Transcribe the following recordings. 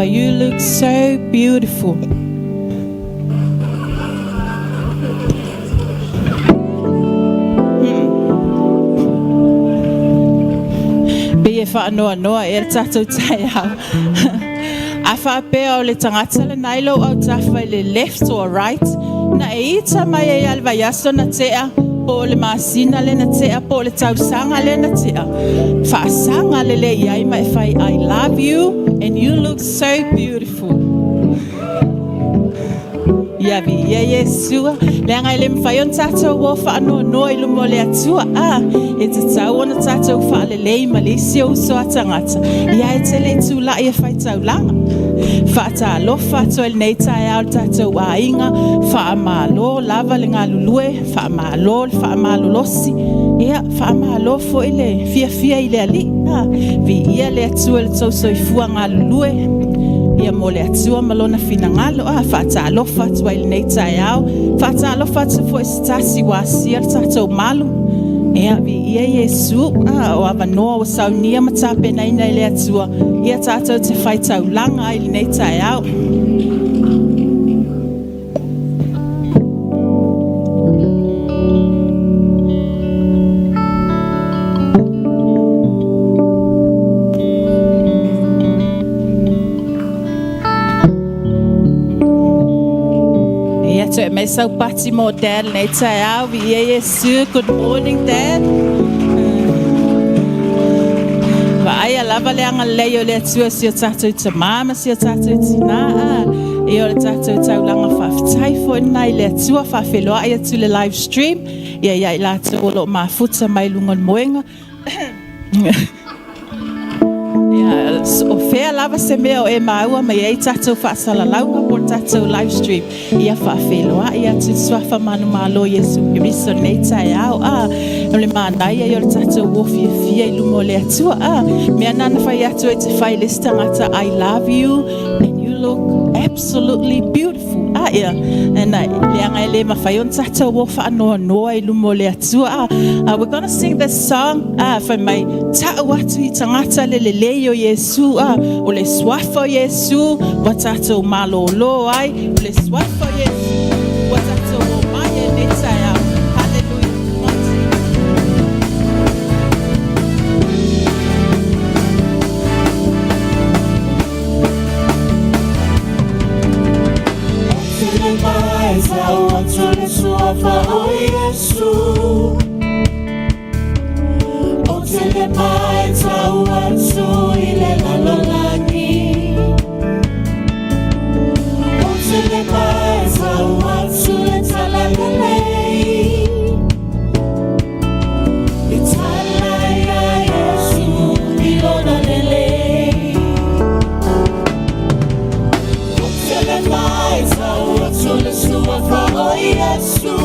You look so beautiful. Pei e whaanoa e le tatou taiao. A whaapea o le tagata le nai lou autafa i le left or right, na e ita mai e ale vaiaso na tea, po o le masina le na tea, po o le tausaga le na tea. Faasaga lelei i ai ma e fai, I love you and you look so beautiful. Ia viia Iesua. Leaga e le mafai ona tatou o faanoanoa i luma o le Atua. A, e tatau ona tatou faalelei ma le isi o uso a tagata. Ia e te le i tulai e faitaulaga. Faatalofa atu ai i lenei taeao i le tatou aiga, faamalo lava le galulue, faamalo le faamalolosi, faamalo foi le fiafia i le Alii. Viia le Atua i lo outou soifua galulue mo le Atua ma Lona finagalo. E faatalofa atu ai i lenei taeao. E faatalofa atu foi i se tasi ua asia le tatou malu, ia viia Iesu. O avanoa ua saunia ma tapenaina e le Atua tatou te faitaulaga ai i lenei taeao. Ia, toe aumai sau pati mo Dad i lenei taeao. Viia Iesu. Good morning, Dad. Vaaia lava le agalelei o le Atua i si o tatou tama ma si o tatou tina. Ia o le tatou taulaga faafetai foi lena i le Atua. E faafeiloai atu i le live stream ia i latou o lo o mafuta mai luga o le moega. O fea lava se mea o e maua mai ai tatou faasalalauga po o le tatou live stream, ia faafeiloai atu i le suafa manumalo o Iesu Keriso i lenei taeao. O le manaia ia o le tatou o fiafia i luma o le Atua. O le mea lena na fai atu ai ou te fai i le isi tagata, "I love you and you look absolutely beautiful." Ia, leaga e le mafai ona tatou o faanoanoa i luma o le Atua. We're gonna sing this song. Fai mai, tau atu i tagata le lelei o Iesu. O le suafa o Iesu ua tatou malōlō ai. O le suafa o Iesu ua tatou o mai ai i lenei taeao. Hallelujah. One, two. Tau atu le suafa o Iesu. O te le mai tau atu i le lalolagi. O te le mai tau atu le talalelei. I tala ia Iesu i lona lelei. O te le mai tau atu le suafa o Iesu.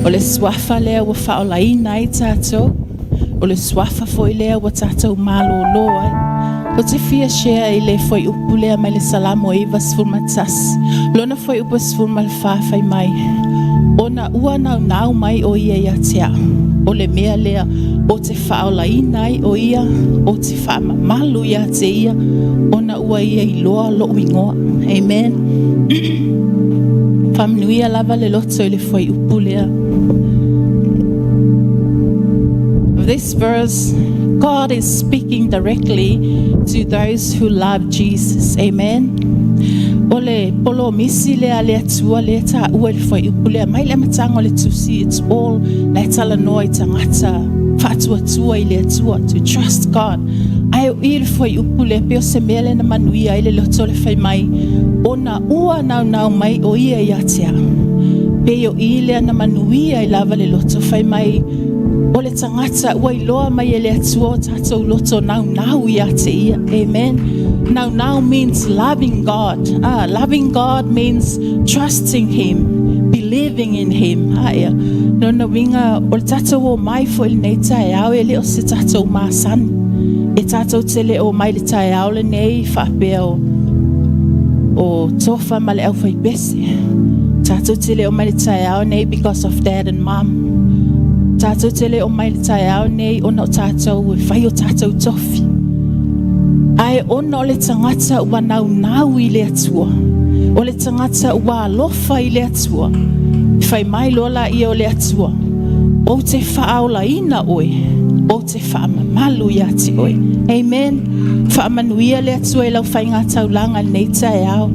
O le suafa lea ua faaolaina ai tatou. O le suafa foi lea ua tatou malōlō ai. Ou te fia share i le fuaiupu lea mai le Salamo 91, lona fuaiupu 14 fai mai, Ona ua naunau mai o ia ia te au, o le mea lea ou te faaolaina ai o ia, ou te faamamalu ia te ia, ona ua ia iloa lou igoa. Amen. Faamanuia lava le loto i le fuaiupu lea. This verse, God is speaking directly to those who love Jesus. Amen. O le polomisi lea le Atua lea taua i le fuaiupu lea mai le amataga o le tusi, it's all na e talanoa i tagata faatuatua i le Atua, to trust God. Ae o i le fuaiupu lea pei o se mea lea na manuia ai le loto o le fai mai, ona ua naunau mai o ia ia te au. Pei o i lea na manuia ai lava le loto fai mai, o le tagata ua iloa mai e le Atua o tatou loto naunau ia te ia. Amen. Naunau means loving God. Ah, loving God means trusting Him, believing in Him. Ah, ia. Lona uiga, o le tatou omai foi lenei taeao e le o se tatou masani. E tatou te le omai le taeao lenei faapea o tofa ma le aufaipese. Tatou te le omai le taeao nei because of dad and mom. Tatou te le omai le taeao nei ona o tatou e fai o tatou tofi. Ae ona o le tagata ua naunau i le Atua. O le tagata ua alofa i le Atua. Fai mai loa laia o le Atua, ou te faaolaina oe, ou te faamamalu ia te oe. Amen. Faamanuia le Atua i lau faiga taulaga lenei taeao.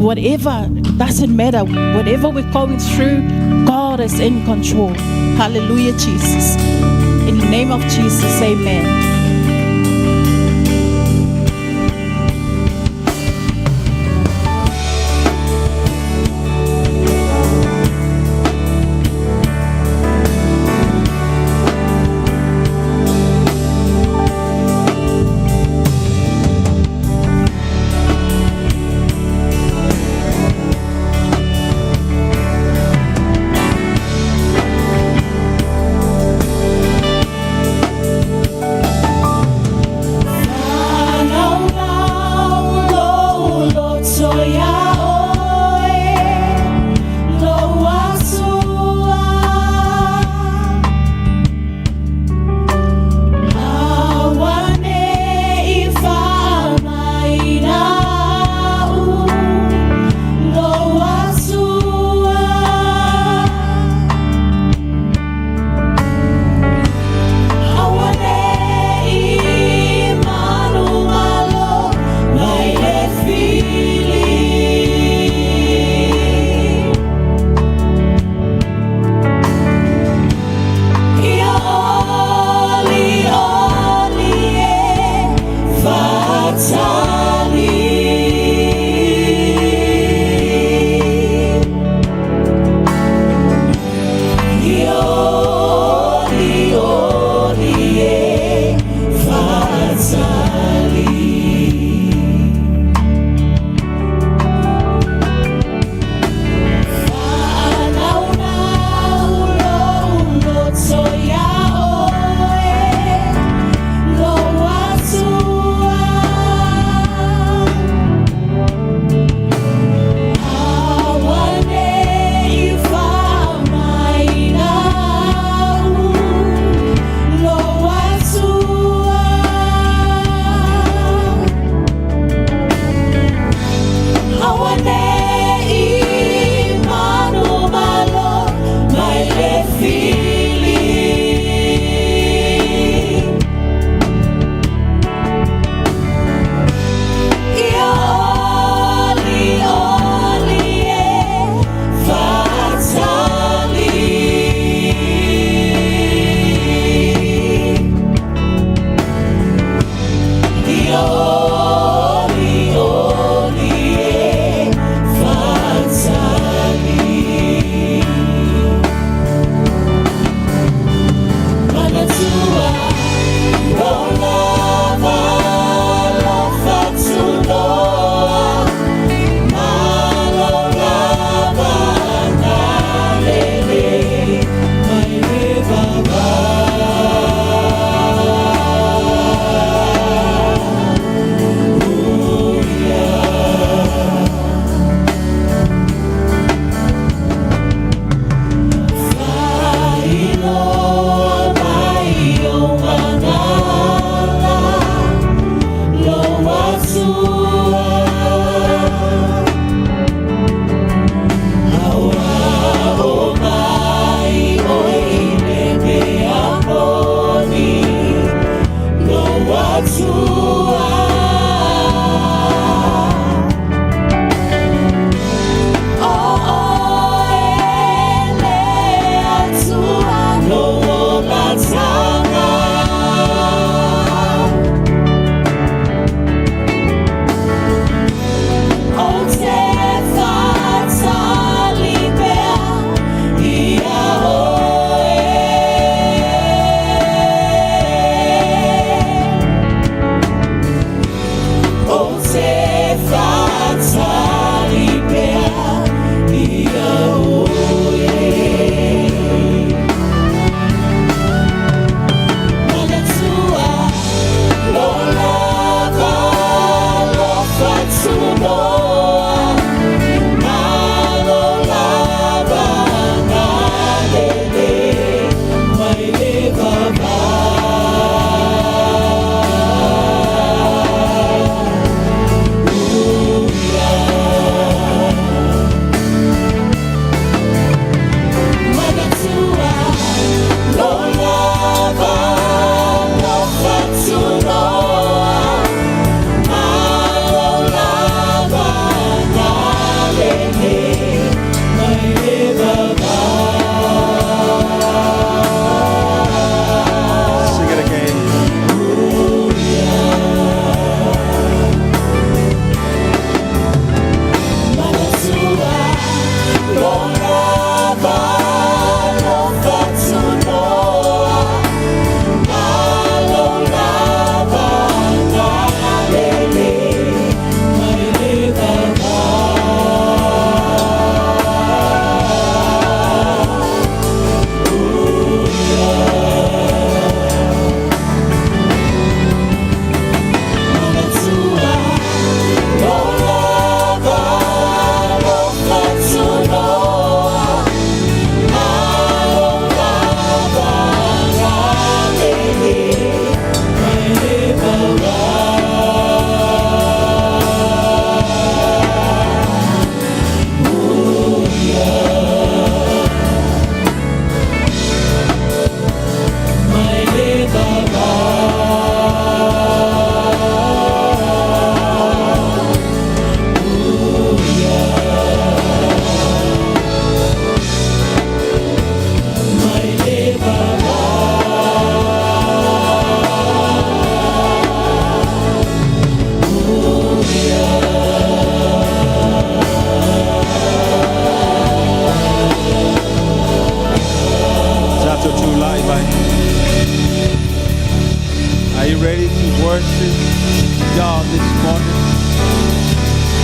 Whatever, doesn't matter, whatever we're going through, God is in control. Hallelujah, Jesus. In the name of Jesus, amen.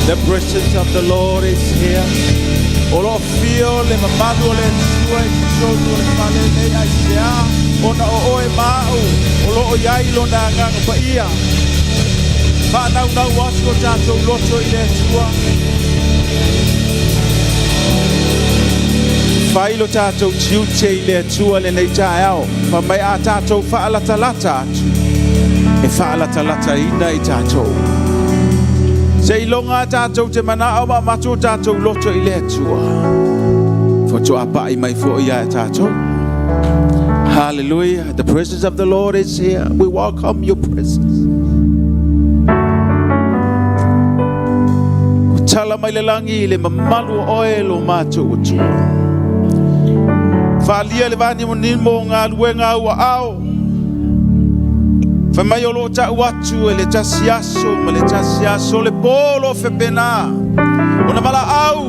The presence of the Lord is here. O lo afio le mamalu o le Atua i totonu o le fale nei aisea ona o oe ma a'u o lo o i ai lona agaga paia. Faanaunau atu o tatou loto i le Atua. Fai lo tatou tiute i le Atua lenei taeao. Fai mai a tatou faalatalata atu, e faalatalataina i tatou. Seiloga tatou te manao ma avatu o tatou loto i le Atua. Faatoa pai mai foi ia tatou. Hallelujah. The presence of the Lord is here. We welcome your presence. Ua tala mai le lagi le mamalu o oe lo matou Atua. Faaalia le vanimonimo o galuega a ou aao. Fai mai o lo o tau atu e le tasi aso ma le tasi aso le po o lo o faapena ona valaau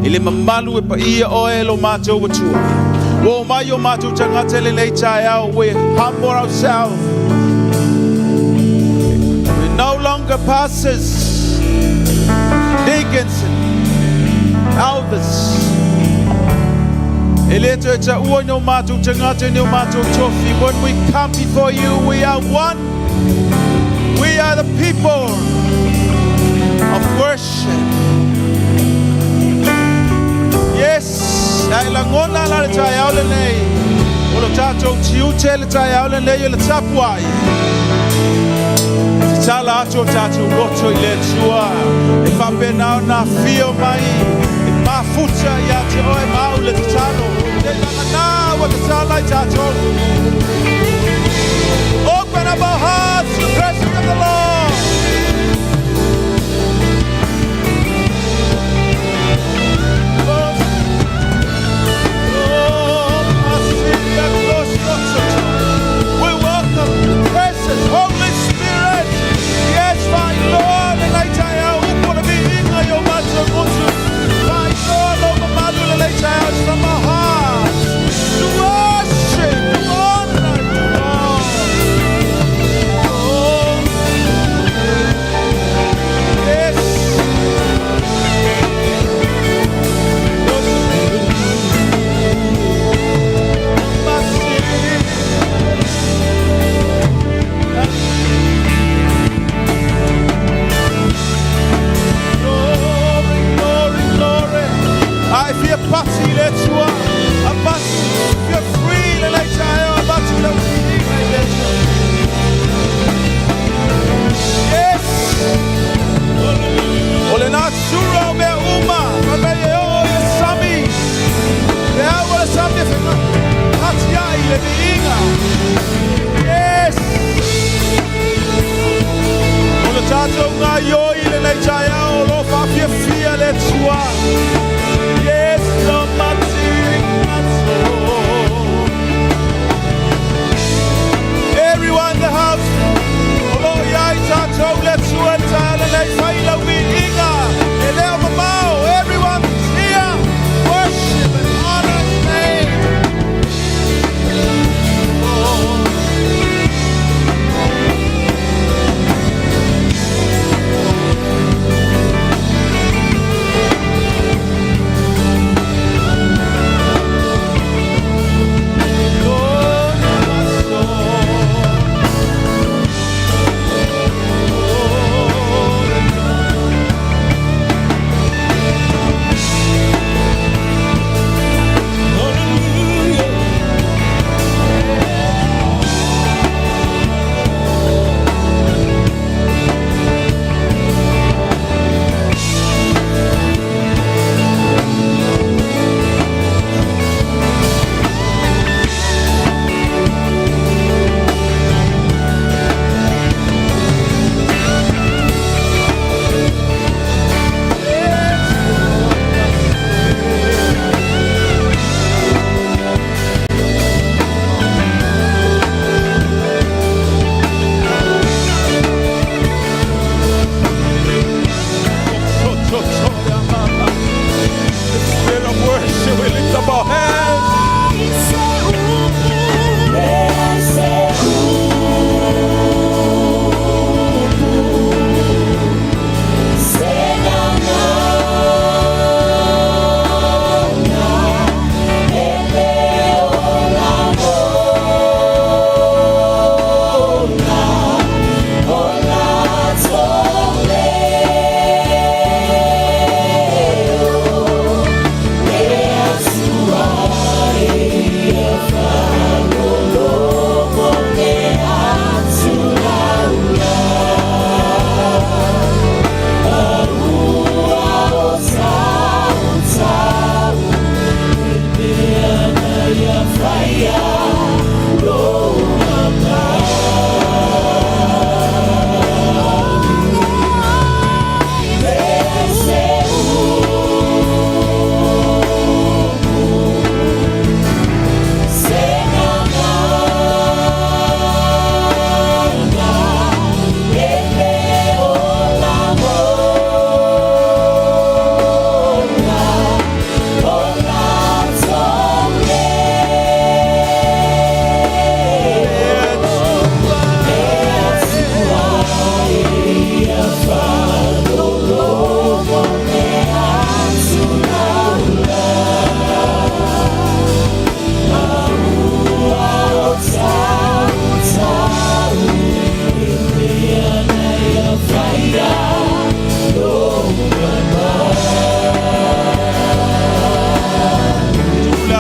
i le mamalu e paia oe lo matou Atua. Ua omai o matou tagata i lenei taeao. We humble ourselves. We no longer pastors, deacons, and elders. E le toe taua ni o matou tagata ni o matou tofi. When we come before you, we are one. We are the people of worship. Yes, ai lagona la le taeao lenei. O lo tatou tiute le taeao lenei o le tapuai. Tatala atu o tatou loto i le Atua. E faapena ona afio mai. E mafuta ia te oe ma au le tatalo. Seivagana ua tatala i tatou. Open up our hearts to the presence of the Lord. We welcome the presence, Holy Spirit. Yes, my Lord, lenei taeao upu o le viiga i o matou gutu. My Lord, lo mamalu lenei taeao is from our hearts. To worship, to honor you, Lord. Oh, yes. Glory, glory, glory. A e fia pati i le Atua, avatu, feel free lenei taeao, avatu lau viiga i le Atua. Yes! O le natura o mea uma, fai mai e oo i le sami, le au o le sami e fegatiai le viiga. Yes! O le tatou gaoioi lenei taeao o lo o faafiafia le Atua. Yes, lo mati mato. Everyone in the house, o lo o i ai tatou le Atua i le taeao lenei, fai lau viiga, e le o mamao.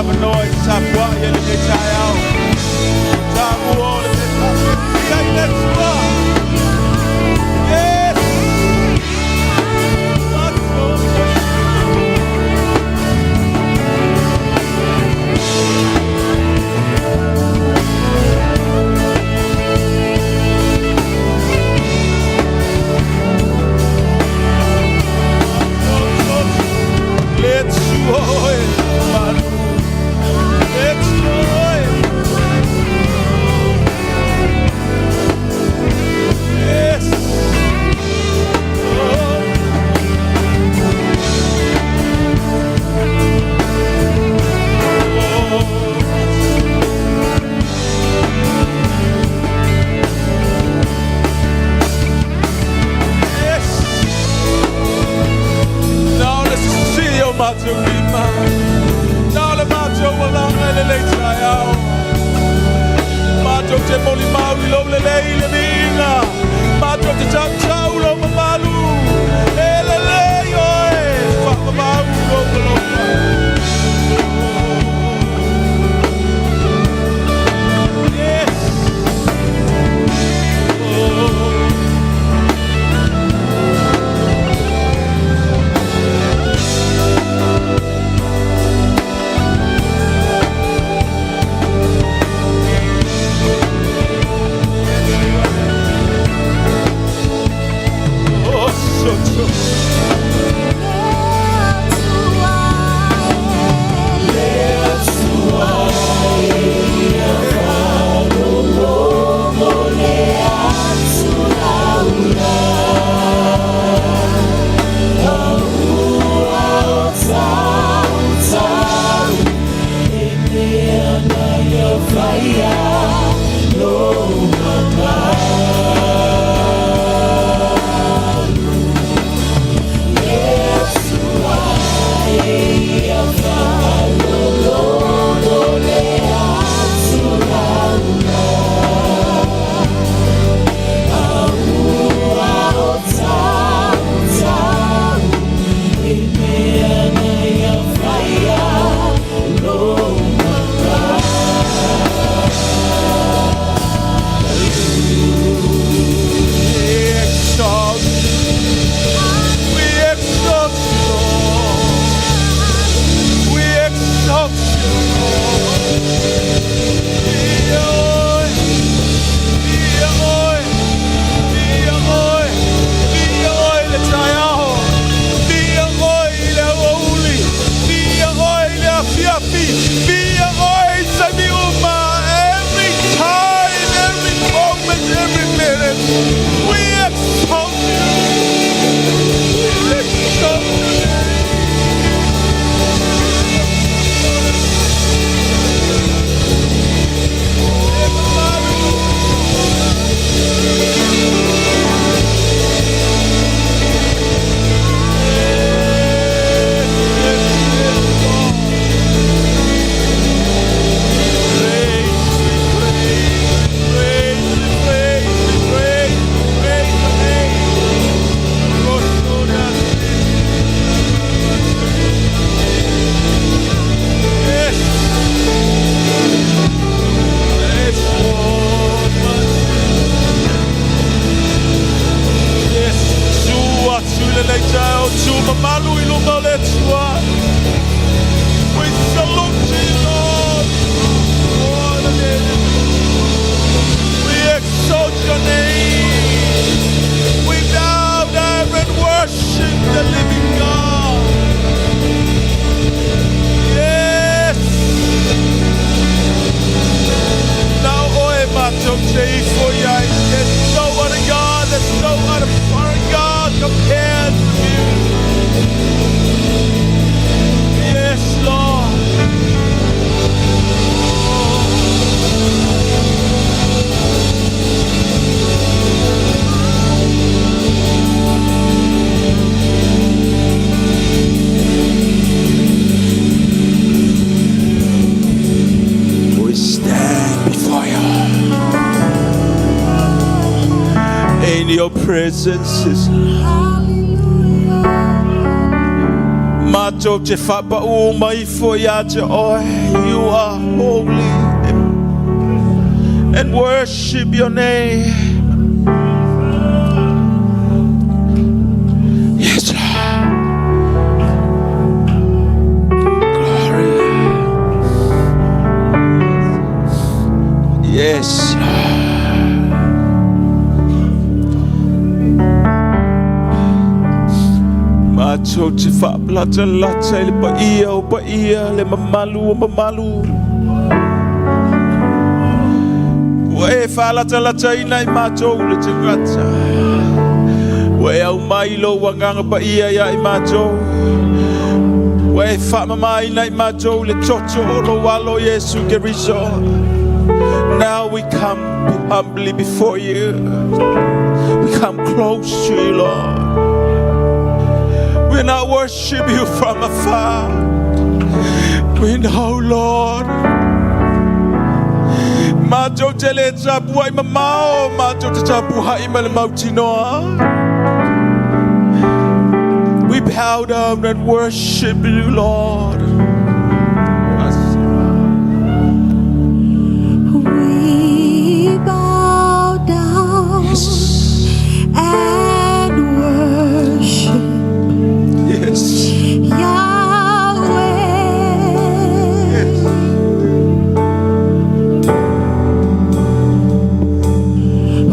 avanoa i tapuaʻi e lenei taeao. Taua o le mea i le Atua. Yes! Le Atua oe, malu. Le Atua oe. Yes. Oh. Oh. Yes. Na o le sisi o matou lima. Na o le matou alaga i lenei taeao. Matou te molimau i lou lelei le viiga. Matou te tautau lou mamalu. E lelei oe. Faamamau lou alofa. Yes. Oh. Oh, so true. We exalt you. We exalt you, Lord. We exalt you, Lord. Ia oe, ia oe, ia oe, ia oe le taeao, ia oe i le aoauli, ia oe i le afiafi, ia oe i taimi uma. Every time, every moment, every minute, we exalt you. We exalt you. Praise, we praise, praise, praise, praise, praise the name. Yes. Yes, Lord. Yes, tu atu i lenei taeao, tu mamalu i luma o le Atua. We salute you, Lord. Oh, we exalt your name. We bow down and worship the living God. Yes. Now, oe matou te ifo i ai. There's no other God, there's no other foreign God compared to you. Yes, Lord. Oh. We stand before you. In your presence is Matou te faapaū uma ifo ia te oe. You are holy. And worship your name. Yes, Lord. Glory. Yes, Lord. Matou te faapalatalata i le paia o paia, le mamalu o mamalu. Ua e faalatalataina i matou le tagata. Ua e aumai lou agaga paia ia i matou. Ua e faamamaina i matou le toto o lou alo Iesu Keriso. Now we come humbly before you. We come close to you, Lord. We not worship you from afar. We know, Lord. Matou te le tapuai mamao, matou te tapuai ma le mautinoa. We bow down and worship you, Lord. We bow down and worship Yahweh.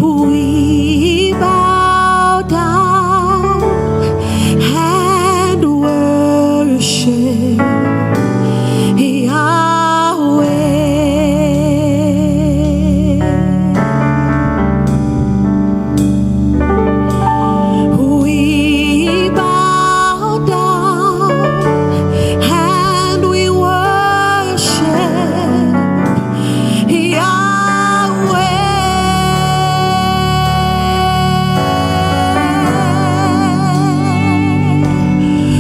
We bow down and worship Yahweh. We bow down and we worship Yahweh.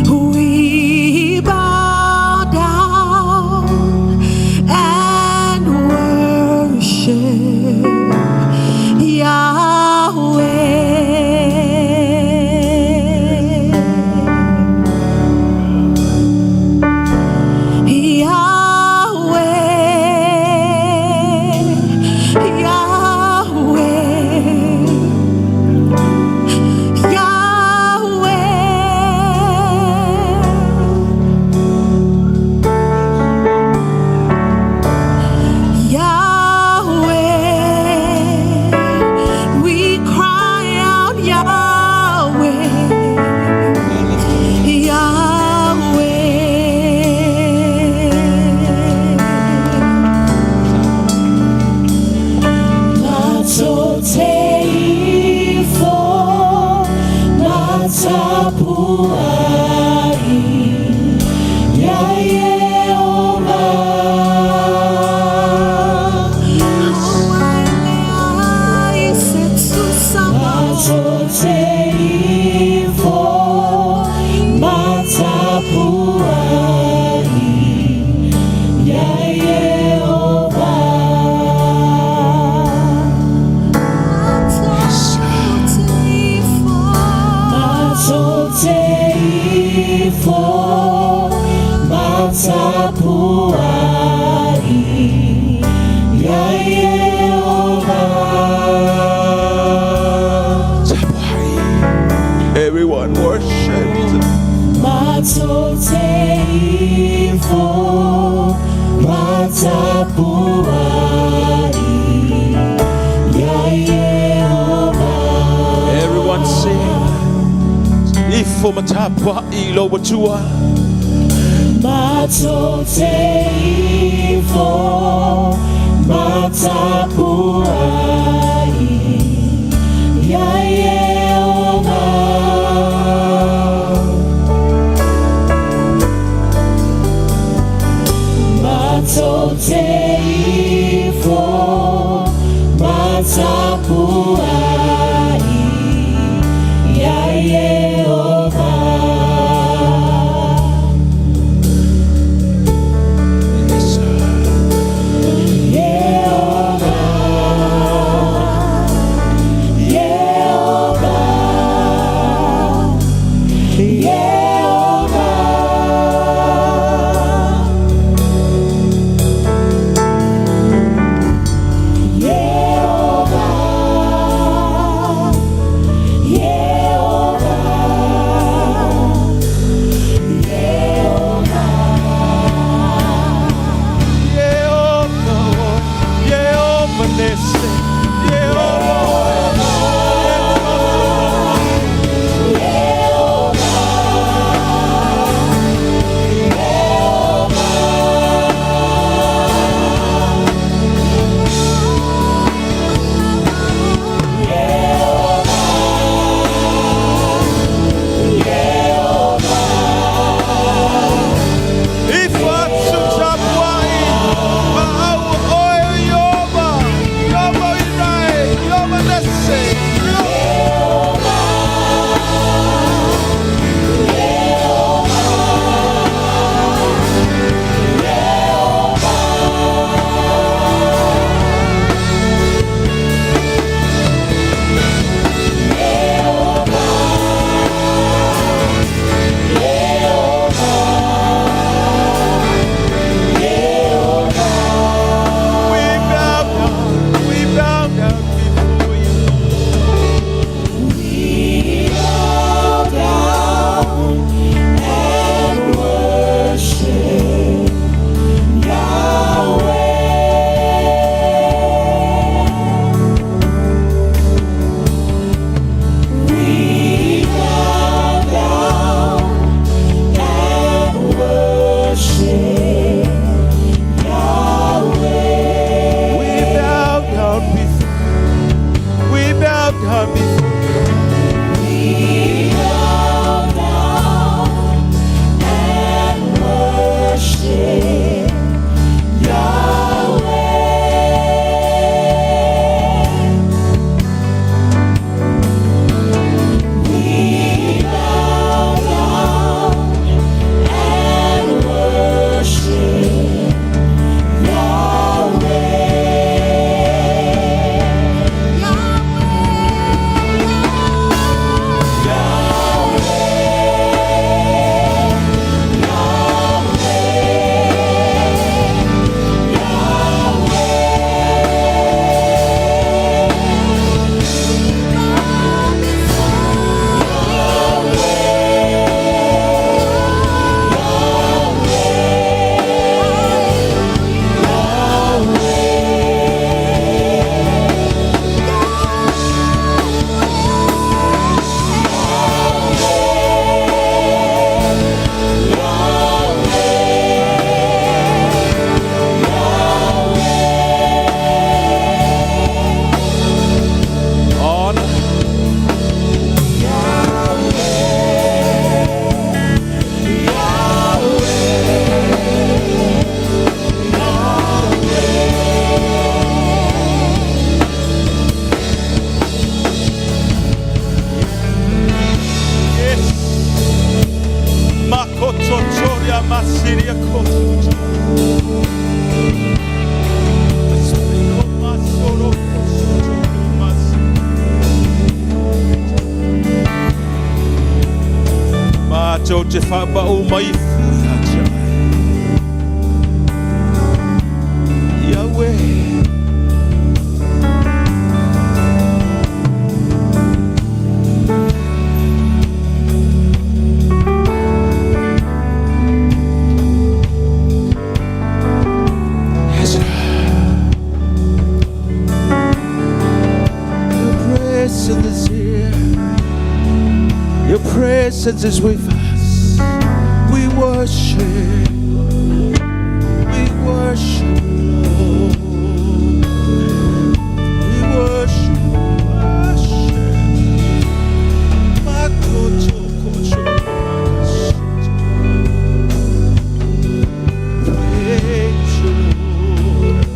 We bow down and worship Yahweh. Yahweh, Yahweh, Yahweh, Yahweh. We cry out, Yahweh, Yahweh. Matou te ifo matapuai ia Ieova. Matou te ifo matapuai ia Ieova. Matou te ifo matapuai ia Ieova. Tapuai. Everyone worship. Matou te ifo matapuai ia Ieova. Everyone sing. Ifo matapuai lou Atua. Matou te ifo matapuai ia Ieova. Matou te ifo matapuai ia Ieova. Yes, Lord. Ieova, Ieova, Ieova. te whaapau mai ifo ia te ai. Yahweh. Yes. Your presence is here. Your presence is with us. We worship. We worship, Lord. We worship, worship. Makoto kocho. Praise you, Lord.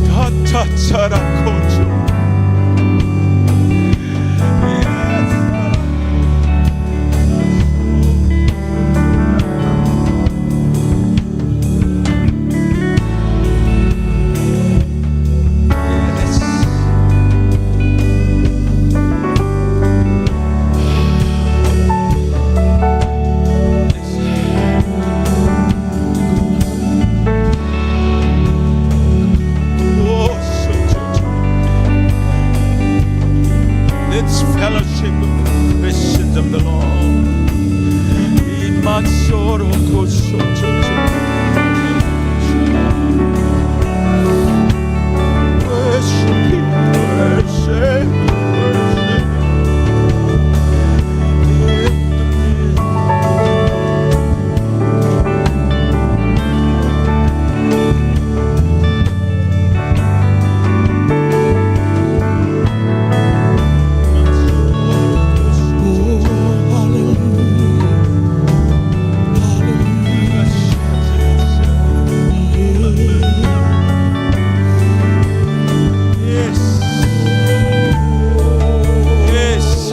Tatatarakoto. Yes. Yes. Oh, so, so, so. Let's fellowship with the Christians of the Lord. In my sorrow, so, so, so. Worship Him, worship, worship. Oh, hallelujah. Hallelujah. Yes. Yes. Yes.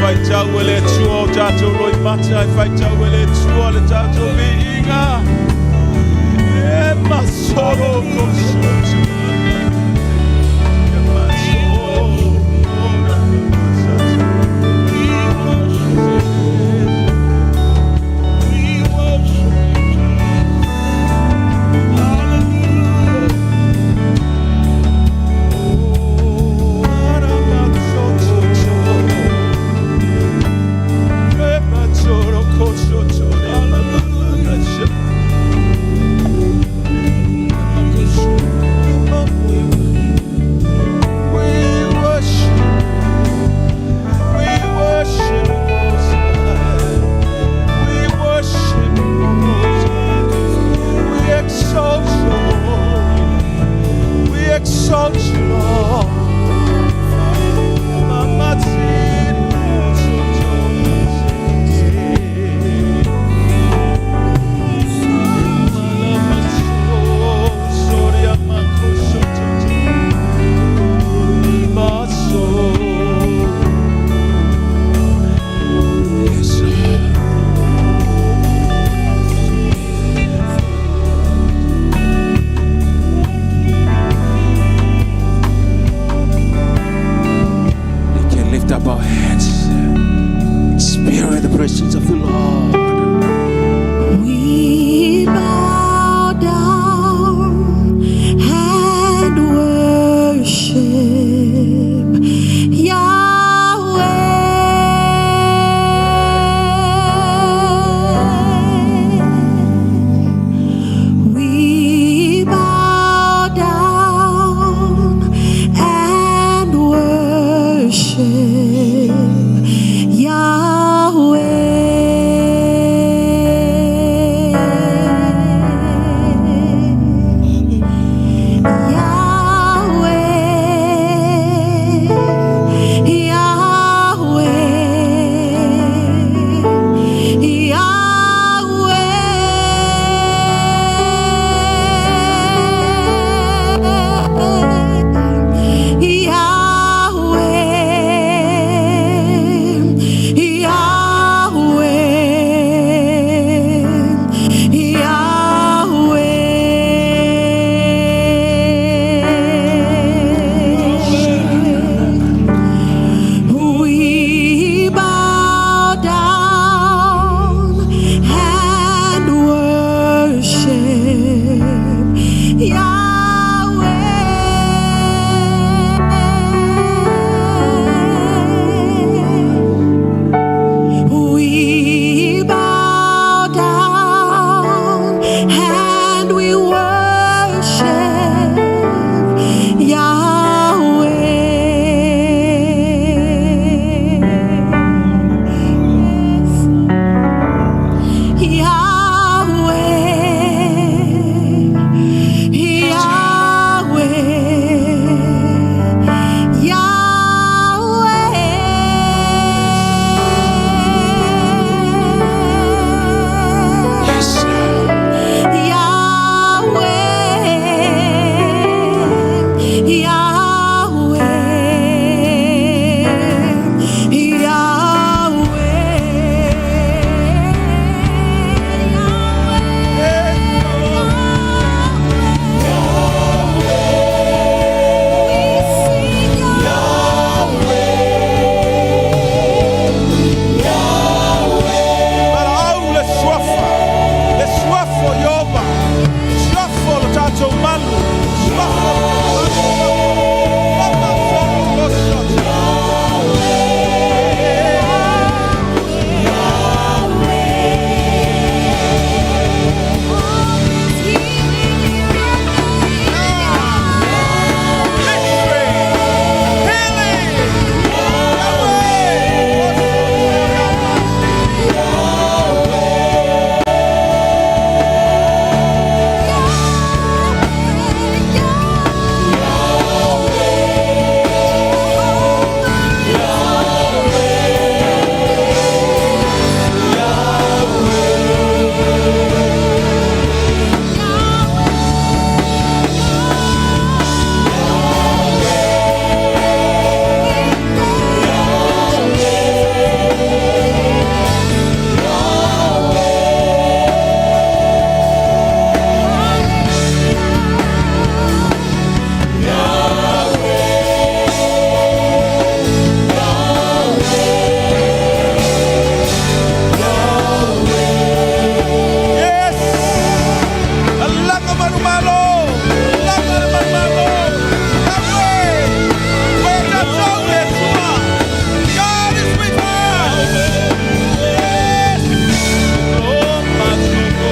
Whaitau e le tua o tātou roi mata, e whaitau e le tua le tātou miinga. E masoro ko sotu. E masoro We worship you, Jesus. Hallelujah. Exalt you, Lord. Mama, Yes. Yahweh. We bow down and we worship Yahweh. Yes. Yahweh, Yahweh, Yahweh. Yes, Lord. Yahweh, Yahweh, Yahweh. We sing Valaau le suafa, le suafa o Ieova, suafa o lo tatou malu, suafa o lo tatou malu, suafa o lo tatou. Victory! Healing! Yahweh! Yes! Alanga manumalo! Alanga manumalo! Yahweh! Weka saule sua! God is with us! Yes! Oh, masoko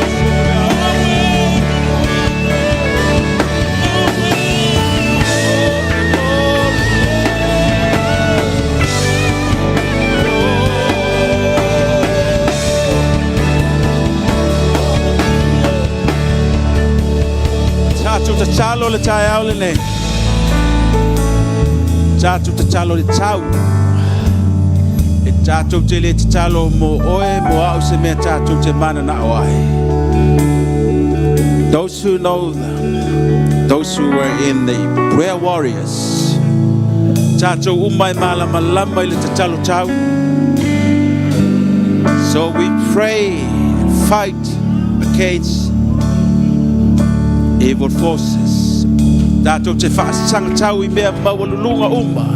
Tātou tatalo le taeao lenei. Tātou tatalo le tau. E tātou te le tatalo mo oe mo au se mea tātou te mananao ai. Those who know, those who were in the prayer warriors, tātou uma e malamalama i le tatalo tau. So we pray and fight against evil forces. Tātou te faasagatau i mea maualuluga uma.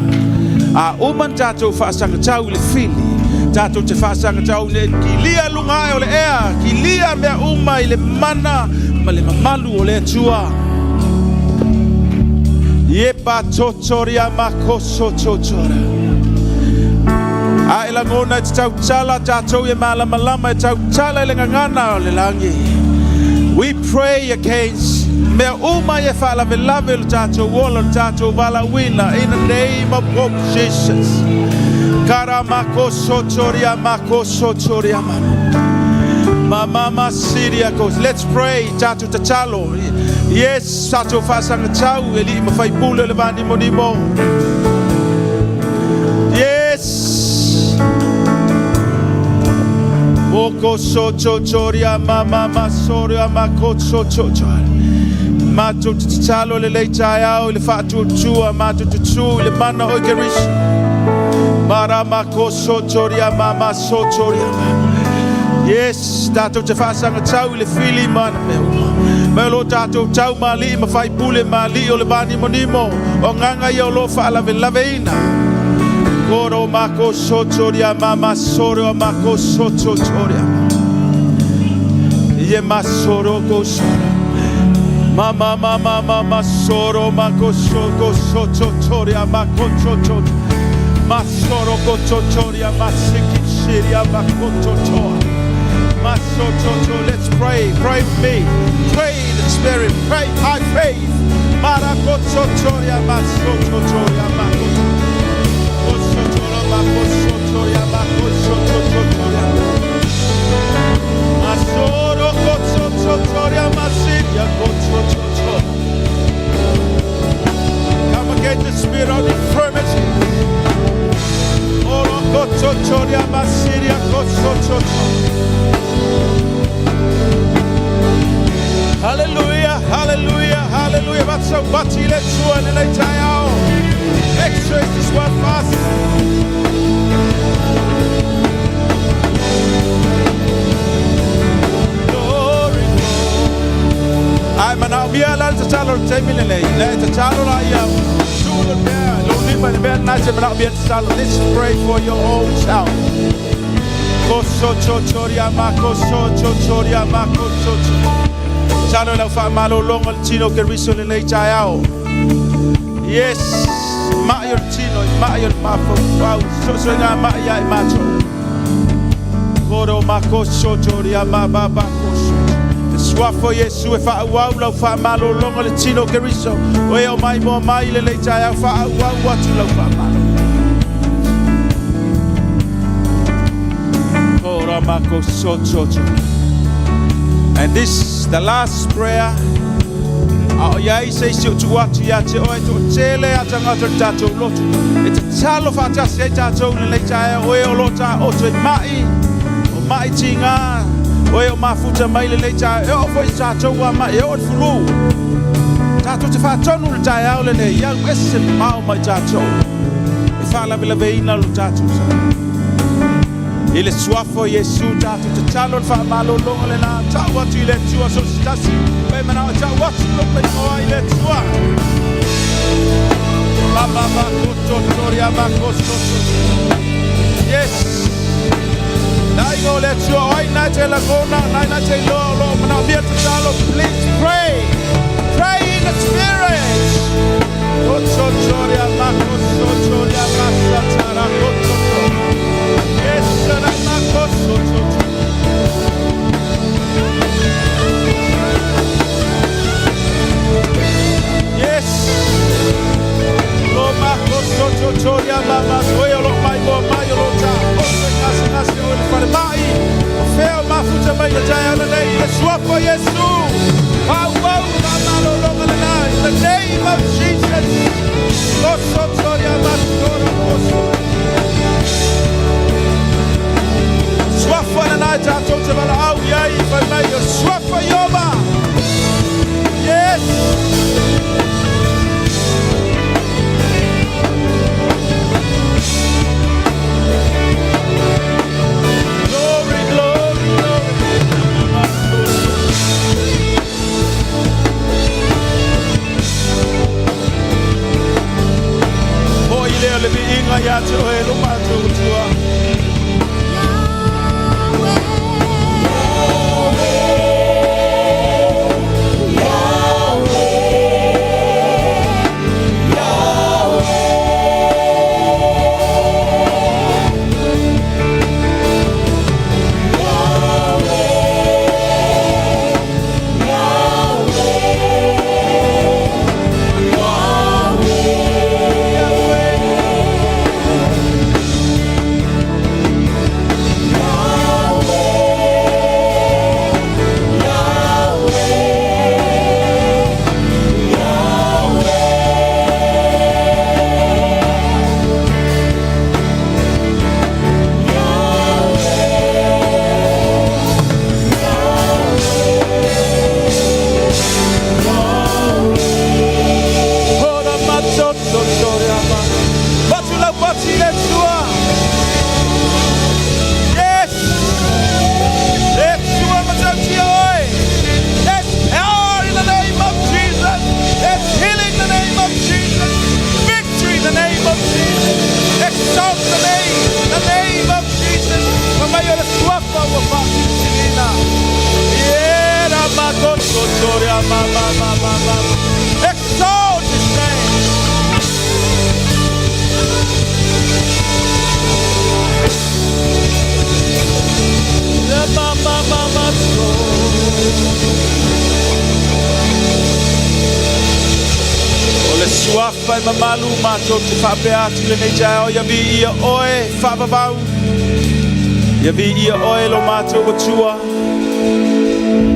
A uma na tatou faasagatau i le fili. Tātou te faasagatau ne kilia luga ae o le ea, kilia mea uma i le mana ma le mamalu o le Atua. Ie pa totoria makoso totora. A e lagona e te tautala tātou e malamalama e tautala i le gagana o le lagi. We pray against mea uma e faalavelave o le tatou ola o le tatou valaauina in the name of of Jesus. Karamako sotoria mako sotoria mama. Mama Siria goes. Let's pray. Tatou tatalo. Yes, tatou faasagatau e alii ma faipule o le vanimonimo. Yes. Moko soto toria mama masoria mako soto toria. Matou te tatalo le lei taeao i le faatuatua, matou te tu i le mana o Keriso. Marama ko sotoria mama sotoria. Yes, tātou te faasagatau i le fili mana mea uma. Mai o lo tātou tau ma alii ma faipule ma alii o le vanimonimo o agaga ia o lo o faalavelaveina. Koro mako sotoria mama soro mako sototoria. Ie masoro ko soro. Ma ma ma ma ma ma soro ma ko so ko so to toria ma ko to to. Ma soro ko to toria ma siki shiria ma ko to to. Ma so to to. Let's pray. Pray with me. Pray in the spirit. Pray by faith. Mara ko to toria ma so to toria ma ko to. Ko so to ma ko so toria ma ko so to to toria. Masoro ko to toria ma siria ko to to to. Come against the spirit of infirmity. Oro ko to toria ma siria ko to to to. Hallelujah, hallelujah, hallelujah. Batsa bati le tua le le taiao. Extra is this one fast. Glory, glory. Ai mana mia la te talo te mile le. Le te talo la ia. Sula mea. Lo ni ma le mea na te mana mia te talo. Let's pray for your own self. Koso chochoria ma koso chochoria ma koso cho. Talo lau wha malo longo le tino ke riso le lei tai. Yes. Ma i o le tino, ma i o le mafo. Wau, so so ngā ma i ai mato. Koro ma koso choria ma ba ba koso. Te suafo Yesu e wha au lau wha malo longo le tino ke riso. O e o mai mo mai le lei tai au wha au atu lau wha malo. Koro ma koso chocho. And this, the last prayer. A o iai se isi o tu atu ia te oe to tele a tangata o tātou lotu. E te talo whaatasi ai tātou le lei tae oe o lota o te mai, o mai tinga, oe o mafuta mai le lei tae, e o foi tātou a mai, e o te fulu. Tātou te whaatonu le tae au le nei, iau ese mau mai tātou. E whaalawe ina lo tātou sa. I le suafo Yesu tātou te talo le whaamalolonga le nā tau atu i le tua so se tasi. Pe mana o tau atu lo pe moa i le tua. Ma ma ma koto toria ma koso. Yes. Nai ngo le tua oi nai te lagona nai nai te lo lo mana o mia te talo. Please pray. Pray in the spirit. Koto toria ma koso toria ma satara koto to. Yes, na ma koso to. Yes. Lo ma koso to toria ma ma soe lo mai mo mai lo ta. O se kasi kasi o le whare mai. O feo mafuta mai le tai ana nei. Le suapo Yesu. Pau pau Suafa e mamalu matou te faapea atu i lenei taeao, ia viia Oe faavavau, ia viia Oe lo matou Atua.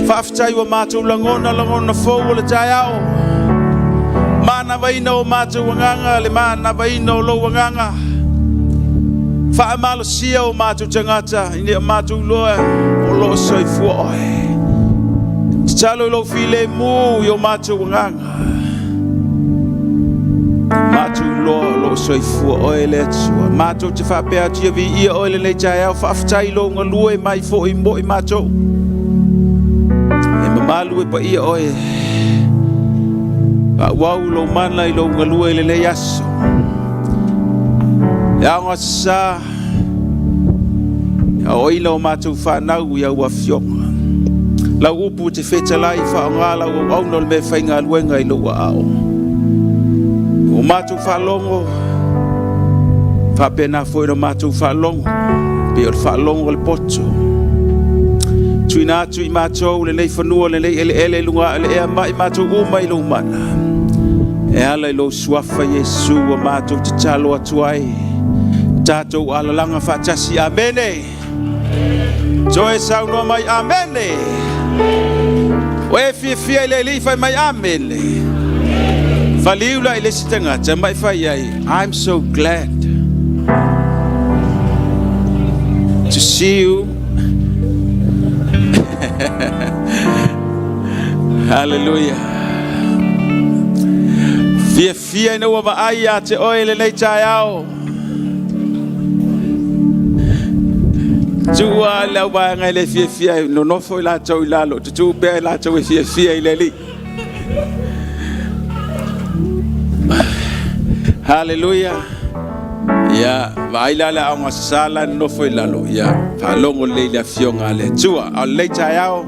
Faafetai ua matou lagona lagona fou o le taeao, manavaina o matou agaga, le manavaina o lou agaga. Faamalosia o matou tagata ina ia matou iloa o lo o soifua Oe. Tatalo i lou filemu i o matou agaga, matou iloa o lo o soifua Oe le Atua. Matou te faapea atu, ia viia Oe lenei taeao. Faafetai i lou galue mai foi mo i matou. E mamalu e paia Oe. Faaauau lou mana i lou galue i lenei aso. E aoga sasa, aoaoina o matou fanau i au afioga. Lau upu te fetalai, faaaoga lau auauna o le mea faigaluega i lou aao. O matou faalogo, faapena foi ona matou faalogo, pei o le faalogo o le poto. Tuuina atu i matou lenei fanua, lenei eleele i luga ae o le ea mai matou uma i lou mana. E ala i lou suafa Iesu ua matou tatalo atu ai. Tatou alalaga faatasi. Amene. Toe saunoa mai. Amene. O e fiafia i le Alii fai mai amene. Faliu la i le isi tagata ma e fai ai, I'm so glad to see you. Hallelujah. Fiafia ina ua vaai ia te oe lenei taeao. Tuua le au vaega e le fiafia e nonofo i latou i lalo, tutuu pea i latou e fiafia i le Alii. Hallelujah. Ia, vaai la le aoga sasa la nonofo i lalo, ia, faalogo lelei i le afioga a le Atua. A o lenei taeao,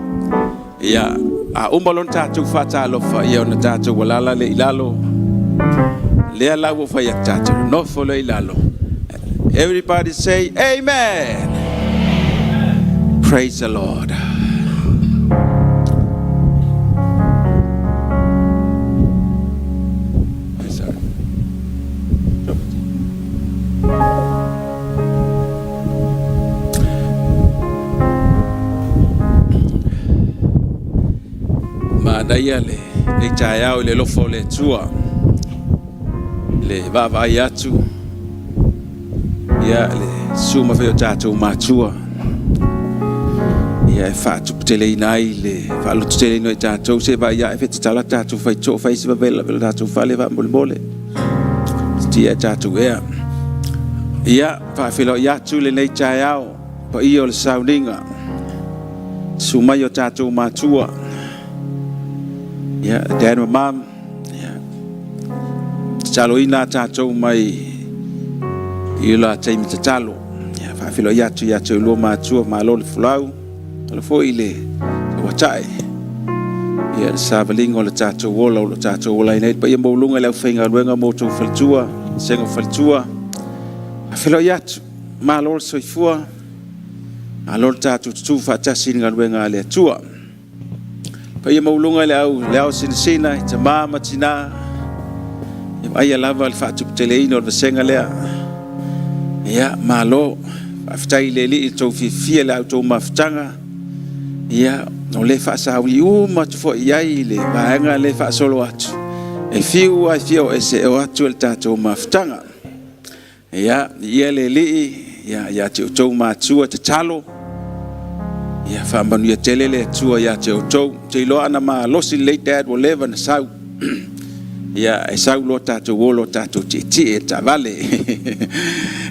ia, a uma loa ona tatou faatalofa, ia ona tatou alaala lea i lalo. Lea la ua fai atu tatou nonofo lea i lalo. Everybody say amen. Praise the Lord. Sorry. Manaia lenei taeao i le alofa o le Atua, le vaavaai atu ia le susu mai foi o tatou matua, ia e faatuputeleina ai le faalototeleina o i tatou. Se vaai ae fe tatala tatou faitoo fai se vavela vela tatou fale faamolemole tia e tatou ea. Ia faafeiloai atu lenei taeao paia o le sauniga, susu mai o tatou matua, ia dad ma mom, ia tataloina a tatou mai i la taimi tatalo. Ia faafeiloai atu ia te oulua matua, malo le folau, malo foi le tauatai. Ia le savaliga o le tatou ola o lo tatou ola ai nei, le paia maualuga i le aufaigaluega ma outou faletua, vasega o faletua. Faafeiloai atu, malo le soifua, malo le tatou tutu faatasi i le galuega a le Atua. Paia maualuga i le au, le ao sinasina, i tama ma tina, ia vaaia lava le faatuputeleina o le vasega lea. Ia, malo, faafetai i le Alii i le tou fiafia i la outou mafutaga. Ia, o lea e faasauli uma atu foi i ai le vaega lea e faasolo atu. E fiu lava e fia o ese, e o atu e le tatou mafutaga. Ia, ia le Alii, ia, ia te outou matua tatalo, ia faamanuia tele le Atua ia te outou. Te iloa ana malosi lelei dad ua leva na sau. Ia, e sau loa tatou o loa tatou tietie i le taavale.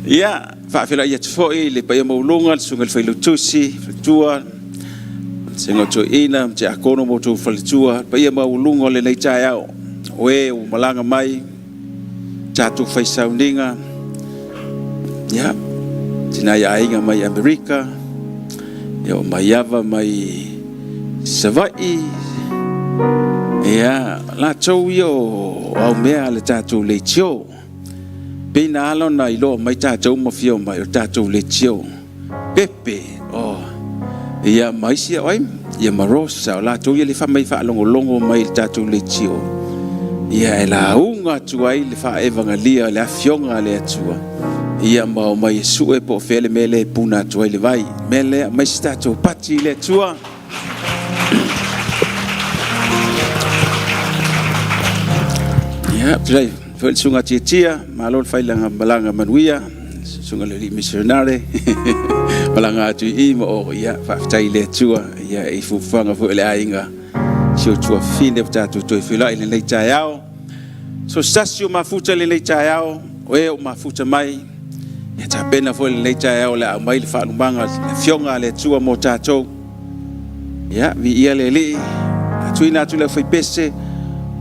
Ia, faafeiloai atu foi i le paia maualuga, le susuga i le Failautusi, faletua, le susuga o Toeaina ma Tiakono ma outou faletua, le paia maualuga o lenei taeao, o e ua malaga mai, tatou fai sauniga, ia, tina i aiga mai Amerika, ia, o Maiava mai Savaii, ia, latou ia o aumea a le tatou leitio. Pei na ala ona iloa mai tatou ma fia mai o le tatou leitio. Pepe, o, ia, ma isi, o ai, ia ma Rosa, o latou ia le fai mai faalogologo mai i le tatou leitio. Ia e lauga atu ai le faaevagalia o le Afioga a le Atua, ia ma omai e sue po o fea le mea lea e puna atu ai le vai. O le mea lea, aumai se tatou pati i le Atua. Ia, tulai foi le susuga Tiatia, malo le failaga malaga manuia, susuga i le alii misionare, malaga atu i i ma o, ia faafetai i le Atua, ia i fuafuaga foi a le aiga, si ou tuafafine ua tatou toe feiloai i lenei taeao. So o se tasi o mafuta i lenei taeao, o e ua mafuta mai, ia tapena foi lenei taeao o le a aumai le faalumaga a le Afioga a le Atua mo tatou. Ia, viia le Alii, tuuina atu le aufaipese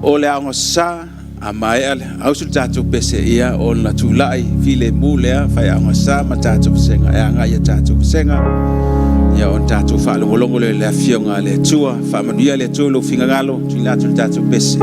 o le Aoga Sa, a maea ausi le tatou pese, ia ona tulai filemu lea faiaoga sa ma tatou vasega e agai i a tatou vasega, ia ona tatou faalogologo lea i le Afioga a le Atua. Faamanuia le Atua i lou finagalo, tuuina atu le tatou pese.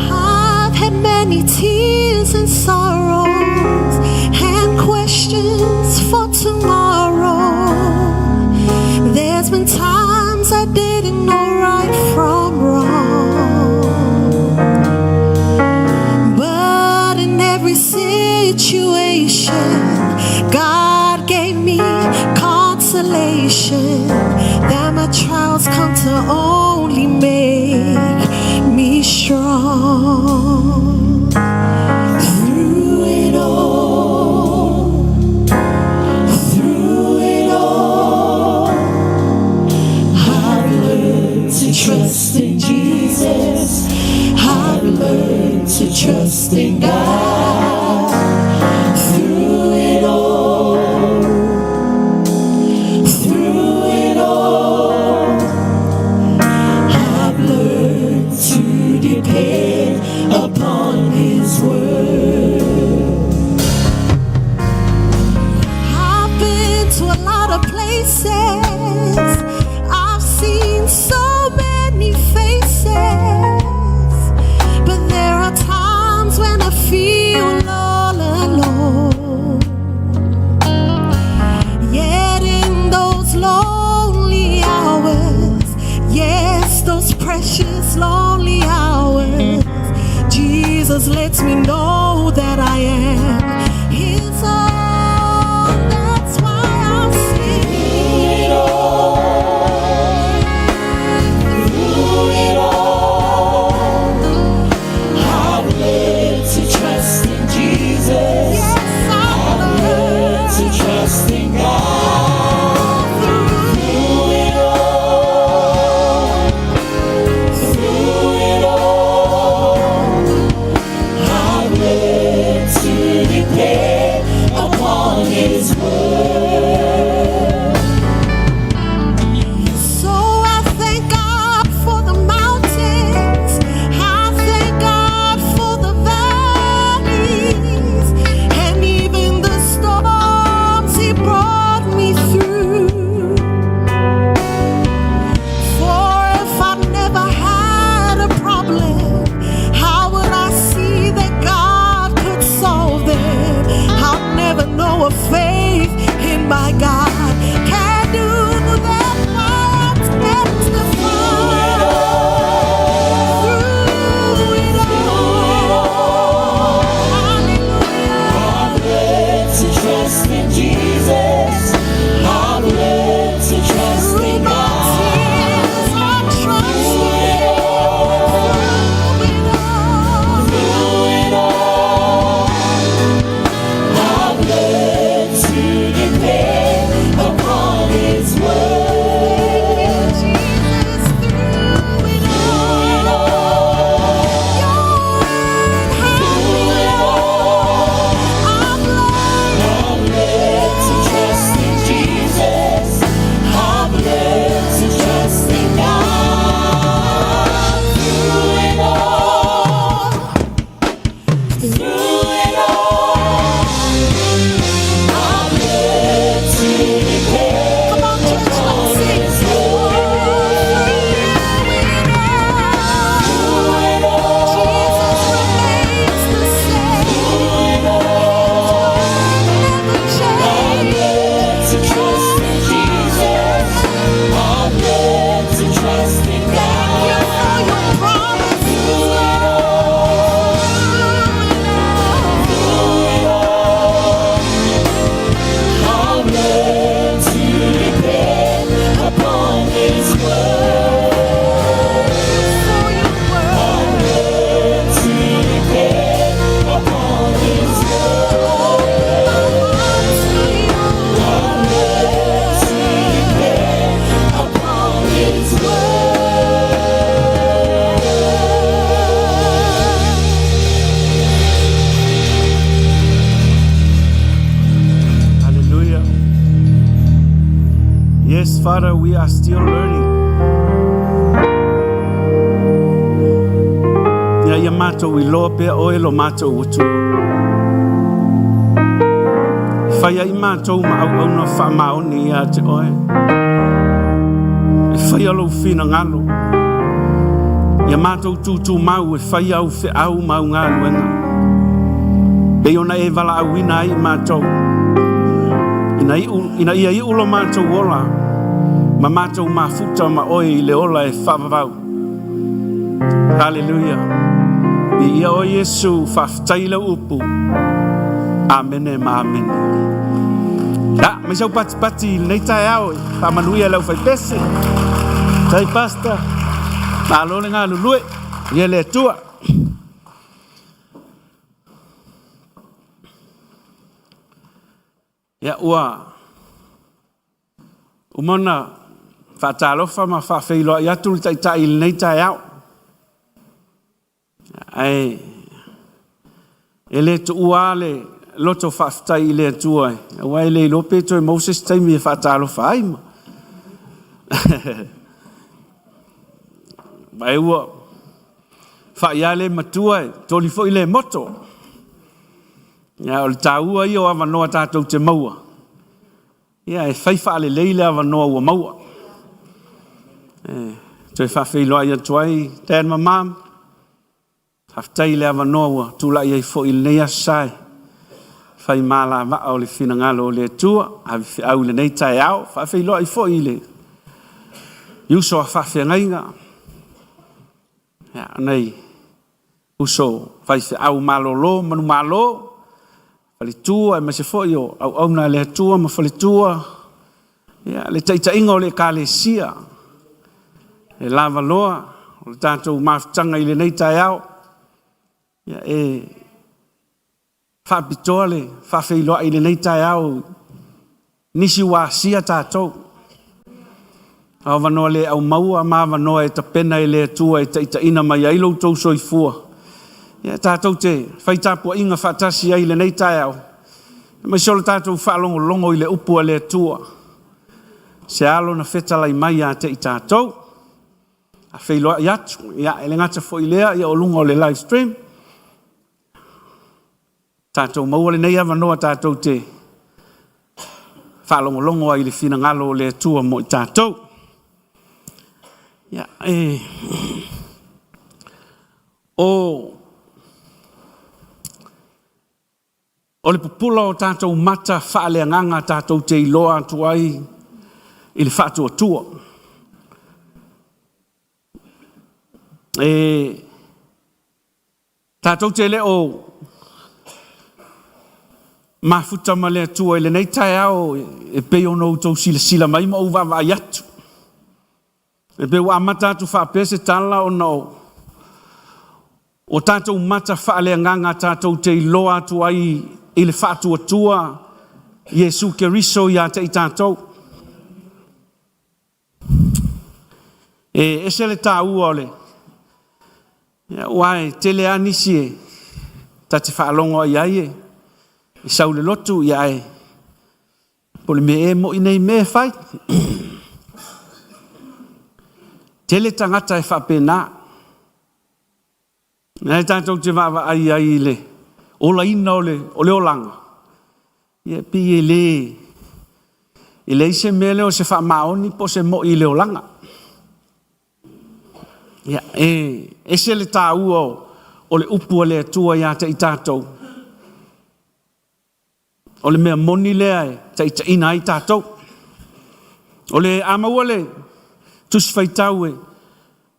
I've had many tears and sorrows and questions for tomorrow. There's been times I didn't know right from wrong. But in every situation, God gave me consolation that my trials come to only make me strong. Through it all, through it all, I've learned to trust in Jesus. I've learned to trust in God. Through it all, through it all, I've learned to depend upon His word. I've been to a lot of places. I've seen so many faces. But there are times when I feel all alone. Yet in those lonely hours, yes, those precious lonely hours, Jesus lets me know that I am His own. That's why I sing. Through it all, I've learned to trust in Jesus. Yes, I've learned to trust in God. Through it all, through it all, I've learned to depend upon Father, we are still learning. Ia ia mātou iloa pea oe lo mātou Atua. E fai ai mātou ma auauna faamaoni ia te oe. E faia lou finagalo. Ia mātou tūtūmau e fai au feau ma au galuega. Pei ona e valaauina ai i mātou. Ina, iu, ina ia iu lo mātou ola, ma mātou mafuta ma oe i le ola e faavavau. Haleluia. Viia oe Iesu, faafetai i lau upu. Amene ma amene. Ya, mai sau patipati i lenei taeao e faamanuia i le aufaipese. Tai pastor, malo le galulue, ia le Atua. Ia ua uma ona faatalofa ma faafeiloai atu le Taitai i lenei taeao. Ae e le tuua lava le loto faafetai i le Atua, aua e le iloa pe toe maua se isi taimi e faatalofa ai. Ma ua fai lava le matua e toli foi le moto. Ia, o le taua ia o avanoa tatou te maua, ia e fai faalelei le avanoa ua maua. E toe faafeiloai atu ai Dad ma Mom, faafetai i le avanoa ua tulai ai foi i lenei aso sa e fai malavaa o le finagalo o le Atua, ave feau i lenei taeao, faafeiloai foi i le uso a faafeagaiga, ia, nai uso faifeau malolo manumalo, faletua aemaise foi o auauna a le Atua ma faletua, ia, le taitaiga o le Ekalesia e lavaloa o le tatou mafutaga i lenei taeao. Ia, e faapitoa le faafeiloai i lenei taeao nisi ua asia tatou. Avanoa le aumaua ma avanoa e tapena e le Atua e taitaiina mai ai lo outou soifua. Ia tatou te fai tapuaiga faatasi ai i lenei taeao, aemaise o le tatou faalogologo i le upu a le Atua, se alo na fetalai mai ia te i tatou. A feiloai atu, ia e le gata foi i lea, ia o luga o le live stream, tatou maua lenei avanoa tatou te faalogologo ai i le finagalo o le Atua mo i tatou. Ia, e, o, o le pupula o tatou mata faaleagaga tatou te iloa atu ai i le faatuatua. E, Tatou te le o mafuta ma le Atua i lenei taeao e pei ona outou silasila mai ma ou vaavaai atu. E pei ua amata atu faapea se tala ona o o tatou mata faaleagaga tatou te iloa atu ai i le faatuatua Iesu Keriso ia te i tatou. E ese le taua o le aua e tele lava nisi e ta te faalogo i ai e sau i le lotu ia ae po o le mea ea e moi nei mea e fai. Tele tagata e faapena. Lea tatou te vaavaai ai i le olaina o le, o le olaga, ia pei e le, e leai se mea lea o se faamaoni po o se moi i le olaga. Ia, e ese le taua o, o le upu a le Atua ia te i tatou. O le mea moni lea e taitaiina ai tatou. O le a maua le Tusi Faitau e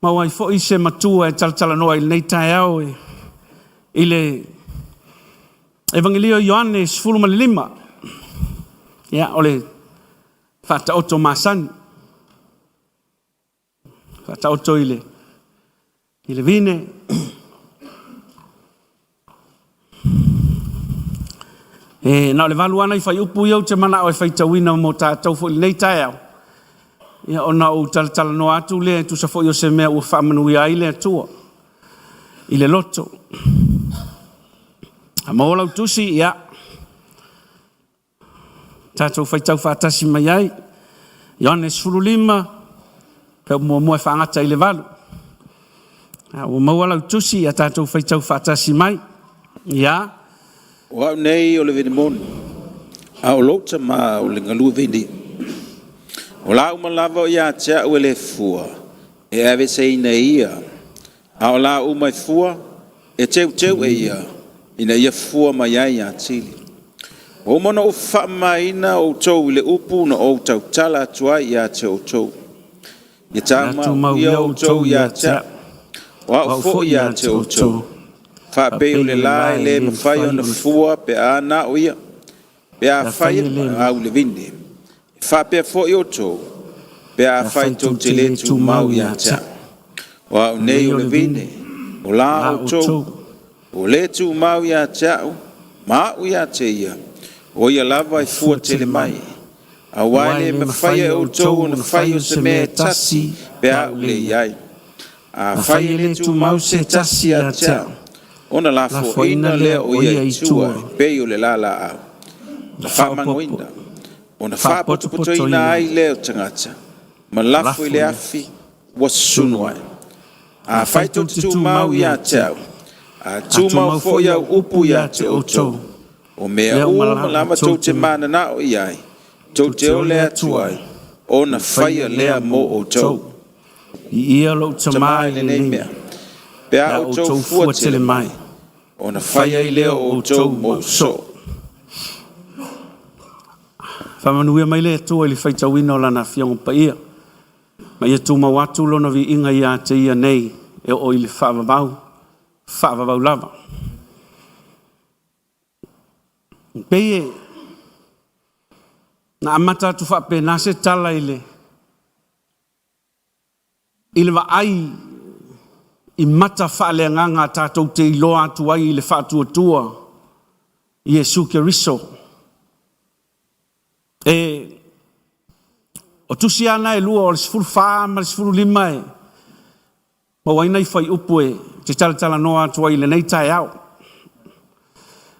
maua ai foi se matua e talatalanoa i lenei taeao e, i le Evangelio Ioane 15. Ia, o le faataoto masani. Faataoto i le, i le vine. E, na o le valu lava nai fuaiupu ia ou te manao e faitauina mo tatou foi i lenei taeao. Ia, ona ou talatalanoa atu lea e tusa foi o se mea ua faamanuia ai le Atua i le loto. A maua lau tusi, ia, tatou faitau faatasi mai ai. Ioane 15, pe muamua e faagata i le 8. Ua maua lau tusi ia tatou faitau faatasi mai. Ia. O au nei o le vine moni, a o lou Tamā o le galue vine. O la uma lava o ia te au e le fua, e aveeseina e ia, a o la uma e fua, e teuteu e ia, ina ia fua mai ai atili. Ua uma ona ou faamamaina outou i le upu na ou tautala atu ai ia te outou. Ia tumau ia outou ia te au, o au foi ia te outou. Faapei o le la e le mafai ona fua pe a na o ia, pe afai e au i le vine. E faapea foi outou, pe afai tou te le tumau ia te au. O au nei o le vine, o la outou, o le tumau ia te au, ma au ia te ia, o ia lava e fua tele mai. Aua e le mafai e outou ona faia se mea e tasi pe a ou le i ai. Afai e le tumau se tasi ia te au, ona lafoaina lea o ia i tua e pei o le lalaau, na faamagoina, ona faapotopotoina ai lea o tagata, ma lafo i le afi ua susunu ai. Afai tou te tumau ia te au, a tumau foi au upu ia te outou, o mea uma lava tou te mananao i ai, tou te ole atu ai, ona faia lea mo outou. I ia lou Tamā i lenei mea, pe a outou fua tele mai, ona fai ai lea o outou mo soo. Faamanuia mai le Atua i le faitauina o lana Afioga Paia. Ma ia tumau atu lona viiga ia te ia nei e oo i le faavavau, faavavau lava. Pei e na amata atu faapena se tala i le vaai i mata faaleagaga tatou te iloa atu ai i le faatuatua Iesu Keriso. E o tusi ana e lua o le 14 ma le 15 e maua ai nai upu e te talatalanoa atu ai i lenei taeao.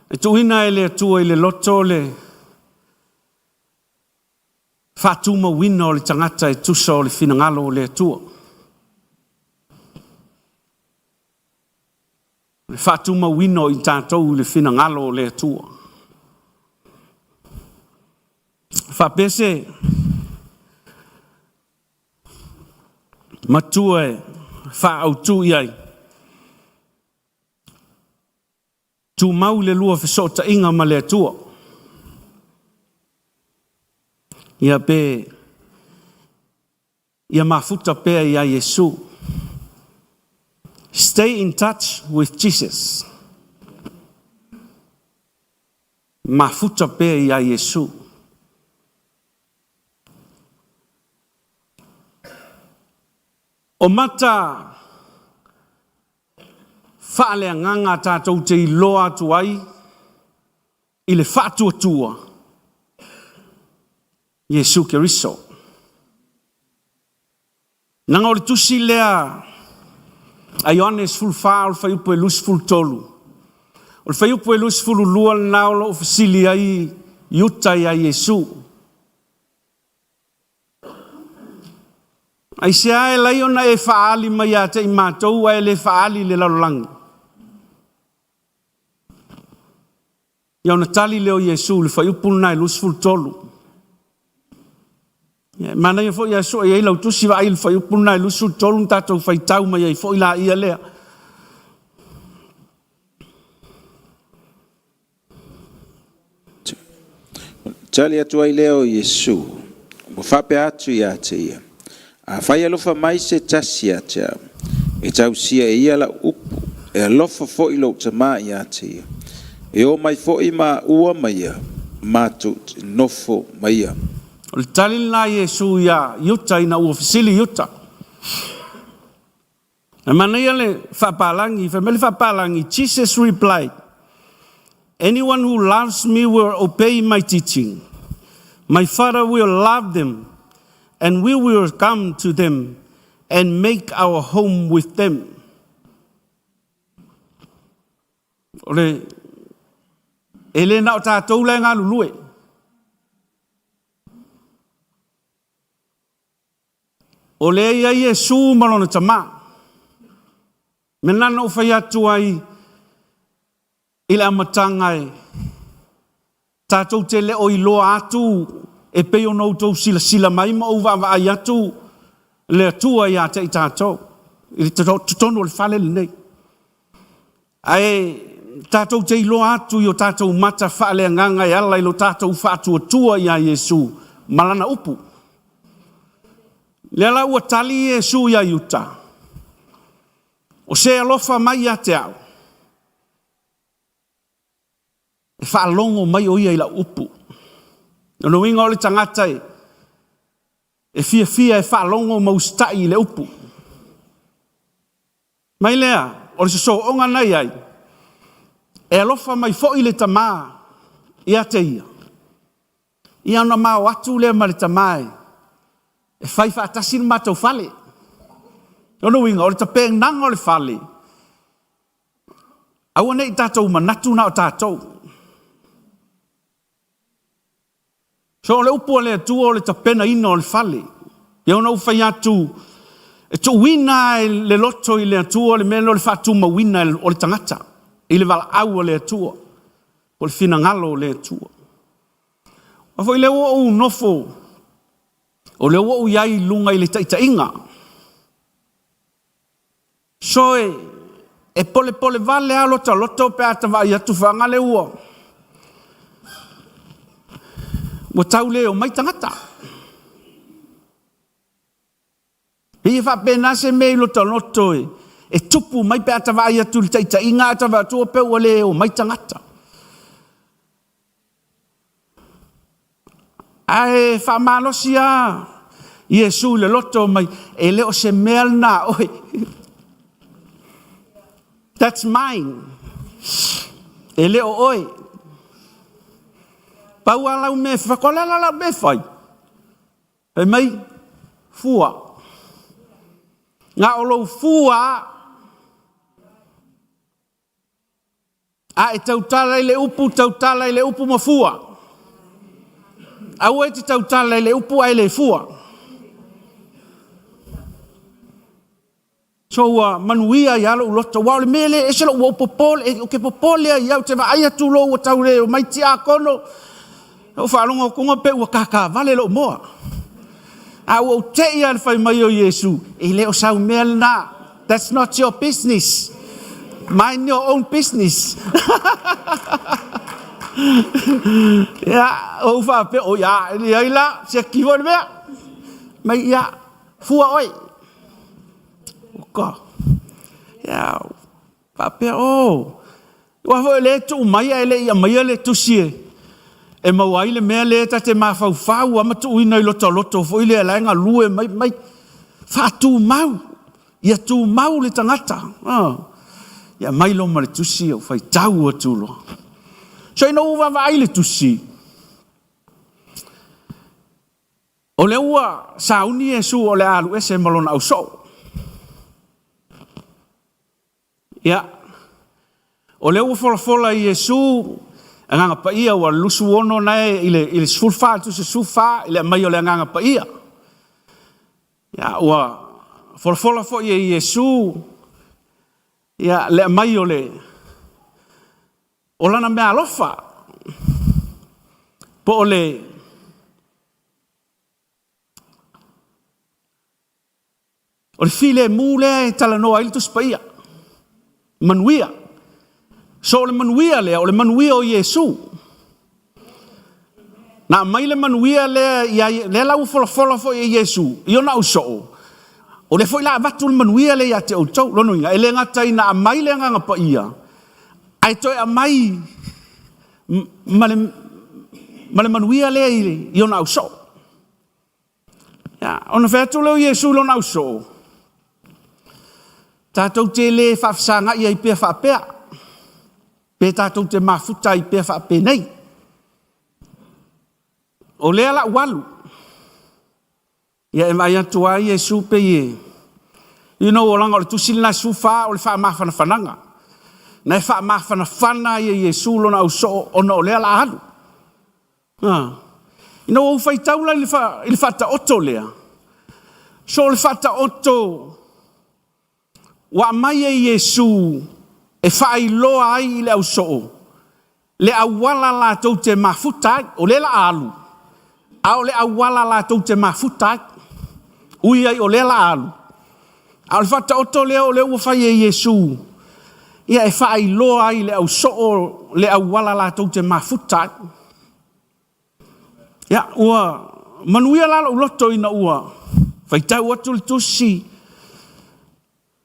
E tuuina e le Atua i le loto le faatumauina o le tagata e tusa o le finagalo o le Atua. Le faatumauina o i tatou i le finagalo o le Atua. Faapea se matua e faaautu i ai, tumau le lua fesootaiga ma le Atua. Ia pe ia mafuta pea ia Iesu. Stay in touch with Jesus. Mafuta pea ia Iesu. O mata faaleagaga tatou te iloa atu ai i le faatuatua Iesu Keriso. Nanga o le tusi lea a Ioane 14 o le fuaiupu e 23. O le fuaiupu e 22 lena o loo fesili ai Iuta ia Iesu. Ai se ae lai ona e faali mai ia te i matou ae le faali le lalolagi. Ia ona tali lea o Iesu le fuaiupu lena e 23. Ia, manaia foi ia sue ai lau tusi vaai le fuaiupu lena e 23 na tatou faitau mai ai foi la ia lea. Tali atu ai lea o Iesu, ua faapea atu ia te ia, afai alofa mai se tasi ia te au, e tausia e ia lau upu, e alofa foi lou Tamā ia te ia. E o mai foi ma ua mai ia, matou te nofo ma ia. O le tali lena Iesu ia Iuta ina ua fesili Iuta. E manaia le faapalagi, fai mai le faapalagi, Jesus replied, "Anyone who loves me will obey my teaching. My Father will love them, and we will come to them and make our home with them." O le e le na o tatou le galulue. O lea e i ai Iesu ma lona Tama. Mea lena na ou fai atu ai i le amataga e tatou te le o iloa atu e pei ona outou silasila mai ma ou vaavaai atu le Atua ia te i tatou i le totonu o le fale lenei. Ae tatou te iloa atu i o tatou mata faaleagaga e ala i lo tatou faatuatua ia Iesu ma lana upu. Lea la ua tali Iesu ia Iuta, O se alofa mai ia te au, e faalogo mai o ia i lau upu. O le uiga o le tagata e fiafia e faalogo ma usitai i le upu. Mai lea, o le sosooga na i ai, e alofa mai foi le tama ia te ia, ia ona ma o atu lea ma le tama e fai faatasi le matou fale. O lona uiga, o le tapenaga o le fale, aua ne i tatou manatu na o tatou. So o le upu a le Atua o le tapenaina o le fale. E ono ou fai atu, e tuuina lava le loto i le Atua le mea lea o le faatumauina o le tagata i le valaau a le Atua, po o le finagalo o le Atua. Aua foi o lea ua ou nofo, o lea ua ou i ai i luga i le taitaiga. So e polepole vale lava lo ta loto pe a ta vaai atu fagale ua tau le omai tagata. E pei e faapena se mea i lo ta loto e tupu mai pe a ta vaai atu i le taitaiga ae ta vaai atu pei ua le omai tagata. Ae faamalosi lava Iesu i le loto mai, e le o se mea lena a oe. That's mine. E le o oe. Pau lava lau mea e fai, o le a la lau mea e fai? Fai mai, fua. Na o lou fua lava. A e tautala i le upu, tautala i le upu ma fua. Aua e te tautala i le upu ae le fua. So ua manuia ai lava lou loto, aua o le mea lea e ese lou ua ou popole, ou te popole ai lava, ou te vaai atu loa ua tau le omai tiakono, ou faalogo atu pei ua kakavale lou moa. A ua ou te i lava i le fai mai o Iesu, e le o sau mea lena. That's not your business. Mind your own business. Ia, ou faapea, oi a, e leai la, siaki foi le mea. Mai, ia, fua oe. Uka. Ia, faapea, oh, aua foi o lea e tuu mai ae le i aumaia le tusi e maua ai le mea lea ta te mafaufau lava ma tuuina i lota loto foi lea la e galue mai, mai faatumau, ia tumau le tagata. Oh. Ia aumai loa ma le tusi ou faitau atu loa. So ina ua vaavaai le tusi, O lea ua sauni Iesu o le a alu ese ma lona ausoo. Ia, o lea ua folafola i Iesu Agaga Paia ua 26 na e i le, i le 14, tusi 14 i le aumai o le Agaga Paia. Ia, ua folafola foi e Iesu ia, le aumai o le o lana meaalofa po o le O le filemu lea e talanoa ai le Tusi Paia. Manuia. So o le manuia lea, o le manuia o Iesu. Na aumai le manuia lea, ia, lea la ua folafola foi e Iesu i ona ausoo, o lea foi la avatu le manuia lea ia te outou. Lona uiga, e le gata ina aumai le Agaga Paia, ae toe aumai ma le, ma le manuia lea i, i ona ausoo. Ia, ona fai atu lea o Iesu i lona ausoo, tatou te le faafesagai ai pea faapea, pe tatou te mafuta ai pea faapenei. O lea la ua alu. Ia e vaai atu lava Iesu pei e, you know, o leaga o le tusi lena 14 o le faamafanafanaga. Na e faamafanafana ai e Iesu lona ausoo ona o lea la alu. Ina ua ou faitau la i le faataoto lea, So o le faataoto ua aumai e Iesu e faailoa ai i le ausoo le auala latou te mafuta ai, o lea la a alu, a o le auala latou te mafuta ai. Ui ai o lea la a alu, a o le faataoto lea o lea ua fai e Iesu, ia e faailoa ai i le ausoo le auala latou te mafuta ai. Ia, ua manuia la lou loto ina ua faitau atu le tusi,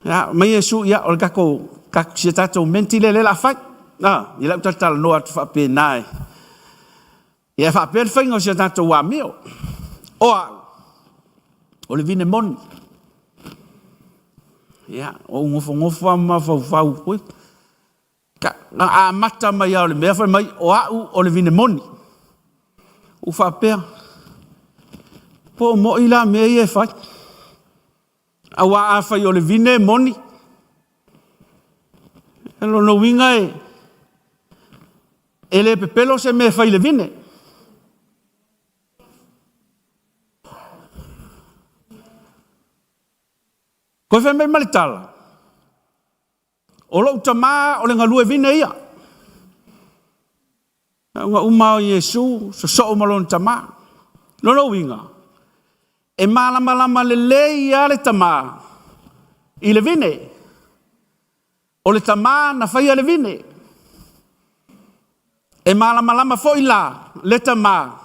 ia, mai Iesu, ia, o le tatou, si a tatou menti lea o le a fai. Ah, ia lau talatalanoa atu faapena e. Ia faapea le faiga o si a tatou amio. O au, o le vine moni. Ia, ou nofonofo lava ma mafaufau, ui, Na amata mai lava o le mea fai mai o au o le vine moni. Ua faapea, po o moi la mea ia e fai. Aua a fai o le vine e moni, o lona uiga e, e le pepelo se mea e fai i le vine. Toe fai mai ma le tala, O lou tama o le galue vine ia. Ua uma o Iesu sosoo ma lona tama. Lona uiga, e malamalama lelei lava le tama i le vine. O le tama na faia le vine. E malamalama foi la le tama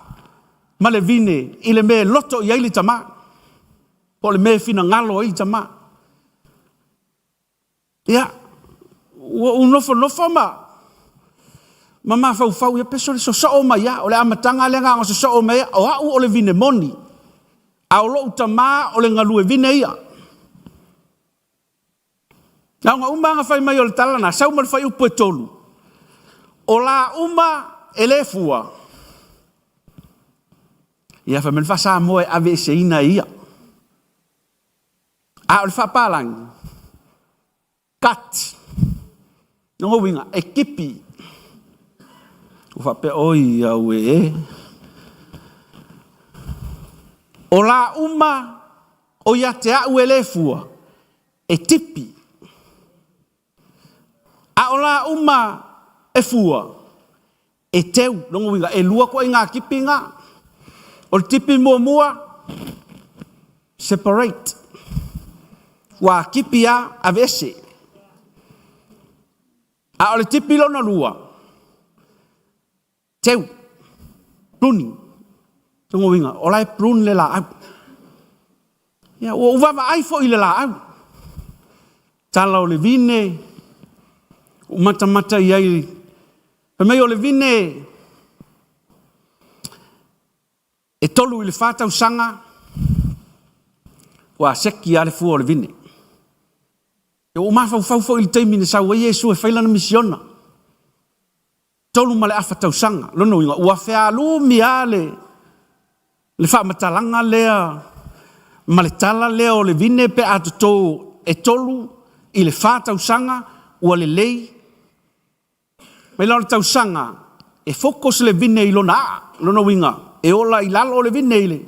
ma le vine i le mea e loto i ai le tama, po o le mea e finagalo ai le tama. Ia, ua ou nofonofo ma ma mafaufau, ia pe sole sosoo mai lava, o le amataga lea na ona sosoo mai ai, o au o le vine moni, a o lou tama o le galue vine ia. Na ona uma lava ona fai mai o le tala lena, sau ma le fuaiupu e 3, o la uma e le fua, ia fai mai le faa-Samoa e aveeseina e ia. A o le faapalagi, cut. Lona uiga, e tipi. Ua faapea, oi aue e. O la uma o ia te au e le fua, e tipi. A o la uma e fua, e teu. Lona uiga, e lua ituaiga tipi na. O le tipi muamua, separate. Ua tipi lava, aveese. A o le tipi lona lua, teu, pruning. Lona uiga, o la e prune le laau. Ia, ua ou vaavaai foi i le laau, tala o le vine, ua matamata i ai, fai mai o le vine e 3 i le 4 tausaga ua seki lava le fua o le vine. Ua ou mafaufau foi i le taimi na sau ai Iesu e fai lana misiona, 3.5 tausaga. Lona uiga, ua fealumi lava le, le faamatalaga lea ma le tala lea o le vine pe a toto e 3 i le 4 tausaga ua lelei. Mai la o le tausaga e focus le vine i lona aa. Lona uiga, e ola i lalo le vine i le...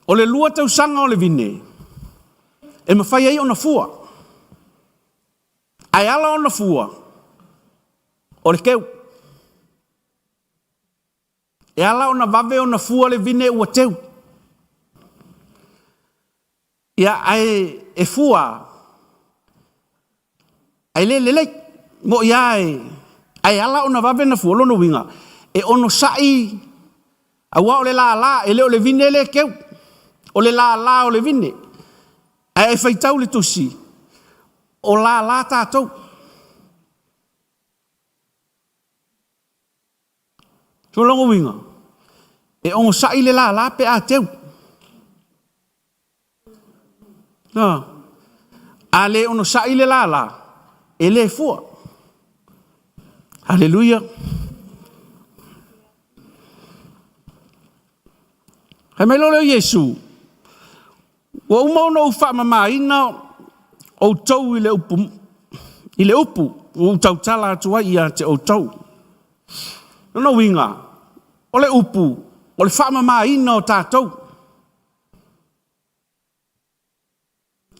O le 2 tausaga o le vine, e mafai ai ona fua. Ae ala ona fua, o le teu. E ala ona vave ona fua le vine ua teu. Ia, ae e fua, ae le lelei. Mo'i lava e, ae ala ona vave ona fua, lona uiga, e onosai, aua o le lala, e le o le vine lea e teu, o le lala o le vine. Ae faitau le tusi, o lala tatou. So lona uiga, e onosai le lala pe a teu. A le onosai le lala, e le fua. Haleluia. Fai mai loa lea o Iesu, ua uma ona ou faamamaina outou i le upu, i le upu ua ou tautala atu ai ia te outou. Lona uiga, o le upu, o le faamamaina o tatou.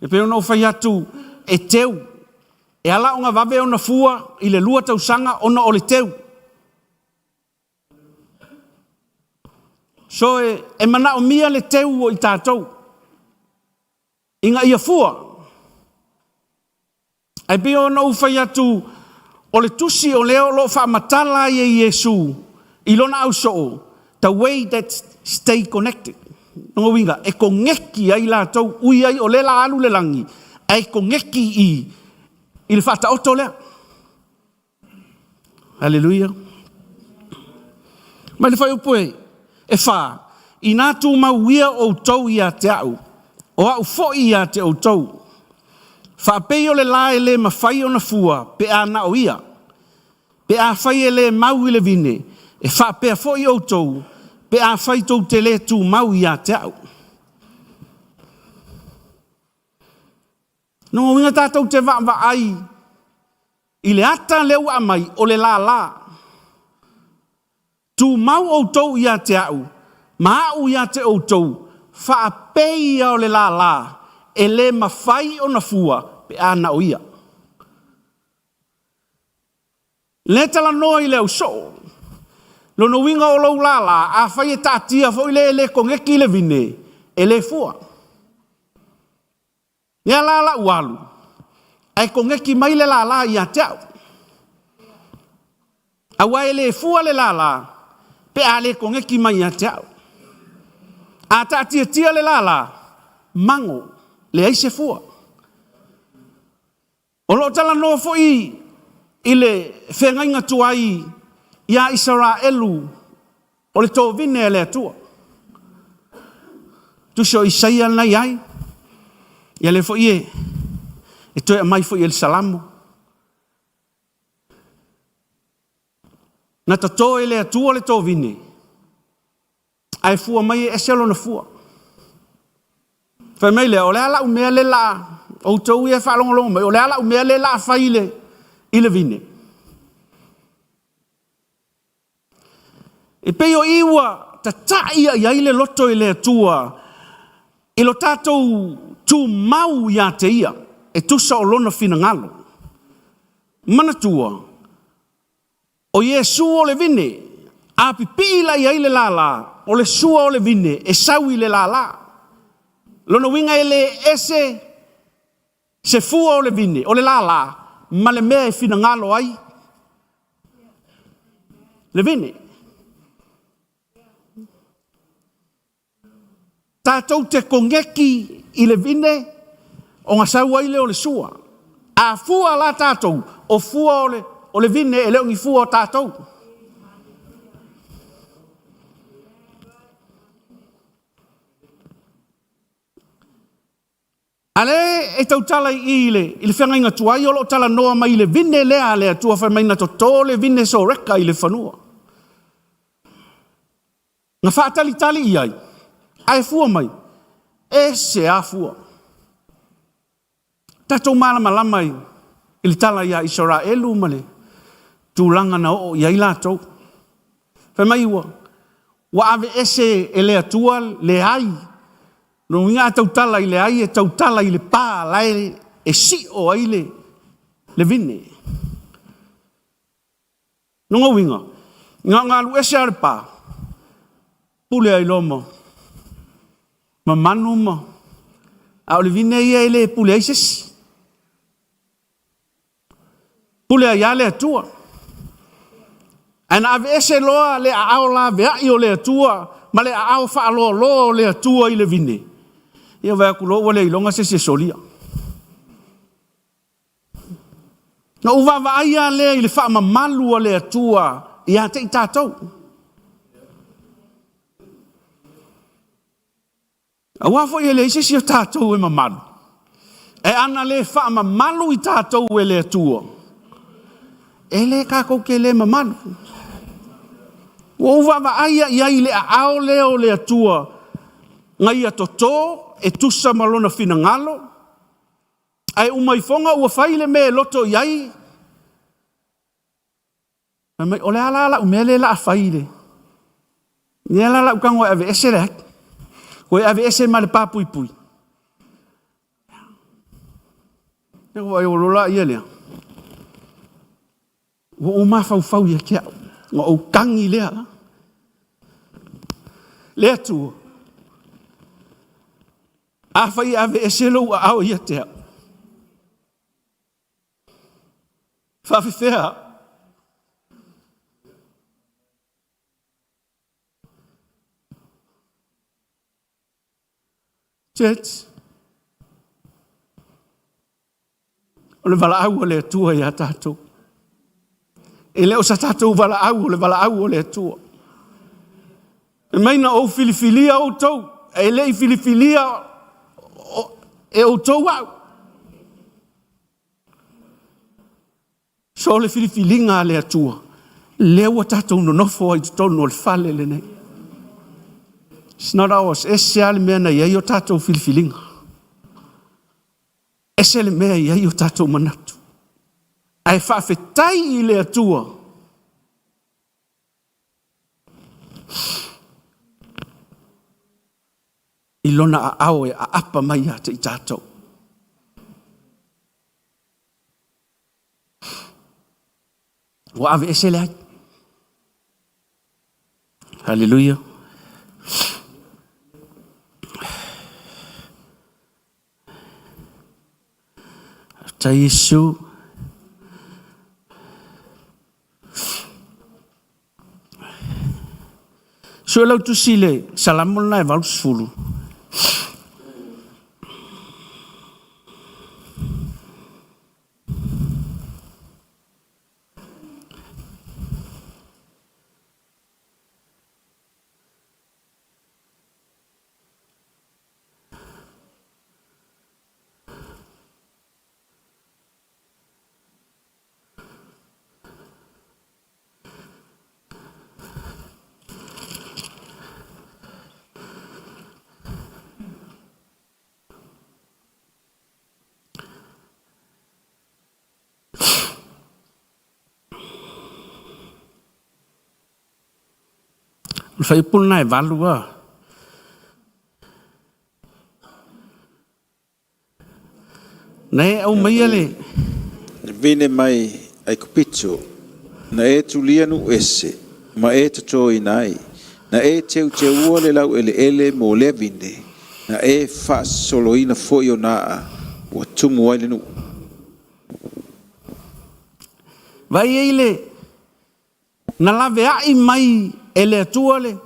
E pei ona ou fai atu, e teu. E ala ona vave ona fua i le 2 tausaga ona o le teu. So e manaomia le teu o i tatou ina ia fua. Ae pei ona ou fai atu, o le tusi o lea o lo o faamatala ai e Iesu i lona ausoo, the way that stay connected. Lona uiga, e koneki ai latou, ui ai o lea o le a alu i le lagi, ae koneki i i le faataoto lea. Aleluia. Mai le fuaiupu e 4, Ina tumau ia outou ia te au, o au foi ia te outou. Faapei o le la e le mafai ona fua pe a na o ia, pe afai e le mau i le vine, e faapea foi outou pe afai tou te le tumau ia te au. Lona uiga tatou te vaavaai i le ata lea ua aumai, o le lala. Tumau outou ia te au, ma au ia te outou, faapei ia o le lala e le mafai ona fua pe a na o ia. Lea talanoa i le ausoo. Lona uiga o lou lala, afai e taatia foi lea e le koneti i le vine, e le fua. Lea la lau alu, ae koneti mai le lala ia te au. Aua e le fua le lala pe a le koneti mai ia te au. A taatiatia le lala, mago, leai se fua. O lo o talanoa foi i le feagaiga tuai ia Isaraelu o le tovine a le Atua. Tusi o Isaia lena e i ai, ia lea foi e toe aumai foi e le Salamo. Na toto e le Atua le tovine, ae fua mai e ese lona fua. Fai mai lea, o le a lau mea lea o le a, outou ia e faalogologo mai, o le a lau mea lea o le a fai i le vine? E pei o i ua tatai i ai le loto i le Atua i lo tatou tumau ia te Ia e tusa o Lona finagalo. Manatua, o Iesu o le vine, a pipii la i ai le lala, o le sua o le vine e sau i le lala. Lona uiga e le ese se fua o le vine, o le lala, ma le mea e finagalo ai le vine. Tatou te koneki i le vine ona sau ai lea o le sua. A fua la tatou, o fua o le vine e le o ni fua o tatou. A lea e tautala i i i le feagaiga tuai o lo o talanoa mai i le vine lea a le Atua fai mai na toto le vine Soreka i le fanua. Na faatalitali i ai, ae fua mai, e se a fua. Tatou malamalama i le tala ia Isaraelu ma le tulaga na oo i ai latou. Fai mai ua aveese e le Atua le ai. Lona uiga a tautala i le ai, e tautala i le pa la e sio ai le vine. Lona uiga, na ona alu ese lava o le pa, pule ai loa ma manu ma... A o le vine ia e le pule ai se isi. Pule ai lava le Atua. Ae na aveese loa le aao laveai o le Atua ma le aao faaloaloa o le Atua i le vine, ia vaai atu loa ua le iloga se isi e solia. Na ou vaavaai lava lea i le faamamalu a le Atua ia te i tatou. Aua foi e leai se isi o tatou e mamalu, ae ana le faamamalu i tatou e le Atua, e le tatou te le mamalu. Ua ou vaavaai i ai i le aao lea o le Atua na ia toto e tusa ma lona finagalo, ae uma ifoga ua fai le mea e loto i ai. Fai mai, o le a la lau mea lea o le a fai i le... Lea la o le a ou tago e aveese le ai, toe aveese ma le papuipui. Ia ua ai o la ia lea. Ua ou mafaufau ia te au, na ou tagi lea. Le Atua, afai e aveese lou aao ia te au, faafefea? Church, o le valaau a le Atua ia tatou. E le o sa tatou valaau, o le valaau a le Atua. E mai na ou filifilia outou, e le i filifilia e outou au. So o le filifiliga a le Atua, lea ua tatou nonofo ai i totonu o le fale lenei. It's not ours. Ese lava le mea na i ai o tatou filifiliga. Ese le mea e i ai o tatou manatu. Ae faafetai i le Atua i lona aao e aapa mai ia te i tatou. Ua aveese le ai. Haleluia. Faafetai Iesu. Sue lau tusi i le Salamo lena e 80. O le faaiupu lena e 8 a. Na e aumaia le. Vine mai Aikupito, na e tulia nuu ese, ma e totoina ai, na e teuteua le laueleele mo lea vine, na e faasosoloina foi ona aa, ua tumu ai le nuu. Vaai ai le na laveai mai e le Atua le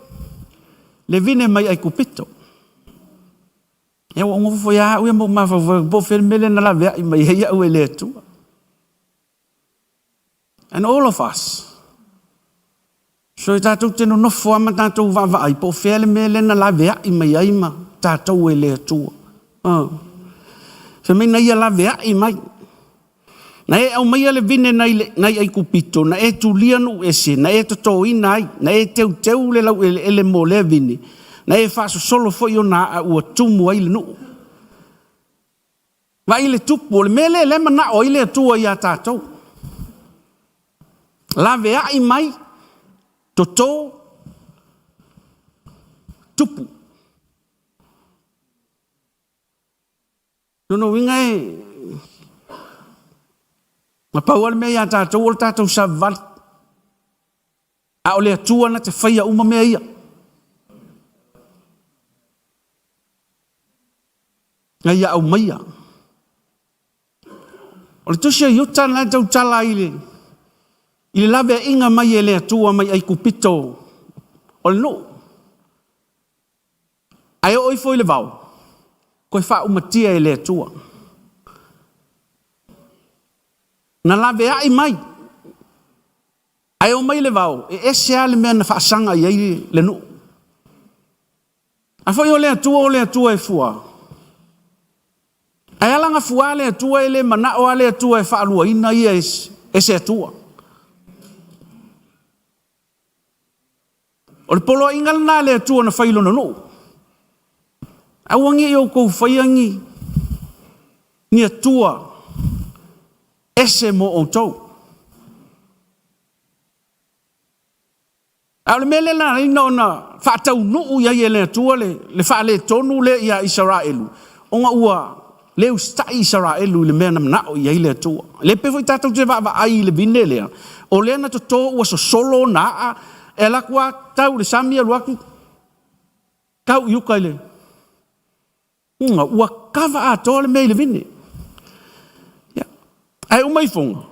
le vine mai Aikupito. Ia ua ou nofo foi lava au ia ma ou mafaufau po o fea le mea lea na laveai mai ai au e le Atua. And all of us. So e tatou te nonofo lava ma tatou vaavaai po o fea le mea lea na laveai mai ai ma tatou e le Atua. Fai mai na ia laveai mai. Na e aumaia le vine nai, le, nai Aikupito, na e tulia nuu ese, na e totoina ai, na e teuteu le laueleele mo lea vine, na e faasosolo foi ona aa ua tumu ai le nuu. Vaai le tupu, o le mea lea lea manao ai le Atua ia tatou. Laveai mai, toto, tupu. Lona uiga e na pau lava le mea ia tatou o le tatou savavali. A o le Atua na te faia uma mea ia. Na ia aumaia. O le tusi a Iuta na e tautala i le, i le laveaiga mai e le Atua mai Aikupito o le nuu. Ae oo ifo i le vao, toe faaumatia e le Atua. Na laveai mai, ae oo mai i le vao, e ese lava le mea na faasaga i ai le nuu. A foi o le Atua o le Atua e fua, ae ala na fua le Atua e le manao lava le Atua e faaluaina ia e se Atua. O le poloaiga lena a le Atua na fai i lona nuu. Aua ne i outou faia ni, ni atua ese mo outou. A o le mea lea na ala ona faataunuu i ai e le Atua le, le faaletonu lea ia Isaraelu, ona ua le usitai Isaraelu i le mea na manao i ai le Atua. Le pei foi tatou te vaavaai i le vine lea, o lea na toto ua sosolo ona aa, e alu atu lava tau i le sami alu atu tau i uta i le uga, ua kava atoa le mea i le vine. Ia, ae uma ifoga,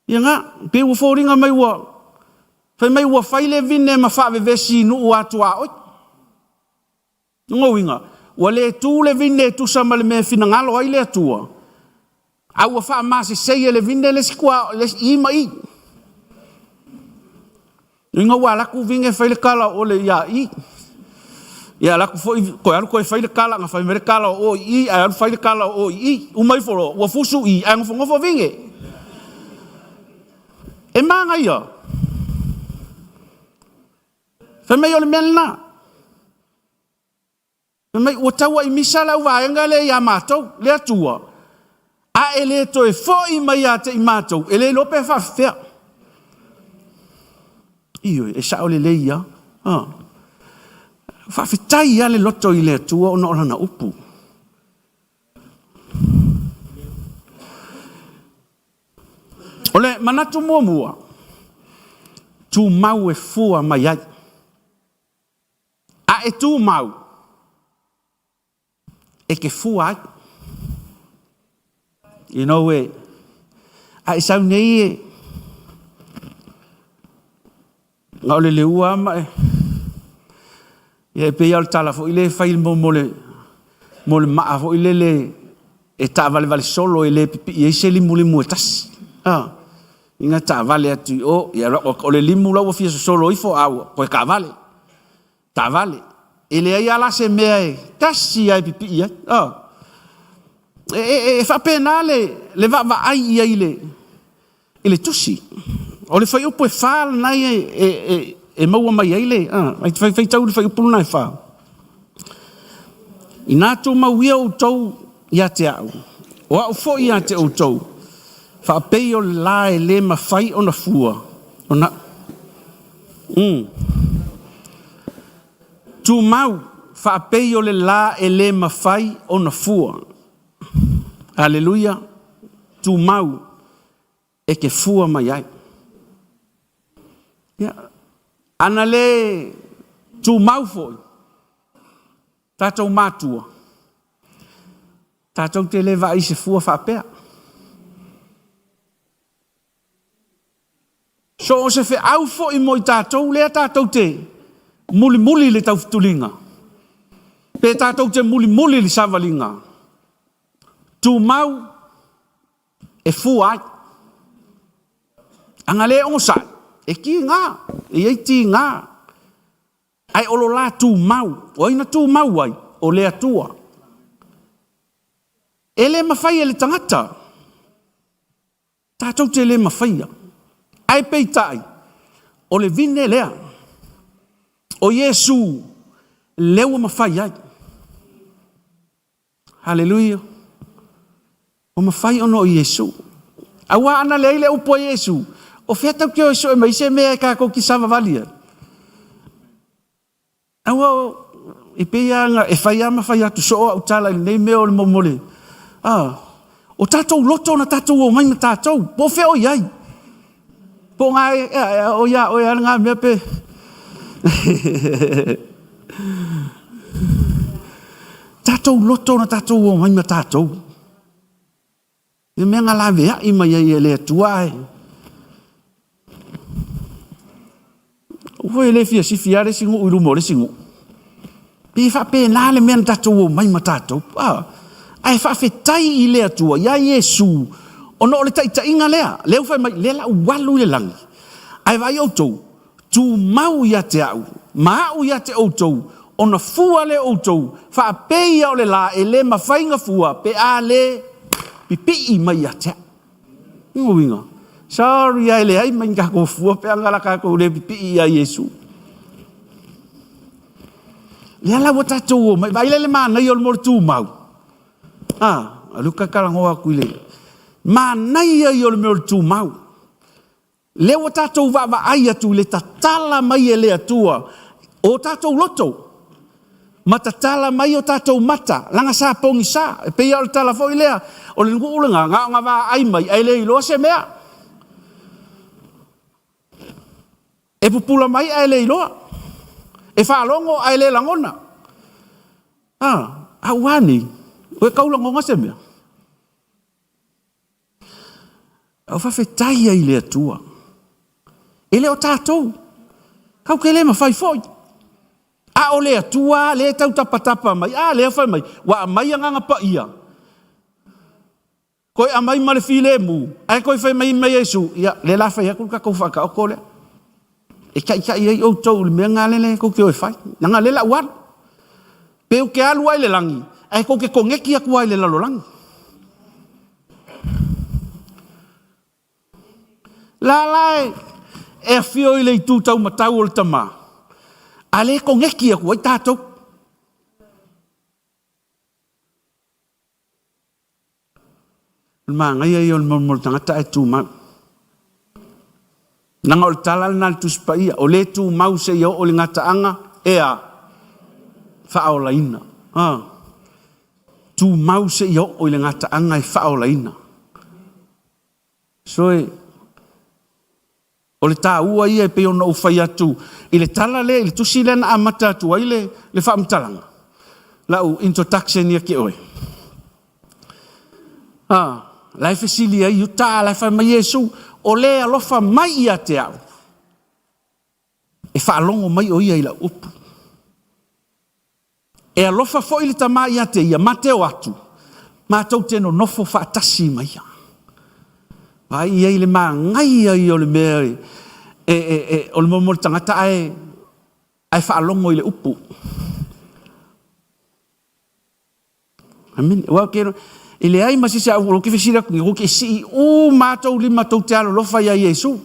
ia na, pei ua foliga mai ua, fai mai ua fai le vine ma faavevesi i nuu a tuaoi. Lona uiga, ua le tu le vine e tusa ma le mea e finagalo ai le Atua, a ua faamasesei e le vine le isi le isi i ma i. Lona uiga ua alu atu vine fai le tala o Ole ia i, ia alu atu foi toe alu toe fai le tala, na fai mai le tala o o i i, ae alu fai le tala o o i i. Uma ifo loa, ua fusu i ae nofonofo vine. E manaia. Fai mai o le mea lena. Fai mai ua tauai misa le auvaega lea ia matou, le Atua, a e le toe foi mai ia te i matou, e le iloa pe faafefea. Ioe, e sao lelei lava. Ah. Faafetai lava le loto i le Atua ona o lana upu. O le manatu muamua, tumau e fua mai ai. A e tumau, e te fua ai. You know, e, a e sau nei e, na o le leua ma e, ia e pei lava o le tala foi lea e fai mo, mo, le, mo le maa foi lele e taavalevale solo e le pipii ai se limulimu e tasi. Ah. Ina taavale atu i o, ia, o le limu la ua fia sosolo ifo, a ua toe taavale. Taavale. E leai lava la se mea e tasi lava e pipii ai. Ah. E, e, e faapena le, le vaavaai i ai i le, i le tusi. O le fuaiupu e 4 lena e, e, e, e maua mai ai le, ah, ai faitau le fuaiupu lena e 4. Inā tumau ia outou ia te au, o au foi ia te outou, faapei o le la e le mafai ona fua, ona Tumau, faapei o le la e le mafai ona fua. Aleluia. Tumau e te fua mai ai. Ia, ana le tumau foi, tatou matua, tatou te le vaai i se fua faapea. So o se feau foi mo i tatou lea tatou te mulimuli i le taufetuliga, pe tatou te mulimuli i le savaliga, tumau e fua ai. Ana le onosai, e tiga, e i ai tiga, ae o lo la tumau. O ai na tumau ai? O le Atua. E le mafai e le tagata, tatou te le mafaia. Ae peitai, o le vine lea, o Iesu, lea ua mafai ai. Haleluia. Ua mafai ona o Iesu. Aua ana leai le upu a Iesu, o fea tatou te o e sue mai se mea e tatou te savavali ai? Aua e pei lava e fai lava ma fai atu soo au tala i lenei mea o le momole. Ah, o tatou loto na tatou omai ma tatou, po o fea o i ai. Po o ngā e, o ia oe a ngā mea pe. Tatou loto na tatou omai ma tatou. Le mea na laveai mai ai e le Atua ae. Ua e le fia sifi lava le isi nuu i luma o le isi nuu. Pei e faapena le mea na tatou omai ma tatou. Ah, ae faafetai i le Atua ia Iesu ona o le taitaiga lea. Lea ua fai mai, lea la ua alu i le lagi. Ae vaai outou, tumau ia te au, ma au ia te outou, ona fua lea o outou, faapei ia o le la e le mafai na fua pe a le pipii mai ia te au. Lona uiga, sorry lava e leai ma ni tatou fua pe ana la tatou le pipii ia Iesu. Lea la ua tatou omai, vaai la i le manaia o le mea o le tumau. Ah, alu ta talanoa atu i le manaia ia o le mea o le tumau. Lea ua tatou vaavaai atu i le tatala mai e le Atua o tatou loto. Ma tatala mai o tatou mata, laga sa pogisa. E pei lava o le tala foi lea, o le nuu lena, na ona vaai mai ae le iloa se mea. E pupula mai ae le iloa. E faalogo ae le lagona. A, a ua a nei? Ua e tau lagona se mea? A o faafetai ai i le Atua. E le o tatou. Tatou te le mafai foi. A o le Atua lea e tau tapatapa mai, a lea fai mai, ua aumai Agaga Paia, toe aumai ma le filemu, ae toe fai mai ma Iesu, ia, lea o le a fai atu le tatou faataoto lea, e taitai ai outou i le mea lena lea tou te o e fai, leaga o lea o le a ou alu. Pe ou te alu lava i le lagi, ae tou te koneti atu lava i le lalolagi. La la e afio i le itu taumatau o le Tama, a o lea e koneti atu ai tatou. O le manaia ia o le mo le tagata ae tumau. Leaga o le tala lena a le Tusi Paia, o le tumau seia oo i le gataaga, e a? Faaolaina. Ah. Tumau seia oo i le gataaga e faaolaina. So e, o le taua ia e pei ona ou fai atu i le tala lea, i le tusi lea na amata atu ai le, le faamatalaga, lau introduction ia te oe. Ah, la e fesili ai Iuta, la e fai mai Iesu, o le alofa mai ia te au, e faalogo mai o ia i lau upu. E alofa foi le Tama ia te ia, ma te o atu, matou te nonofo faatasi ma ia. Vaai i ai le manaia ia o le mea e, e, e, e o le momo o le tagata ae, ae faalogo i le upu. Amene. Aua ke e leai ma se isi au ke fesili atu nei, ke sii uma tou lima tou te alolofa ia Iesu.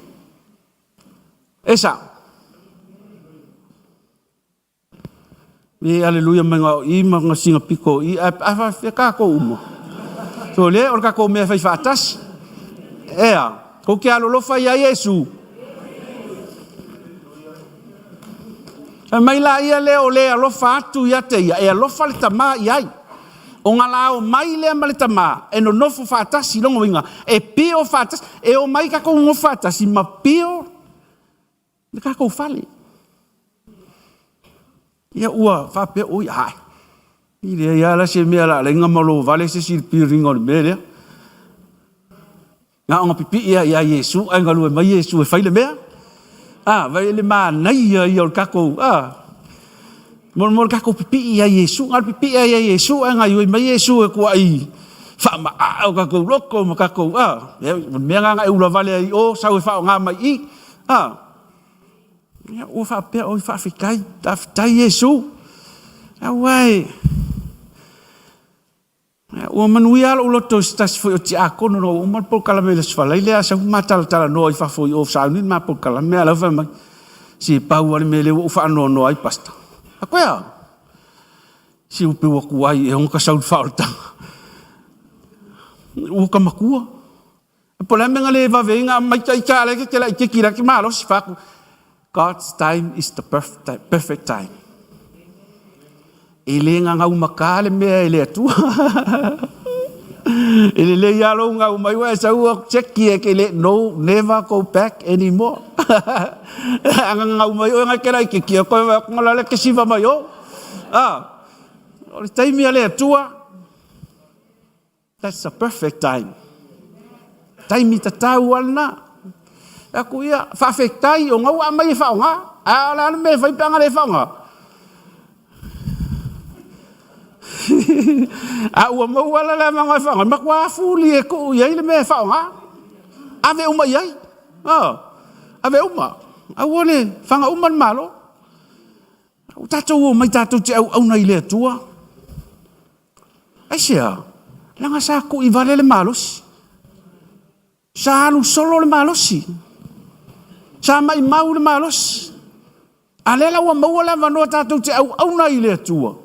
E sao? E aleluia mai ngā o i ma ngā singa piko o i, a, a whawhia kākou uma. So le, o le kākou mea whai whaatasi. Ea, kou ke alolofa ia Iesu. Fai mai la ia lea o le alofa atu ia te ia, e alofa le Tama i ai. O ngā la o mai lea ma le Tama, e nonofo faatasi, longa uiga, e pio faatasi, e o mai kākou nonofo faatasi ma pio le kākou fale. Ia ua faapea, oi ai, i leai lava la se mea la alai ma lo vale se isi i le piriga o le mea lea. Na ona pipii lava ia Iesu ae galue mai Iesu e fai le mea. A, vai le manaia ia o le tatou, a, mo, mo le tatou pipii ia Iesu, na o le pipii lava ia Iesu ae gaioi mai Iesu e tuai faamaa o tatou loto ma tatou, a, o le mea lena na e ula vale ai i o, sau e faaaoga mai i i, a. Ia, ua faapea, oi, faafetai, faafetai Iesu. Aua e, Ua manuia lava lou loto i se tasi foi o tiakono ina ua uma le polokalame i le Aso Faraile ae sau ma talatalanoa i fafo i o sauni le ma polokalame a o la e fai mai, se pau lava le mea lea ua ou faanoanoa ai Pastor. A koe a? Se ua peu atu ai ea ona ka sau i le faaolataga. Ua ka matua. Po o le a le mea na le vave ai ona aumai ita a la e te laitiiti la e te malosi fai atu. God's time is the perfect time. E le gagaumata le mea e le Atua. E lelei lava lou gau mai ua e sau ua cheki e ke le no never go back anymore. A gagau mai oe ngai ke laitiiti e koe wai atu la le ke siva mai o. Ah, o le taimi a le Atua. That's the perfect time. Taimi tatau a lena. E aku ia, faafetai ona ua aumai e faaaoga. A o le a le mea e fai pe ana le faaaoga? A ua maua la le avanoa e faaaoga, matua fuli e tuu i ai le mea e faaaoga. Ave uma i ai. Oh, ave uma. Aua le faga uma le Malo. Ua tatou omai tatou te auauna i le Atua. Aisea? Leaga sa tui vale le malosi. Sa alu solo le malosi. Sa maimau le malosi. A lea la ua maua le avanoa tatou te auauna i le Atua.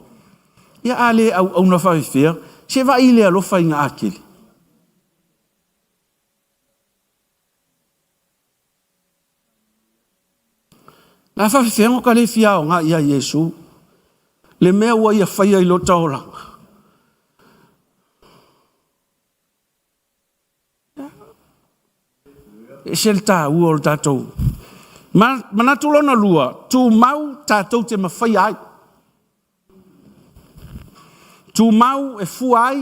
Ia a le auauna faafefea, se vaai i le alofa i ga atele. Na faafefea ona ka le fia aoga ia Iesu. le mea ua ia faia i lota olaga. E ese le taua o le tatou manatu lona lua, tumau tatou te mafaia ai. Tumau e fua ai,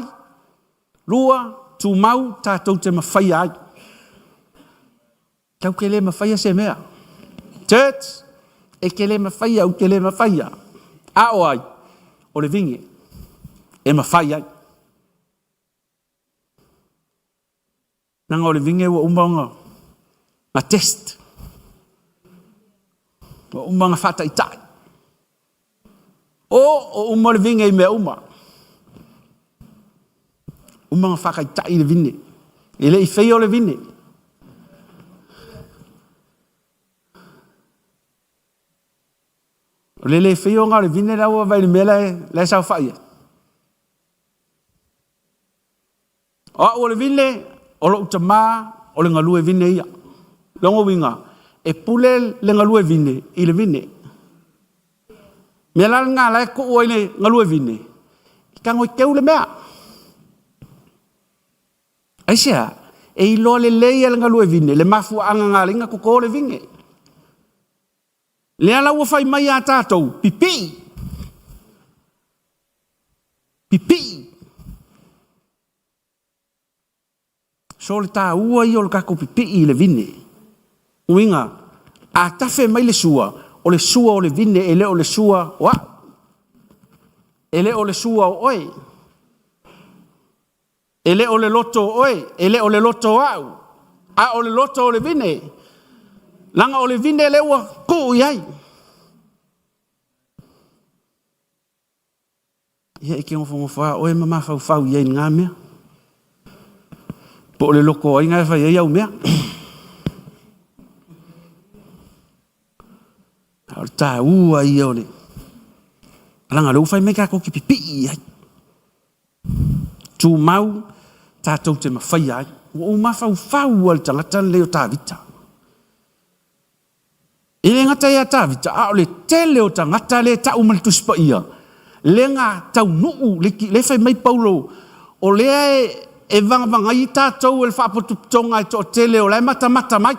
lua, tumau tatou te mafaia ai. Tatou te le mafaia se mea. Church, e te le mafaia, ou te le mafaia. A o ai? O le vine e mafai ai. Leaga o le vine ua uma ona test, ua uma ona faataitai. O uma le vine i mea uma. Uma ona faataitai le vine. E le i faia le vine. O le le faia ona o le vine la ua vaai i le mea la e saofai ai. O au o le vine, o lou tama o le galue vine ia. Lona uiga, e pule le galue vine i le vine. Mea la lena la e tuu ai le galue vine, e tago e teu le mea. Aisea? E iloa lelei e le galue vine le mafuaaga na ala ai ona toto le vine. Lea la ua fai mai ia tatou, pipii, pipii. So o le taua ia o le tatou pipii i le vine. Uiga, a tafe mai le sua, o le sua o le vine e le o le sua o au. E le o le sua o oe. E le o le loto o oe, e le o le loto o au, a o le loto o le vine. Leaga o le vine lea ua tuu i ai. Ia e te nofonofo lava oe ma mafaufau i ai i lena mea. Po o le loto o ai na e fai ai au mea. A o le taua ia o le... Leaga o lea ua fai mai tatou te pipii i ai. Tumau tatou te mafaia ai. Ua ou mafaufau lava i le tagata lenei o Tavita. E le gata ia Tavita, a o le tele o tagata lea e tau mai le Tusi Paia, lea na taunuu, lea fai mai Paulo, o lea e vagavagai tatou e le faapotopotoga e toatele o la e matamata mai.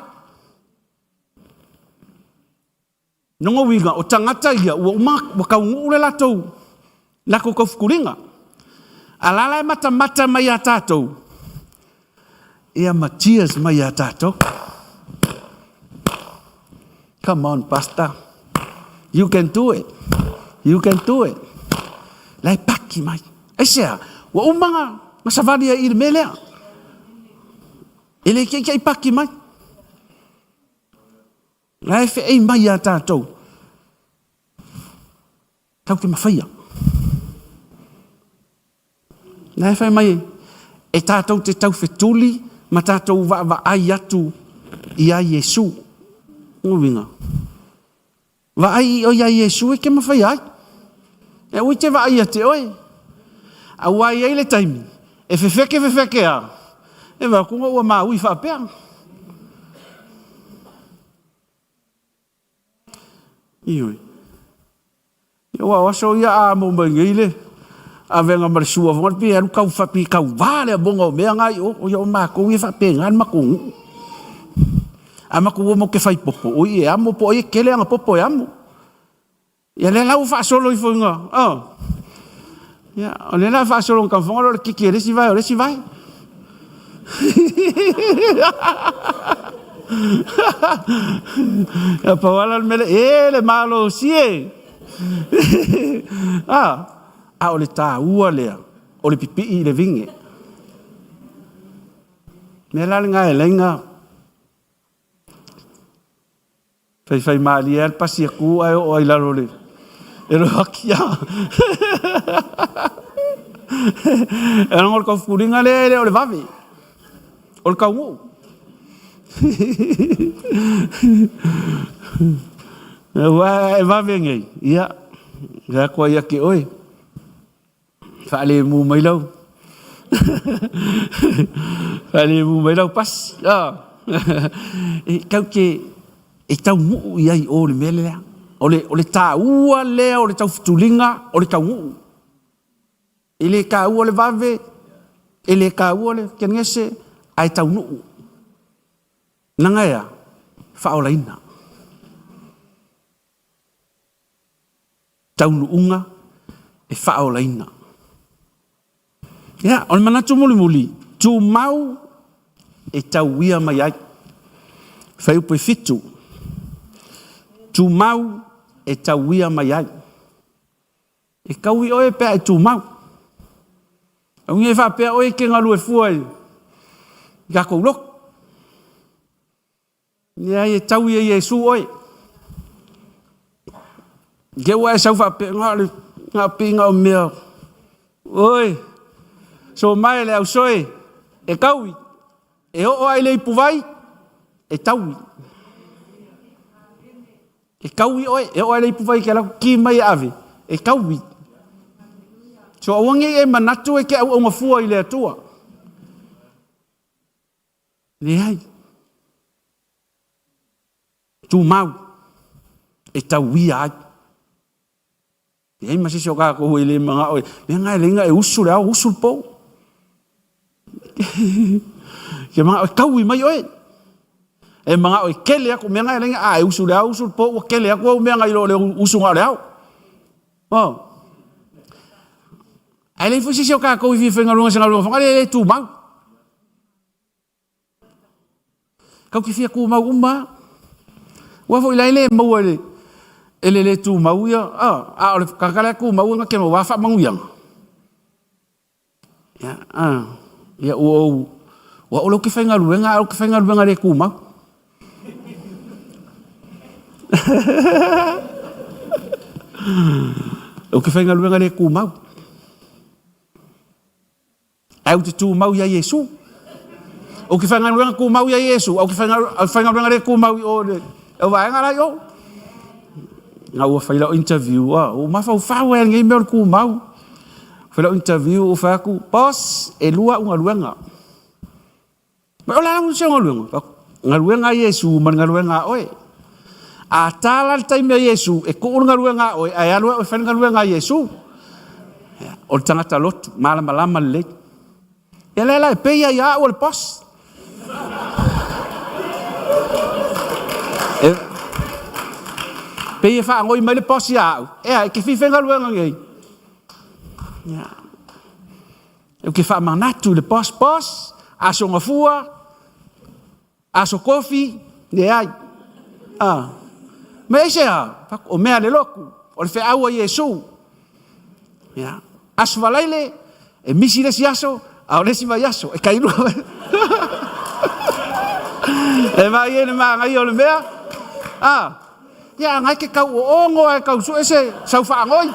Lona uiga, o tagata ia ua uma ua taunuu le latou latou taufetuliga, a o la la e matamata mai ia tatou, ia ma cheers mai ia tatou. Come on, pastor. You can do it. You can do it. La e paki mai. Aisea, ua uma na savali ai i le mea lea. E le keike'i paki mai. La e fe'ei mai iā tatou, tatou te mafaia. La e fai mai e tatou te taufetuli ma tatou vaavaai atu ia Iesu. Lona uiga, vaai i o ia Iesu e te mafaia ai. E aua e te vaai ia te oe. Aua e i ai le taimi e fefeke fefeke lava, e vaai atu ua maui faapea. Ioe. Aua o aso ia a amo mai nei le avega ma le sua foi pe alu tau pe tauvā le amoga o mea na i o, ia o matou ia e faapena le matou nuu. A matou o matou te fai popo, oi e amo po o ai e tele ana popo e amo. Ia lea la ua faasolo ifo ina, oh. Ia, o lea la faasolo ina taufofoga o le kiki a le isi vae o le isi vae. Ia pau lava la le mea lea, e le malosi e! A, a o le taua lea o le pipii i le vine. O le mea la lena e ala ai ona Faifaimalie lava le pasi atu ae oo lava i lalo o le ati. Leaga o le taufetuliga lea e le o le vave, o le taunuu. Aua e vave nei, ia, e atu ai ia te oe, faalemu mai lau faalemu mai lau pasi. E tatou te e taunuu i ai i o i le mea lea. O le, o le tāua lea o le taufetuliga o le taunuu. E le taua le vave, e le taua le kenese, ae taunuu. Leaga e a? Faaolaina. Taunuuga e faaolaina. Ia, o le manatu mulimuli, tumau e tauia mai ai. Fuaiupu 7, tumau e tauia mai ai. E taui oe pe a e tumau. Aua ne i faapea oe e te galue fua i tatou lotu. Leai, e taui e Iesu oe. I te i ua e sau faapea, na o le pei na o mea, oi, so mae le ausoe, e taui, e oo lava i le ipuvai, e taui. E taui oe, e oo lava i le ipuvai e te alu atu ki mai e ave, e taui. So aua ne i e manatu e te auauna fua i le Atua. Leai. Tumau e tauia ai. E leai ma se isi o tatou e le manao e, mea na e lelei ona e usu i le ao usu i le po. E te manao e taui mai oe. E manao e kele atu, mea na e lelei a e usu i le ao usu i le po ua kele atu au mea nai lo le usu na o le ao. Oh. Ae leai foi se isi o tatou e fia faigaluega i se galuega foi lea e le tumau. Tatou te fia tumau uma lava. Aua foi la e le maua e le, e le le tumau ia, a o le tagata la e tumau na te maua lava faamanuiaga. Ia, ia ua ou, ua ou te faigaluega ae ou te faigaluega le tumau. Ou te faigaluega le tumau. Ae ou te tumau ia Iesu. Ou te faigaluega tumau ia Iesu, ou te faigaluega le tumau i o le au vaega la i o. Na ua fai lau interview, ah, ua mafaufau ai lenei mea o le tumau. Fai lau interview, ua fai atu, boss, e lua au galuega. O le a se galuega? Galuega a Iesu ma le galuega a oe. A ta la le taimi a Iesu, e tuu le galuega a oe, ae alu e oe fai le galuega a Iesu. O le tagata lotu, malamalama lelei. Ia lea la e pei ai au o le boss. E pei e faagoi mai le boss ia au, ea, e te fifaigaluega nei. Ia. Ou te faamanatu i le boss, boss, aso gafua, aso kofi, leai. Ah. Me aisea, o mea a le lotu, o le feau a Iesu. Ia. Aso Faraile, e misi le isi aso, a o le isi vaiaso, e tailua. E vaai ai le manaia o le mea. Ah. Ia, na e ke kau oogo ae kau sue se sau faanoi.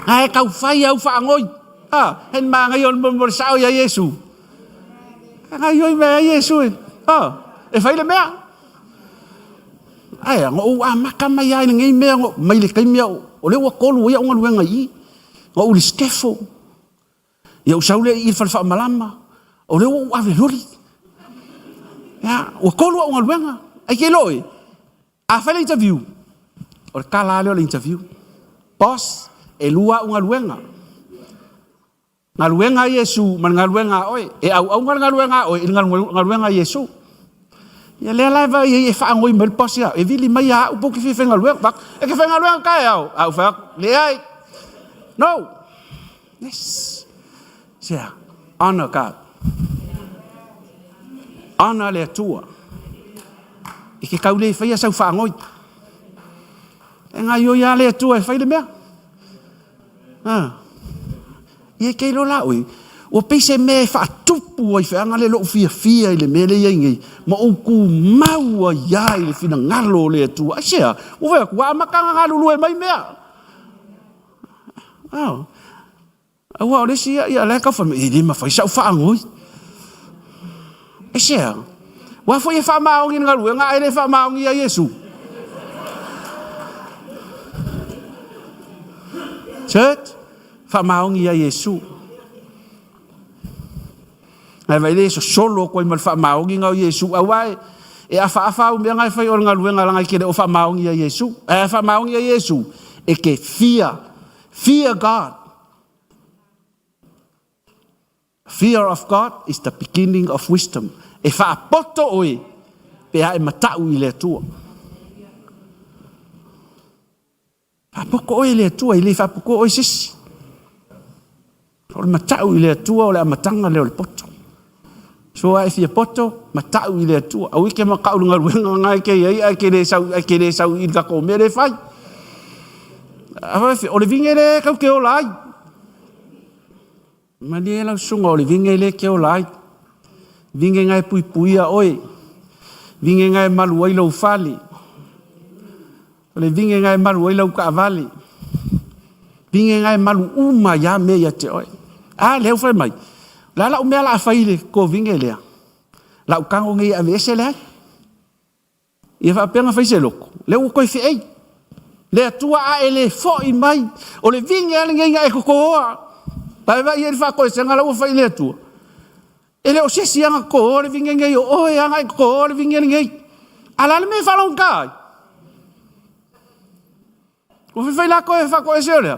Ae kau fai au faanoi. Ah, he manaia o le mo le sao ia Iesu. Ngai oi mea Iesu e. Ah, e fai le mea. Ae, no ou amata mai ai lenei mea no mai le taimi au o le ua tolu ai au galuega i i. No ou le scaffold. Ia ou sau lea i i le fale faamalama, o lea ua ou ave loli. Ia, ua tolu au galuega. Ai ke loe, a fai le interview, o le tala lea o le interview. Boss, e lua au galuega. Galuega a Iesu ma le galuega a oe. E auauna le galuega a oe i le galuega a Iesu. Ia lea la e vaai ai e faanoi mai le boss ia, e vili mai ia au pe ou te fia faigaluega. E te faigaluega taeao? A ou fai atu, leai. No. Yes. Sea, honor God. Honor le Atua. E ke kau le whaia sau whaangoi. E ngā ioi a le Atua e whai le mea. Ah. Ia kei lo la oi. Ua pei se mea e whaatupu ai wheanga le lou fia fia i le mea le iai nei. Ma ou ku mau ai ai le finagalo o le Atua. Ai sea, ua whai aku, a makanga ngā lulue mai mea. Oh. Aua o le isi ia, ia la e tau fai mai, e le mafai sa'u faanoi. Aisea? Aua foi e faamaoni i le galuega ae le faamaoni ia Iesu. Church, faamaoni ia Iesu. Ae vai le sosolo atu ai ma le faamaoniga o Iesu, aua e, E afaafa au mea na e fai o le galuega leaga e te le o faamaoni ia Iesu. Ae a faamaoni ia Iesu, e te fear, fear God. Fear of God is the beginning of wisdom. E faapoto oe pe a e matau i le Atua. Faapoto oe i le Atua, e le faapotoa oe e se isi. O le matau i le Atua o le amataga lea o le poto. So a e fia poto, matau i le Atua. Aua e te matau i le galuega lena e te i ai ae te le sau, ae te le sau i le tatou mea lea e fai. O le vine lea tatou te ola ai. Malie lau susuga o le vine lea e te ola ai. Vine lena e puipuia oe. Vine lena e malu ai lou fale. O le vine lena e malu ai lau taavale. Vine lena e malu uma ai lava mea ia te oe. A lea ua fai mai, o le a lau mea o le a fai i le kovine lea? O le a ou tago nei e aveese leai. Ia faapea na fai se loto, lea ua toe feei. Le Atua a e le foi mai, o le vine lava lenei na e totoa. Vaai i ai le faatoesega la ua fai e le Atua. E le o se isi lava na totoa le vine lenei, o oe lava na e totoa le vine lenei. A o le a le mea e faalogogata ai? Ua fai fai la toe faatoese o lea,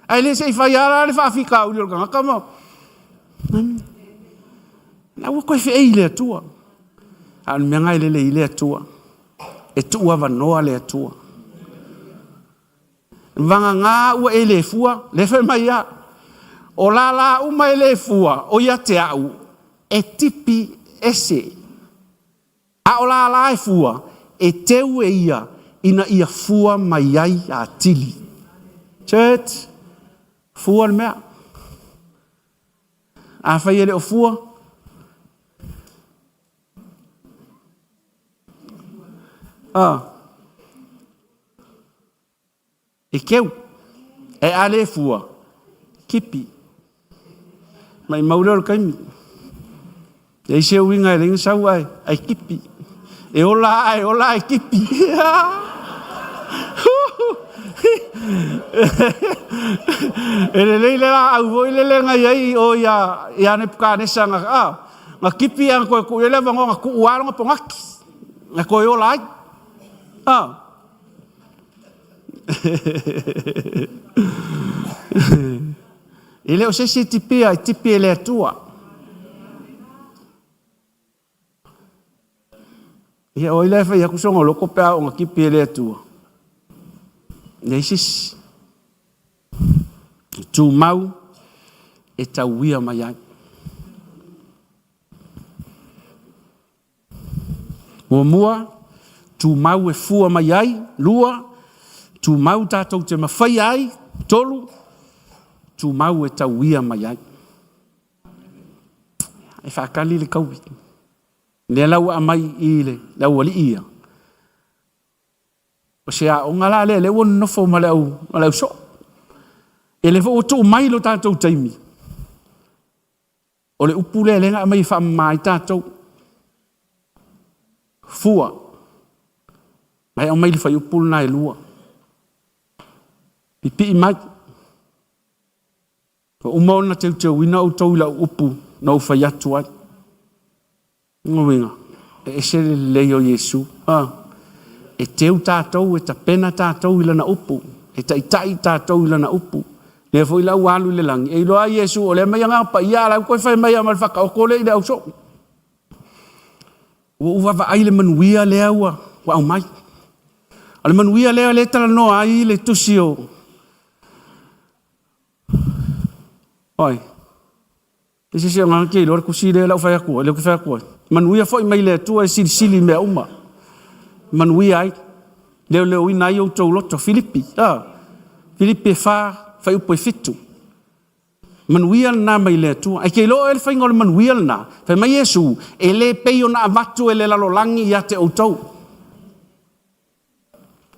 ae le se i fai lava la le faafitauli o le tagata ma... La ua toe feei i le Atua. A o le mea lena e lele i le Atua. E tuuavanoa le Atua. Vagana ua e le fua, lea fai mai ia, o lala uma e le fua, o ia te au, e tipi ese. A o lala e fua, e teu e ia ina ia fua mai ai atili. Church, fua le mea. Afai e le o fua, e teu. Ae a le fua, tipi. Maumau lea o le taimi. E leai se uiga e ala ai ona sau ae tipi. E ola ae ola ae tipi. E lelei le laau foi lele na i ai i o ia Nepukanesa na tipi ae na toe tuu i ai le avanoa na tuu lava lona ponati na toe ola ai. E le o se isi e tipia, e tipi e le Atua. Ia o ai la e fai atu sona loto pe a oo ina tipi e le Atua? Leai se isi. E tumau e tauia mai ai. Muamua, tumau e fua mai ai. Lua, tumau tatou te mafaia ai. Tolu, tumau e tauia mai ai. E faatali le taui. Lea la ua aumai i le aualii ia. O se aoga la lea, lea ua nonofo ma le au soo. E lea foi ua tuu mai lo tatou taimi. O le upu lea lea na aumai e faamama ai tatou. Fua. Na e aumai le fuaiupu lena e 2. Pipii mai. Ua uma ona teuteuina outou i lau upu na ou fai atu ai. Lona uiga, e ese le lelei o Iesu. E teu tatou, e tapena tatou i Lana upu, e taitai tatou i Lana upu. Lea foi la ua alu i le lagi, e iloa ai Iesu o lea e aumai Agaga Paia, a o la e ua toe fai mai lava ma le Faataoto lea i le ausoo. Ua ou vaavaai i le manuia lea ua aumai. O le manuia lea lea e talanoa ai le tusi o... Oi, E se o ke iloa le tusi lea lau fai atu ai, lea ou te fai atu ai. Manuia foi mai le Atua e silisili i mea uma. Manuia ai, leoleoina ai outou loto. Filipi, Filipi e 4, fuaiupu e 7. Manuia lena mai le Atua. Ae te iloa oe le faiga o le manuia lena. Fai mai Iesu, e le pei ona avatu e le lalolagi ia te outou.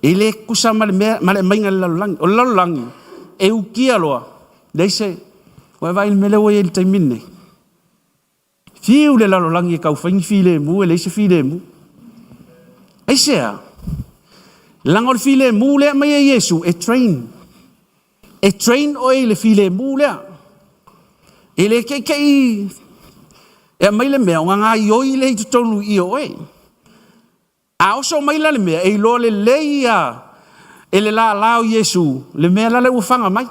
E le tutusa ma le mea ma le aumaiga e le lalolagi. O le lalolagi, e ukia loa, leai se... Ua e vaai i le mea lea ua i ai i le taimi lenei? Fiu le lalolagi e tau fai ni filemu, e leai se filemu. Aisea? Leaga o le filemu lea e aumai e Iesu, e train. E train oe i le filemu lea. E le te i te i e aumai le mea, ona gaioi lea i totonu i i o oe. A oso mai la le mea, e iloa lelei ia e le lala o Iesu le mea la le ua faga mai.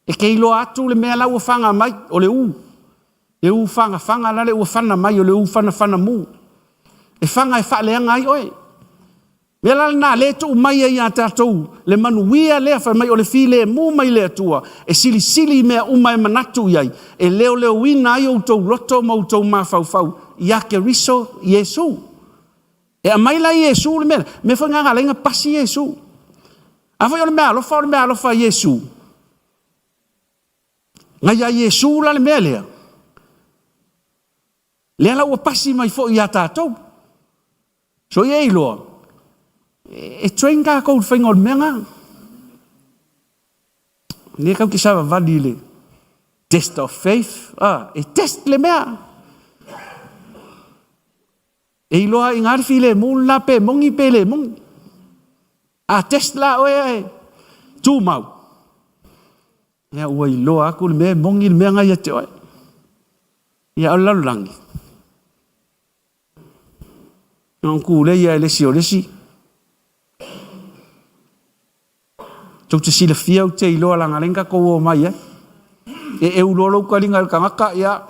E te iloa atu le mea la ua faga mai, o le u. Le u fagafaga la le ua fana mai, o le u fanafana mu. E faga e faaleaga ai oe. O le mea la lena o lea e tuu mai ai ia tatou le manuia lea fai mai o le filemu mai le Atua e silisili i mea uma e manatu i ai, e leoleoina ai outou loto ma outou mafaufau ia Keriso Iesu. E aumai la e Iesu le mea lea, mea foi lena na ala ai ona pasi Iesu. A foi o le meaalofa o le meaalofa a Iesu, na ia Iesu la le mea lea, lea la ua pasi mai foi ia tatou. Soia e iloa, e train tatou i le faiga o le mea lena. O lea tatou te savavali i le test of faith, e test le mea. E iloa ai i ina le filemu lena pe moni pe le moni. A test la oe ae tumau, ia ua iloa atu le mea e moni le mea lena ia te oe. Ia a o le lalolagi, na ona tulei lava e le isi o le isi. Tou te silafia ou te iloa leaga o lea na tatou omai ai. E eu loa lou taliga i le tagata, ia,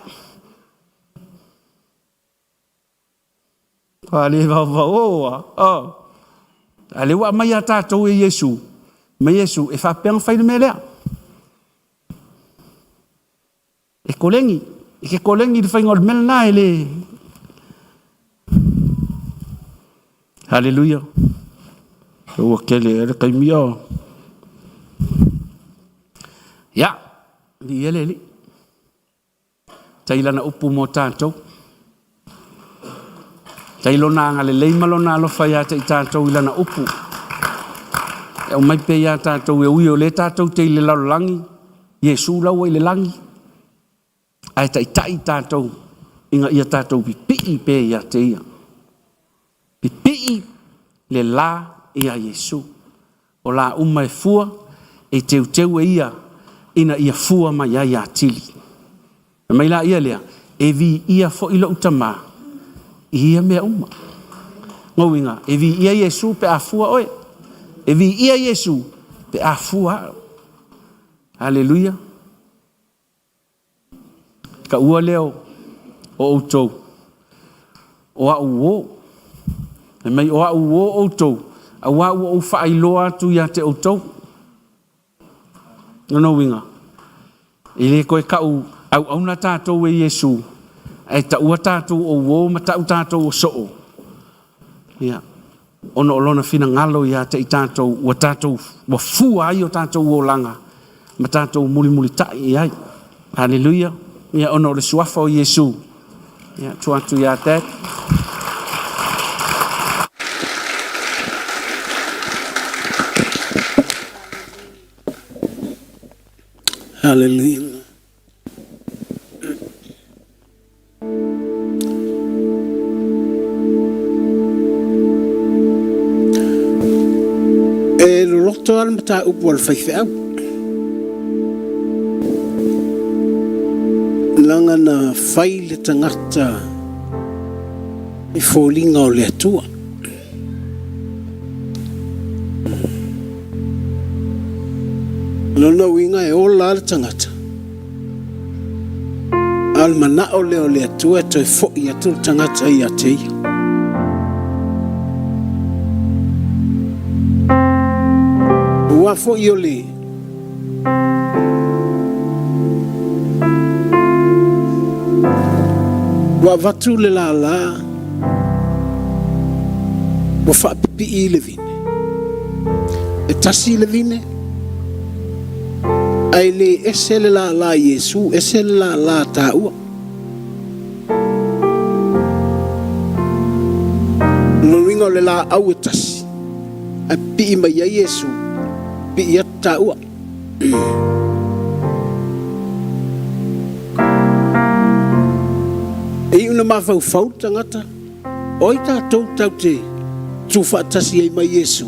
matua le vaovaoa lava. A o lea ua aumai ia tatou e Iesu, fai mai Iesu, e faapefea ona fai le mea lea? E koleni, e te koleni i le faiga o le mea lena e le. Haleluia. Ua tele ea le taimi o. Ia, viia le Alii. Tai lana upu mo tatou. Tai lona agalelei ma lona alofa ia te i tatou i lana upu. E aumai pea ia tatou e ui o lea tatou te i le lalolagi, Iesu la ua i le lagi, ae taitai tatou ina ia tatou pipii pea ia te Ia. Pipii le la ia Iesu. O la uma e fua, e teuteu e Ia ina ia fua mai ai atili. Fai mai laia lea, e viia foi lou Tama i ia mea uma. Lona uiga, e viia Iesu pe a fua oe. E viia Iesu pe a fua au. Aleluia. Taua lea o outou, o au uo. Fai mai, o au uo outou, aua ua ou faailoa atu ia te outou. Lona uiga, e le toe tau auauna tatou e Iesu, ae taua tatou o uo ma tau tatou o soo, ia, ona o lona finagalo ia te i tatou, ua tatou ua fua ai o tatou olaga ma tatou mulimulitai i ai. Haleluia. Ia, ona o le suafa o Iesu. Ia, tuu atu ia Dad. Hallelujah. E loloto lava le mataupu a le faifeau. Leaga na fai le tagata i foliga o le Atua. Lona uiga e ola lava le tagata, a o le manao lea o le Atua e toe foi atu le tagata ia te ia. Aua foi o le Ua avatu le lala ua faapipii i le vine. E tasi le vine, ae le ese le lala i Iesu, ese le lala taua. O lona uiga o le laau e tasi, ae pipii mai ai Iesu, pipii atu taua. E iu ina mafaufau le tagata, o ai tatou tatou te tu faatasi ai ma Iesu?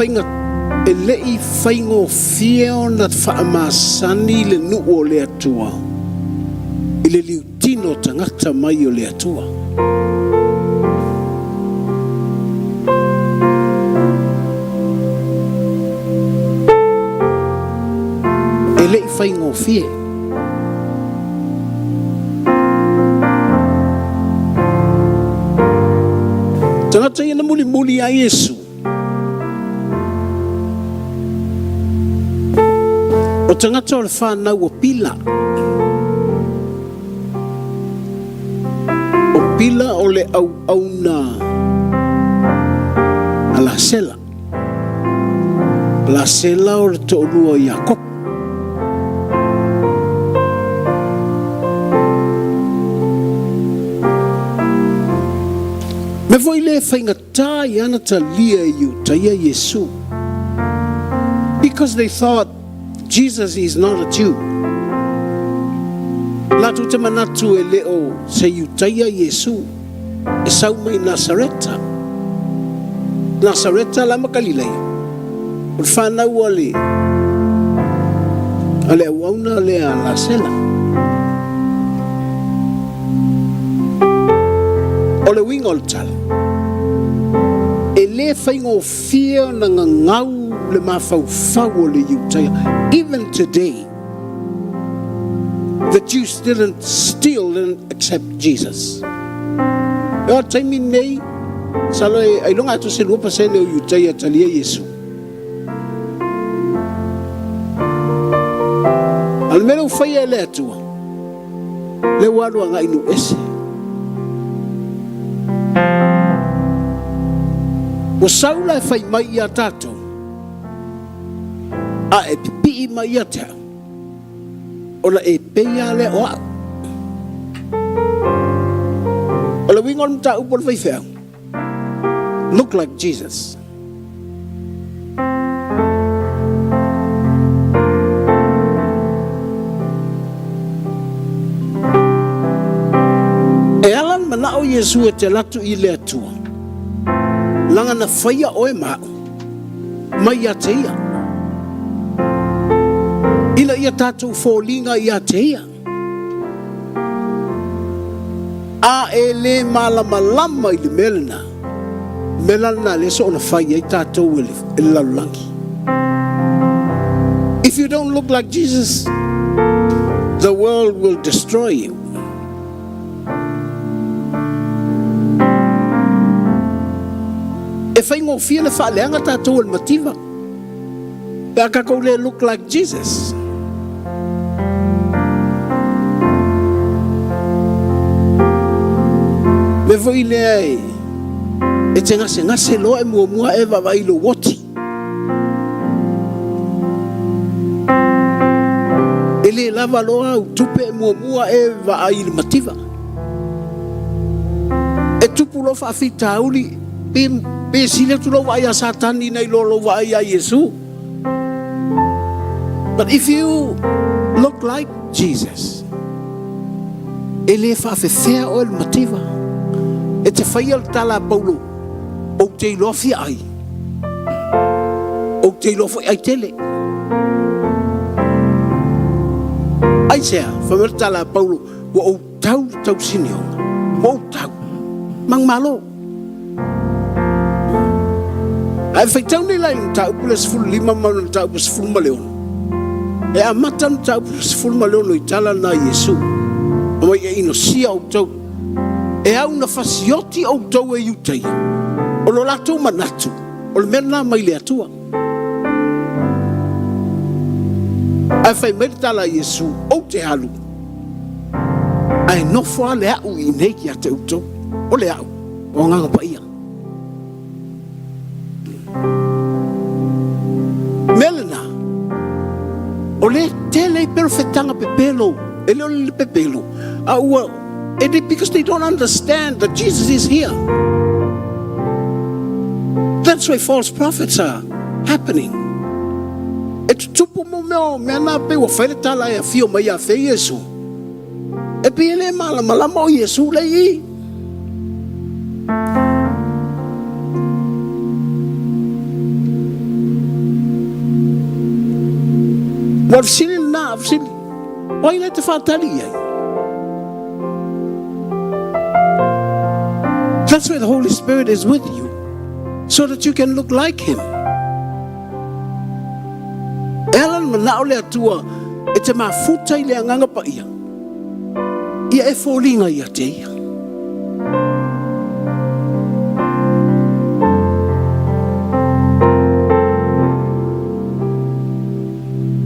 faiga e le i faigofie ona faamasani le nuu o le Atua i le liutino tagata mai o le Atua. E le i faigofie. Tagata ia na mulimuli ia Iesu. O tagata o le whanau o Pila. O Pila o le au auna a Lasela. Lasela o le to'olua o Iakopo. Mea foi lea e faigata i ana talia e Iutaia Iesu. Because they thought Jesus is not a Jew. Latou te manatu e le o se Iutaia Iesu. E sau mai Nasareta. Nasareta la ma Kalileia. O le whanau a le, a le auauna le a Lasela. O le uiga o le tala, e le faigofie ona gagau le mafaufau o le Iutaia. Even today, the Jews didn't, still didn't accept Jesus. E o taimi nei, salo e ailoga atu se 2% o Iutaia talia Iesu. A le mea lea ua faia e le Atua, lea ua alu agai i nuu ese. Ua sau la e fai mai ia tatou, a e pipii mai ia te au, ona e pei lava lea o au. O le uiga o le mataupu a le faifeau, look like Jesus. E ala ona manao Iesu e te alu atu i le Atua, leaga na faia oe ma au, mai ia te ia. Ina ia tatou foliga ia te ia. A e le malamalama i le mea lena, mea la lena lea soona fai ai tatou e le lalolagi. If you don't look like Jesus, the world will destroy you. E faigofie le faaleaga tatou e le mativa. Pe a tatou le look like Jesus. Mea foi lea e, e te gasegase loa e muamua e vaavaai i lou oti. E le lava loa au tupe e muamua e vaai i le mativa. E tupu loa faafitauli Pe, pe sili atu lou vaai ia Satani nai lo lou vaai ia Iesu. But if you look like Jesus, e le faafefea oe le mativa. E te faia le tala a Paulo, ou te iloa fia ai, ou te iloa foi ai tele. Aisea, fai mai le tala a Paulo, ua ou tau le tausinioga, ua ou tau, manumalo. Ae faitau nei la i le mataupu le 15 ma le mataupu 16. E amata le mataupu 16 i tala na Iesu. Fai mai e inosia outou. E au na fasioti outou e Iutaia. O lo latou manatu, o le mea lena mai le Atua. Ae fai mai le tala a Iesu, ou te alu. Ae nofo lava le au i inei ia te outou. O le au, o Agaga Paia. Mea lena, o le tele i perofetaga pepelo, e le o le pepelo, a ua, it is because they don't understand that Jesus is here. That's why false prophets are happening. E tutupu mo mea o mea na pei ua fai le tala e afio mai ia fea Iesu. E pei e le malamalama o Iesu lea i i. Ua o le fesili lena, o le fesili, o ai la e te faatali i ai? That's where the Holy Spirit is with you, so that you can look like Him. E ala le manao le Atua e te mafuta i le agaga paia, ia e foliga ia te ia.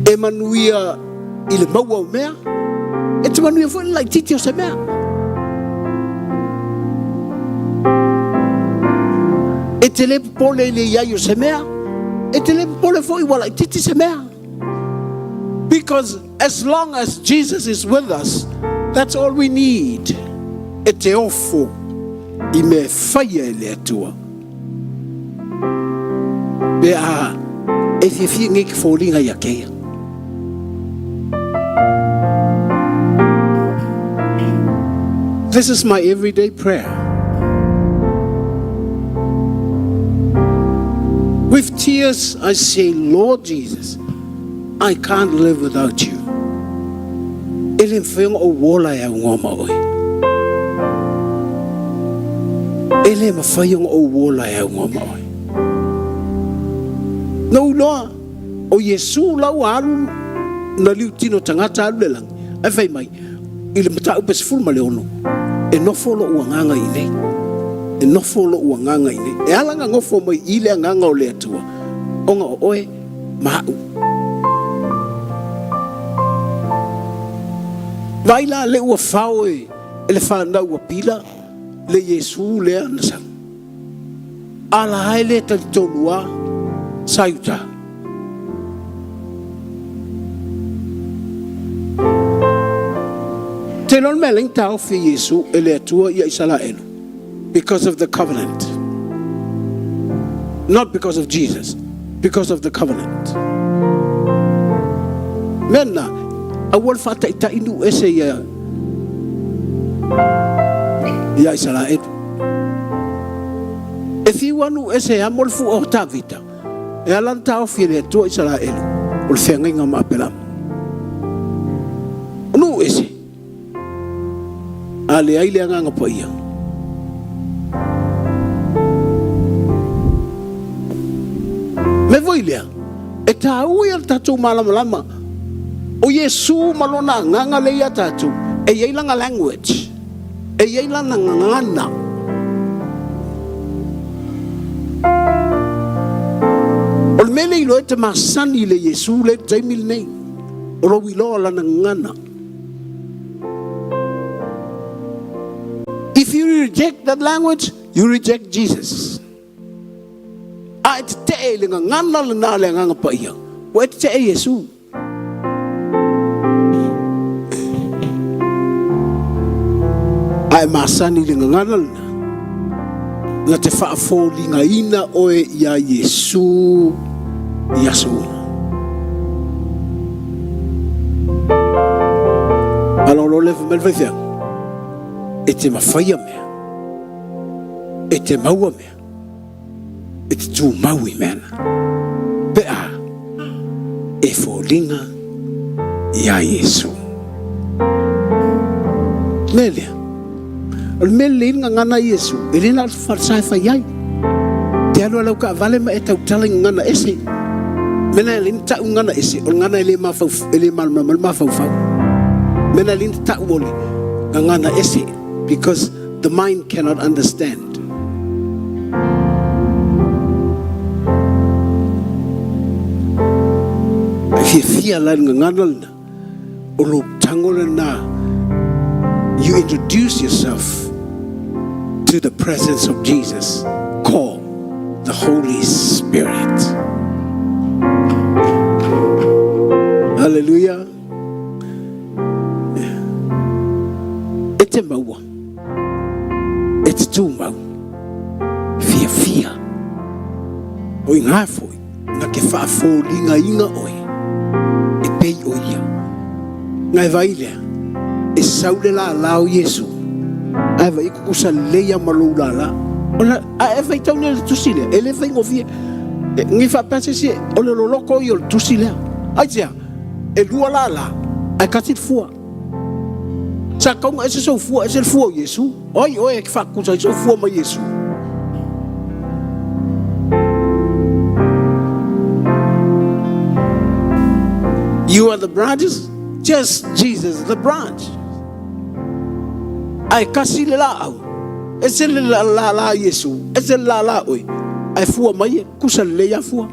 E manuia i le maua o mea, e te manuia foi le laititi o se mea. E te le popole i le iai o se mea, e te le popole foi ua laititi se mea. Because as long as Jesus is with us, that's all we need. E te ofo i mea e faia e le Atua. Pe a e fiafia nge ke foliga ia keia. This is my everyday prayer. With tears, I say, Lord Jesus, I can't live without you. E le mawhai ona ou ola e au ngoa ma oe. E le mawhai ona ou ola e au ngoa ma oe. Na ou iloa, o Iesu la ua alu na liu tino tagata alu le lagi, ae fai mai, i le mataupu e 16, e nofo lo'u agaga i inei. E nofo lo'u agaga i inei. E ala ona nofo mai i le agaga o le Atua, ona o oe ma a'u. Vaai la le ua fao e le fanau a Pila le Iesu lea na sau. A la e le talitonu a sa i uta. Te iloa le mea lea na taofi e Iesu e le Atua ia Isaraelu? Because of the covenant. Not because of Jesus, because of the covenant. Mea lena, aua le faataitai nuu ese ia ia Isaraelu. E fiu anu ese e amo le fua o Tavita, e ala ona taofi e le Atua Isaraelu, o le feagaiga ma Aperama. O nuu ese, a leai le Agaga Paia. Mea foi lea, e tāua ia le tatou malamalama o Iesu ma lona agaga lea ia tatou, e i ai lana language. E i ai lana gagana. O le mea lea iloa e te masani i le Iesu lea i le taimi lenei, o lou iloa o lana gagana. If you reject that language, you reject Jesus. A e tetee i le gagana lena a le Agaga Paia, ua e tetee i Iesu. A e masani i le gagana lena, na te faafoligaina oe iā Iesu i aso uma. Malolo le fai mai le faifeau, e te mawhaia mea, e te maua mea, e te tumau i mea na. Pe a, e foliga iā Iesu. Mea lea, o le mea lelei le gagana a Iesu, e le na o le falesa e fai ai. Te alu a lau kaavale ma e tautala i gagana ese. Mena e le na ta'u gagana ese, o le gagana e le mafau, e le malamalama ai le mafaufau. Mena e le na ta'u o le gagana ese, because the mind cannot understand. E fiafia la i le gagana lena, o lou tago lena, you introduce yourself to the presence of Jesus, called the Holy Spirit. Hallelujah. E te maua. E te tūmau, fiafia, o i ngā foi, na ke whaafōlingainga oe, e pei o ia. Ngai vai lea, e sau le lālā o Iesu, ae vai kukusa lelei a ma lou lālā. Ona, a e faitau nei le tusi lea, e le faigofie. E, ngi whaapea se isi, o le loloko ia o le tusi lea. Aitea, E lua lālā, ae tasi le fua. Sa tatau ona ese sou fua ese le fua o Iesu. O ai oe e te faatusa ai sou fua ma Iesu? You are the branches, just Jesus the branch. Ae kasi le laau, ese le lālā Iesu, ese le lālā oe, ae fua mai e, kusa lelei a fua.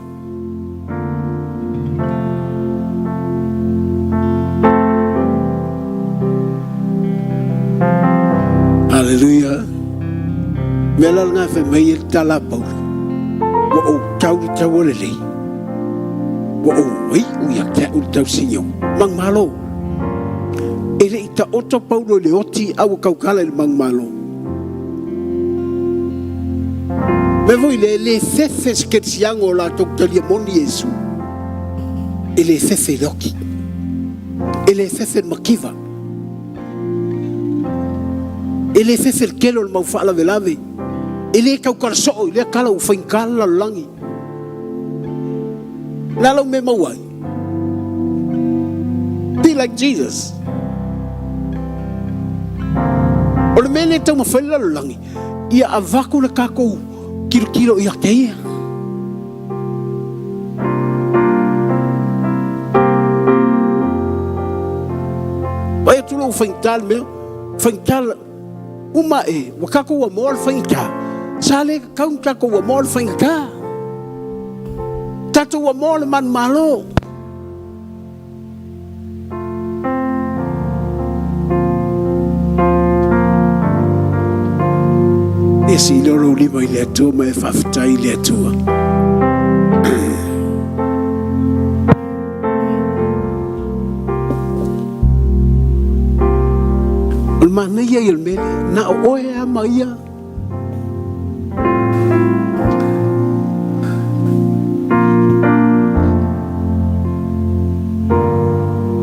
Haleluia. Mea la lena fai mai e le tala a Paulo, ua ou tau le taua lelei, ua ou maiu ia te au le tausiga o manumalo. E le i taoto Paulo i le oti a ua tautala i le manumalo. Mea foi lea, e le fefe se kerisiano o latou talia moni Iesu. E le fefe i le oti. E le fefe i le mativa. E le fefe i le tele o le mau faalavelave. E le tautala soo i lea tala ua faigata le lalolagi. O le a lau mea e maua ai? Be like Jesus. O le mea lea e taumafai le lalolagi, ia avatu le tatou tilotilo ia te ia. Vaai atu lou faigata le mea, faigata uma e, ua tatou amoa le faigata, sa le tatau ona tatou amoa le faigata. Tatou amoa le manumalo. Ia sii lea o lou lima i le Atua ma e faafetai i le Atua. O le manaia ia o le mea lea, na o oe lava ma ia.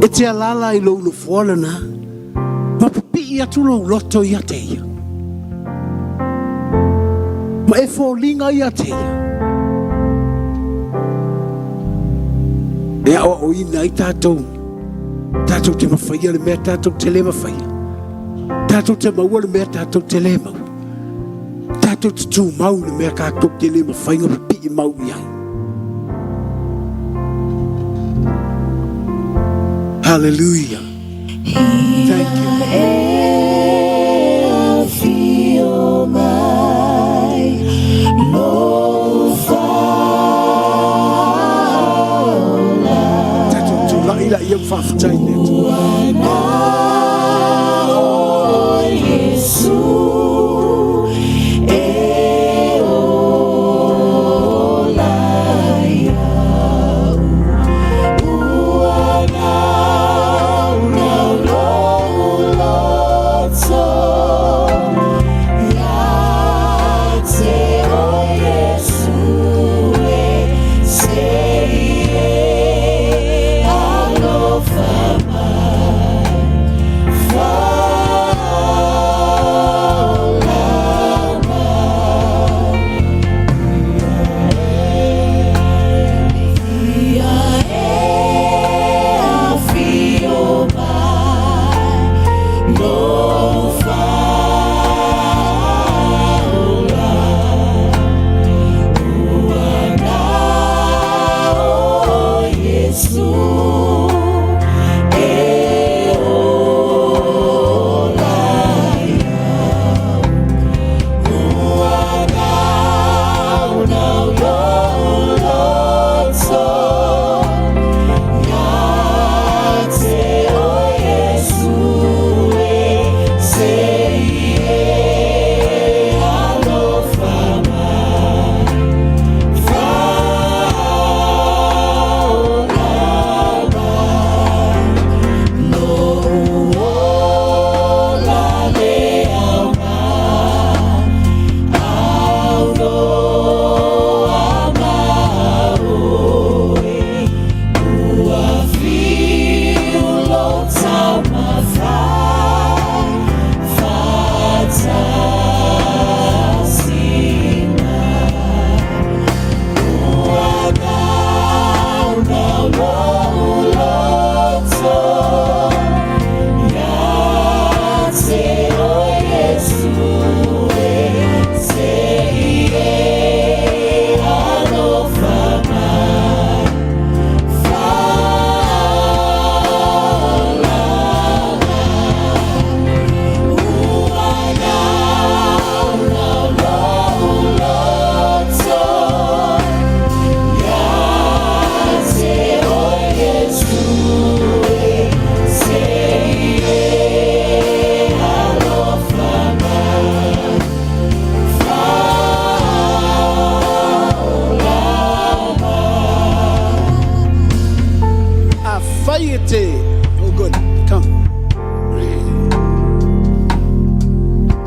E te alaala i lou nofoa lena, ma pipii atu lou loto ia te ia. Ma e foliga ia te ia. E aoaoina ai tatou, tatou te mafaia le mea tatou te le mafaia. Tatou te maua le mea tatou te le maua. Tatou te tumau le mea tatou te le mafai ona pipii mau i ai. Hallelujah. Thank you. Tatou tulai laia ma faafetai i le Atua.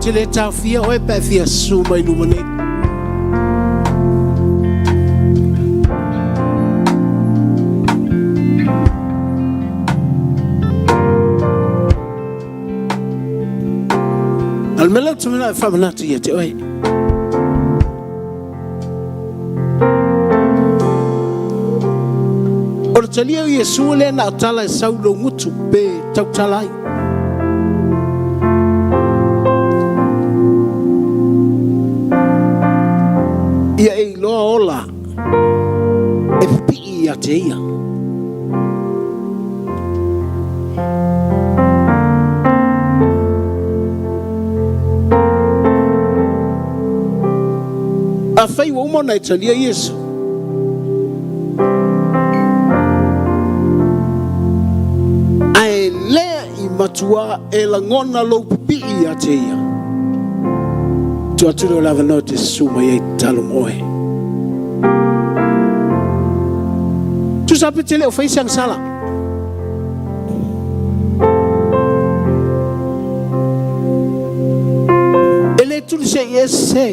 te le taofia oe pe a e fia susu mai i luma nei. A o le mea lea ou te manao e faamanatu ia te oe. O le talia o Iesu e le na o tala e sau i lou gutu pe tautala ai. Ia e iloa ola e pipii ia te ia. Afai ua uma ona e talia Iesu, ae le i matua e lagona lou pipii ia te ia, tuu atu lea o le avanoa e te susu mai ai tatalo mo oe. Tusa pe te le o fai se agasala. E le tuli se i ese.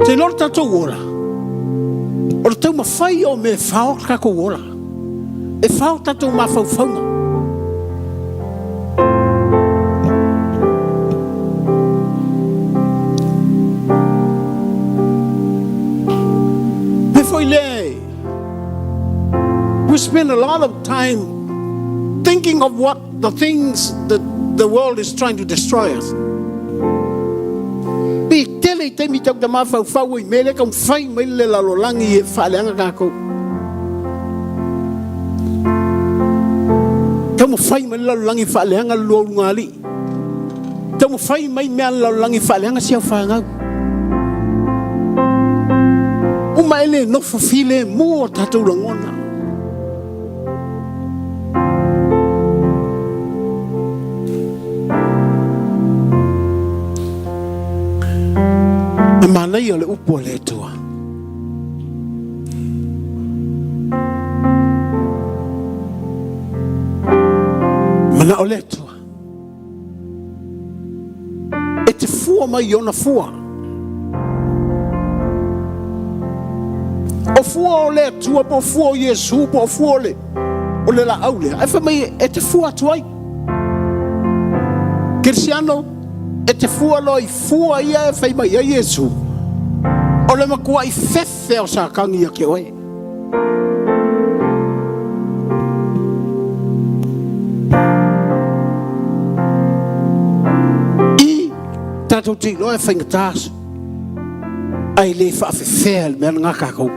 Te iloa le tatou ola, o le taumafai o mea e fao le tatou ola, e fao tatou mafaufauga. Mea foi lea We spend a lot of time thinking of what the things that the world is trying to destroy us. Pe tele i taimi tau te mafaufau i mea lea taumafai mai le lalolagi e faaleaga tatou. Taumafai mai le lalolagi e faaleaga le luaulugalii. Taumafai mai mea a le lalolagi e faaleaga si au fanau. Uma e le nofo filemu o tatou lagona. E manaia le upu a le Atua. Manao le Atua. E te fua mai i ona fua. O fua o le Atua po o fua o Iesu po o fua o le, o le laau lea. Ae fai mai e te fua atu ai. Kerisiano, e te fua loa i fua ia e fai mai ai Iesu. O le matuai fefe o Satani ia te oe. I tatou te iloa e faigata ae le faafefea le mea lena tatou.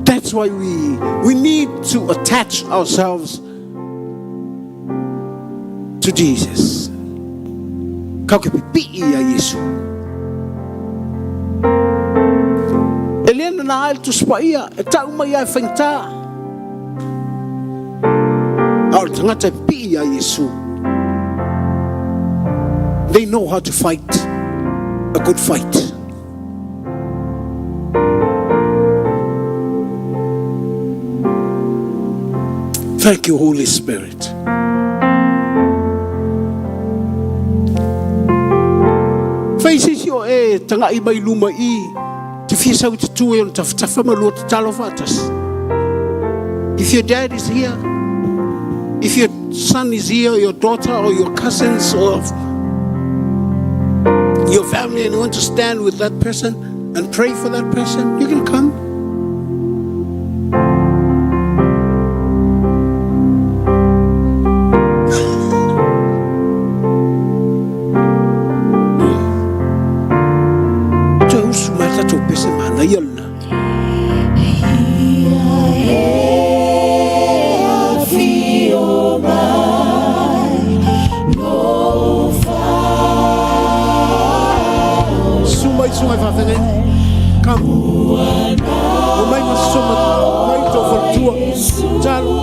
That's why we need to attach ourselves to Jesus. Kau ke pipii ia Iesu. E le nana ai le Tusi Paia, e tau mai ia e faigata. A o le tagata e pipii ia Iesu. They know how to fight a good fight. Thank you, Holy Spirit. Fai sisi o e tangai mai luma i te fia sau i te tū e ona tafatafa ma lua tatalo faatasi. If your dad is here, if your son is here, or your daughter, or your cousins, or your family, and you want to stand with that person and pray for that person, you can come. Toe usu mai tatou pese manaia lena. Susu mai susu mai faafegai. Come. O mai ma soma mai tō whanatua. Talo.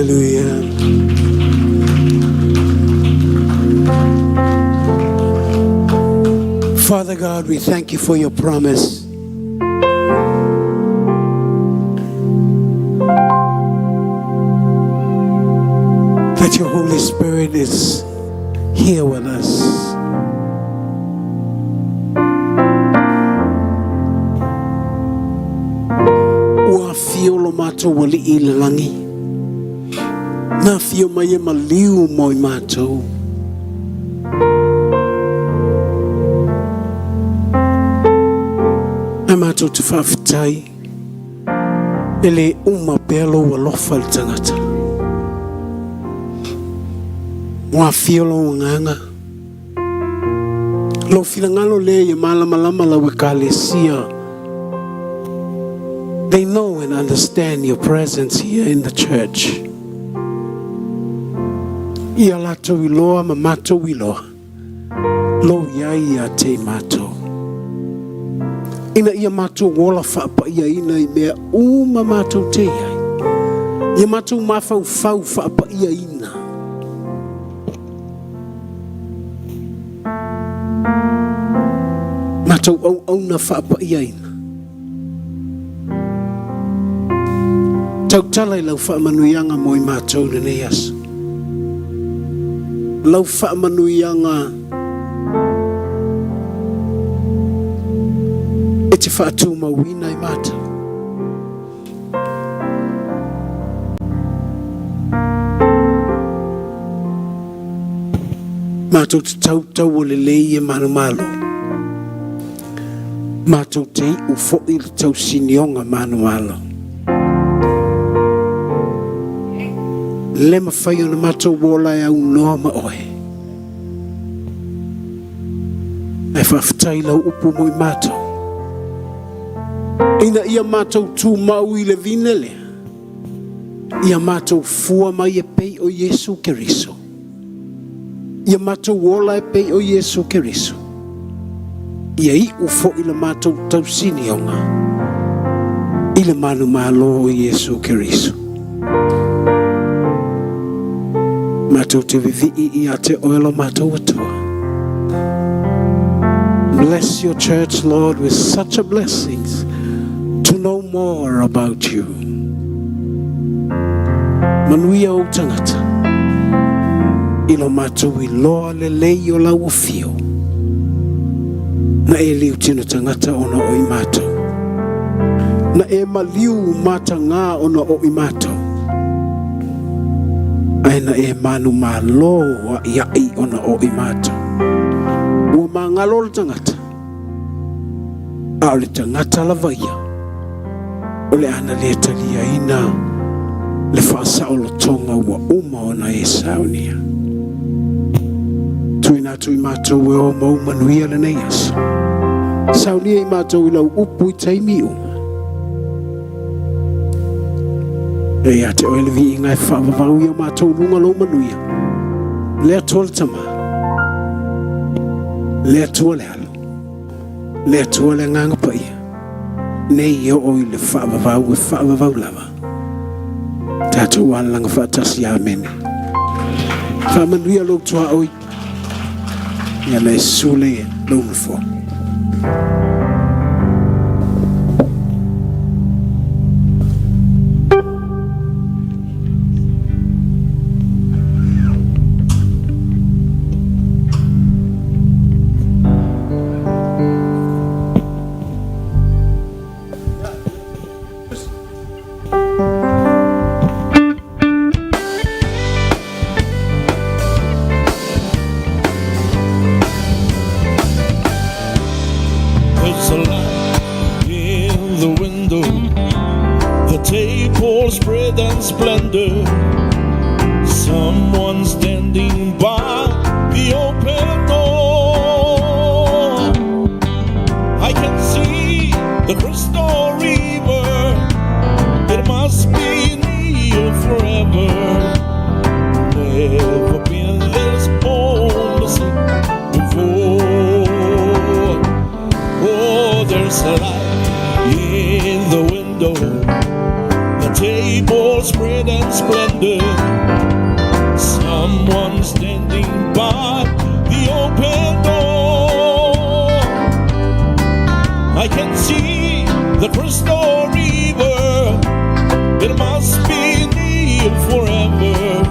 Hallelujah. Father God, we thank you for your promise. That your Holy Spirit is here with us. Ua afio lo matou Alii i le lagi. Na afio mai e maliu mo i matou. Ae matou te faafetai e le uma pea lou alofa i le tagata. Ua afio lou agaga. Lou finagalo lea ia malamalama lau Ekalesia. They know and understand your presence here in the church. Ia latou iloa ma matou iloa, lou i ai ia te i matou. Ina ia matou ola faapaiaina i mea uma matou te i ai. Ia matou mafaufau faapaiaina. Matou auauna faapaiaina. Tautala i lau faamanuiaga mo i matou i lenei aso. Lau faamanuiaga e te faatumauina i matou. Matou te tautaua lelei e manumalo. Matou te iu foi le tausinioga manumalo. Le mafai ona matou ola e aunoa ma oe. Ae faafetai lau upu mo i matou. Ina ia matou tumau i le vine lea, ia matou fua mai e pei o Iesu Keriso. Ia matou ola e pei o Iesu Keriso. Ia iu foi le matou tausinioga i le manumalo o Iesu Keriso. Matou te vivii ia te oe lo matou Atua. Bless your church, Lord, with such a blessings to know more about you. Manuia ou tagata i lo matou iloa lelei o lau afio na e liu tino tagata ona o i matou. Na e maliu matagā ona o i matou. Ae na e manumalo a'ia'i ona o i matou. Ua magalo le tagata, a o le tagata lava ia o le a na le taliaina le faasaolotoga ua uma ona e saunia. Tuuina atu i matou e o mau manuia lenei aso. Saunia i matou i lau upu i taimi uma. E ia te oe le viiga e faavavau i o matou luga lou manuia. Le Atua le Tama, le Atua le Alo, le Atua le Agaga Paia, nei e oo i le faavavau e faavavau lava. Tatou alalaga faatasi. Amene. Faamanuia lou tuaoi. Ia na e sule lou nofoa. There's a light in the window, the table spread and splendor. Someone standing by the open door. I can see the crystal river. It must be near forever. Never been this homesick before. Oh, there's a light in the window. The A table spread and splendid. Someone standing by the open door. I can see the crystal river. It must be near forever.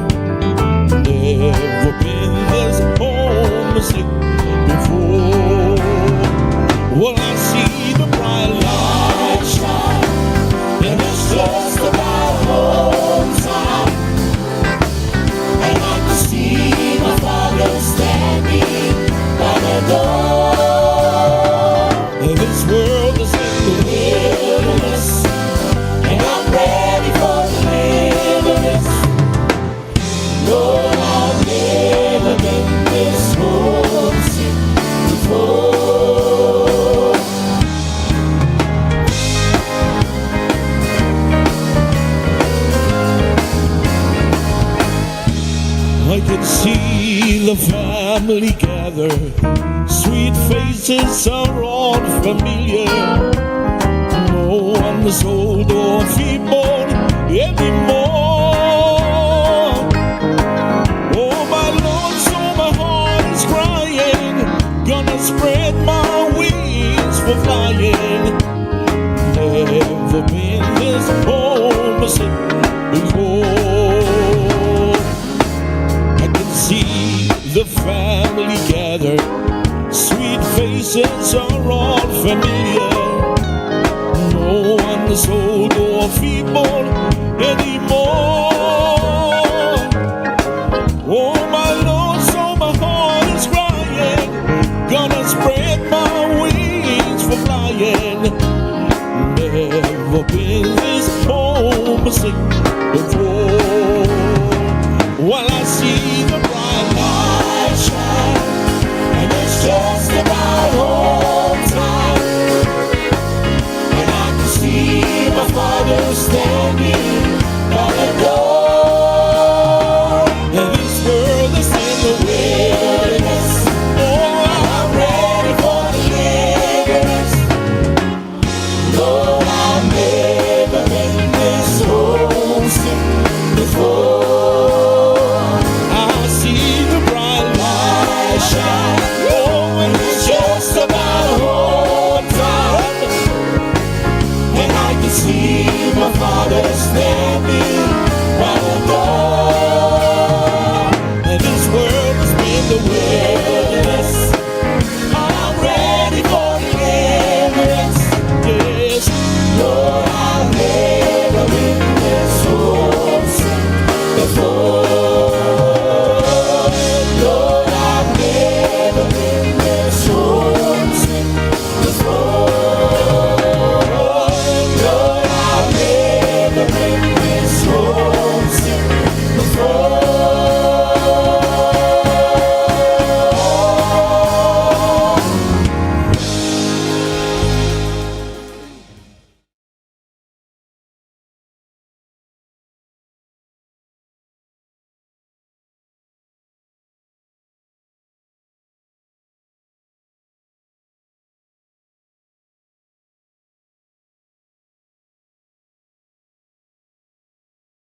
Never been this homesick before. Well, I see the bright light shine, and it's just about home time. And I can see my father standing by the door. And this world is in the wilderness, and I'm ready for deliverance. Lord, I've never been this homesick before. I can see the family gather. Sweet faces are all familiar. No one's old or feeble anymore. Oh, my Lord, so my heart is crying. Gonna spread my wings for flying. Never been this homesick before. I can see the family gather. Sweet faces are all familiar. No one's old or feeble anymore. Oh, my Lord, so my heart is crying. Gonna spread my wings for flying. Never been this homesick before. While I see the bright light shine, and it's just about home time. And I can see my father standing by the door. And this world is in the wilderness. Oh, I'm ready for deliverance. Lord, I've never been this homesick before. I see the bright light shine. Oh, and it's just about home time. And I can see my father standing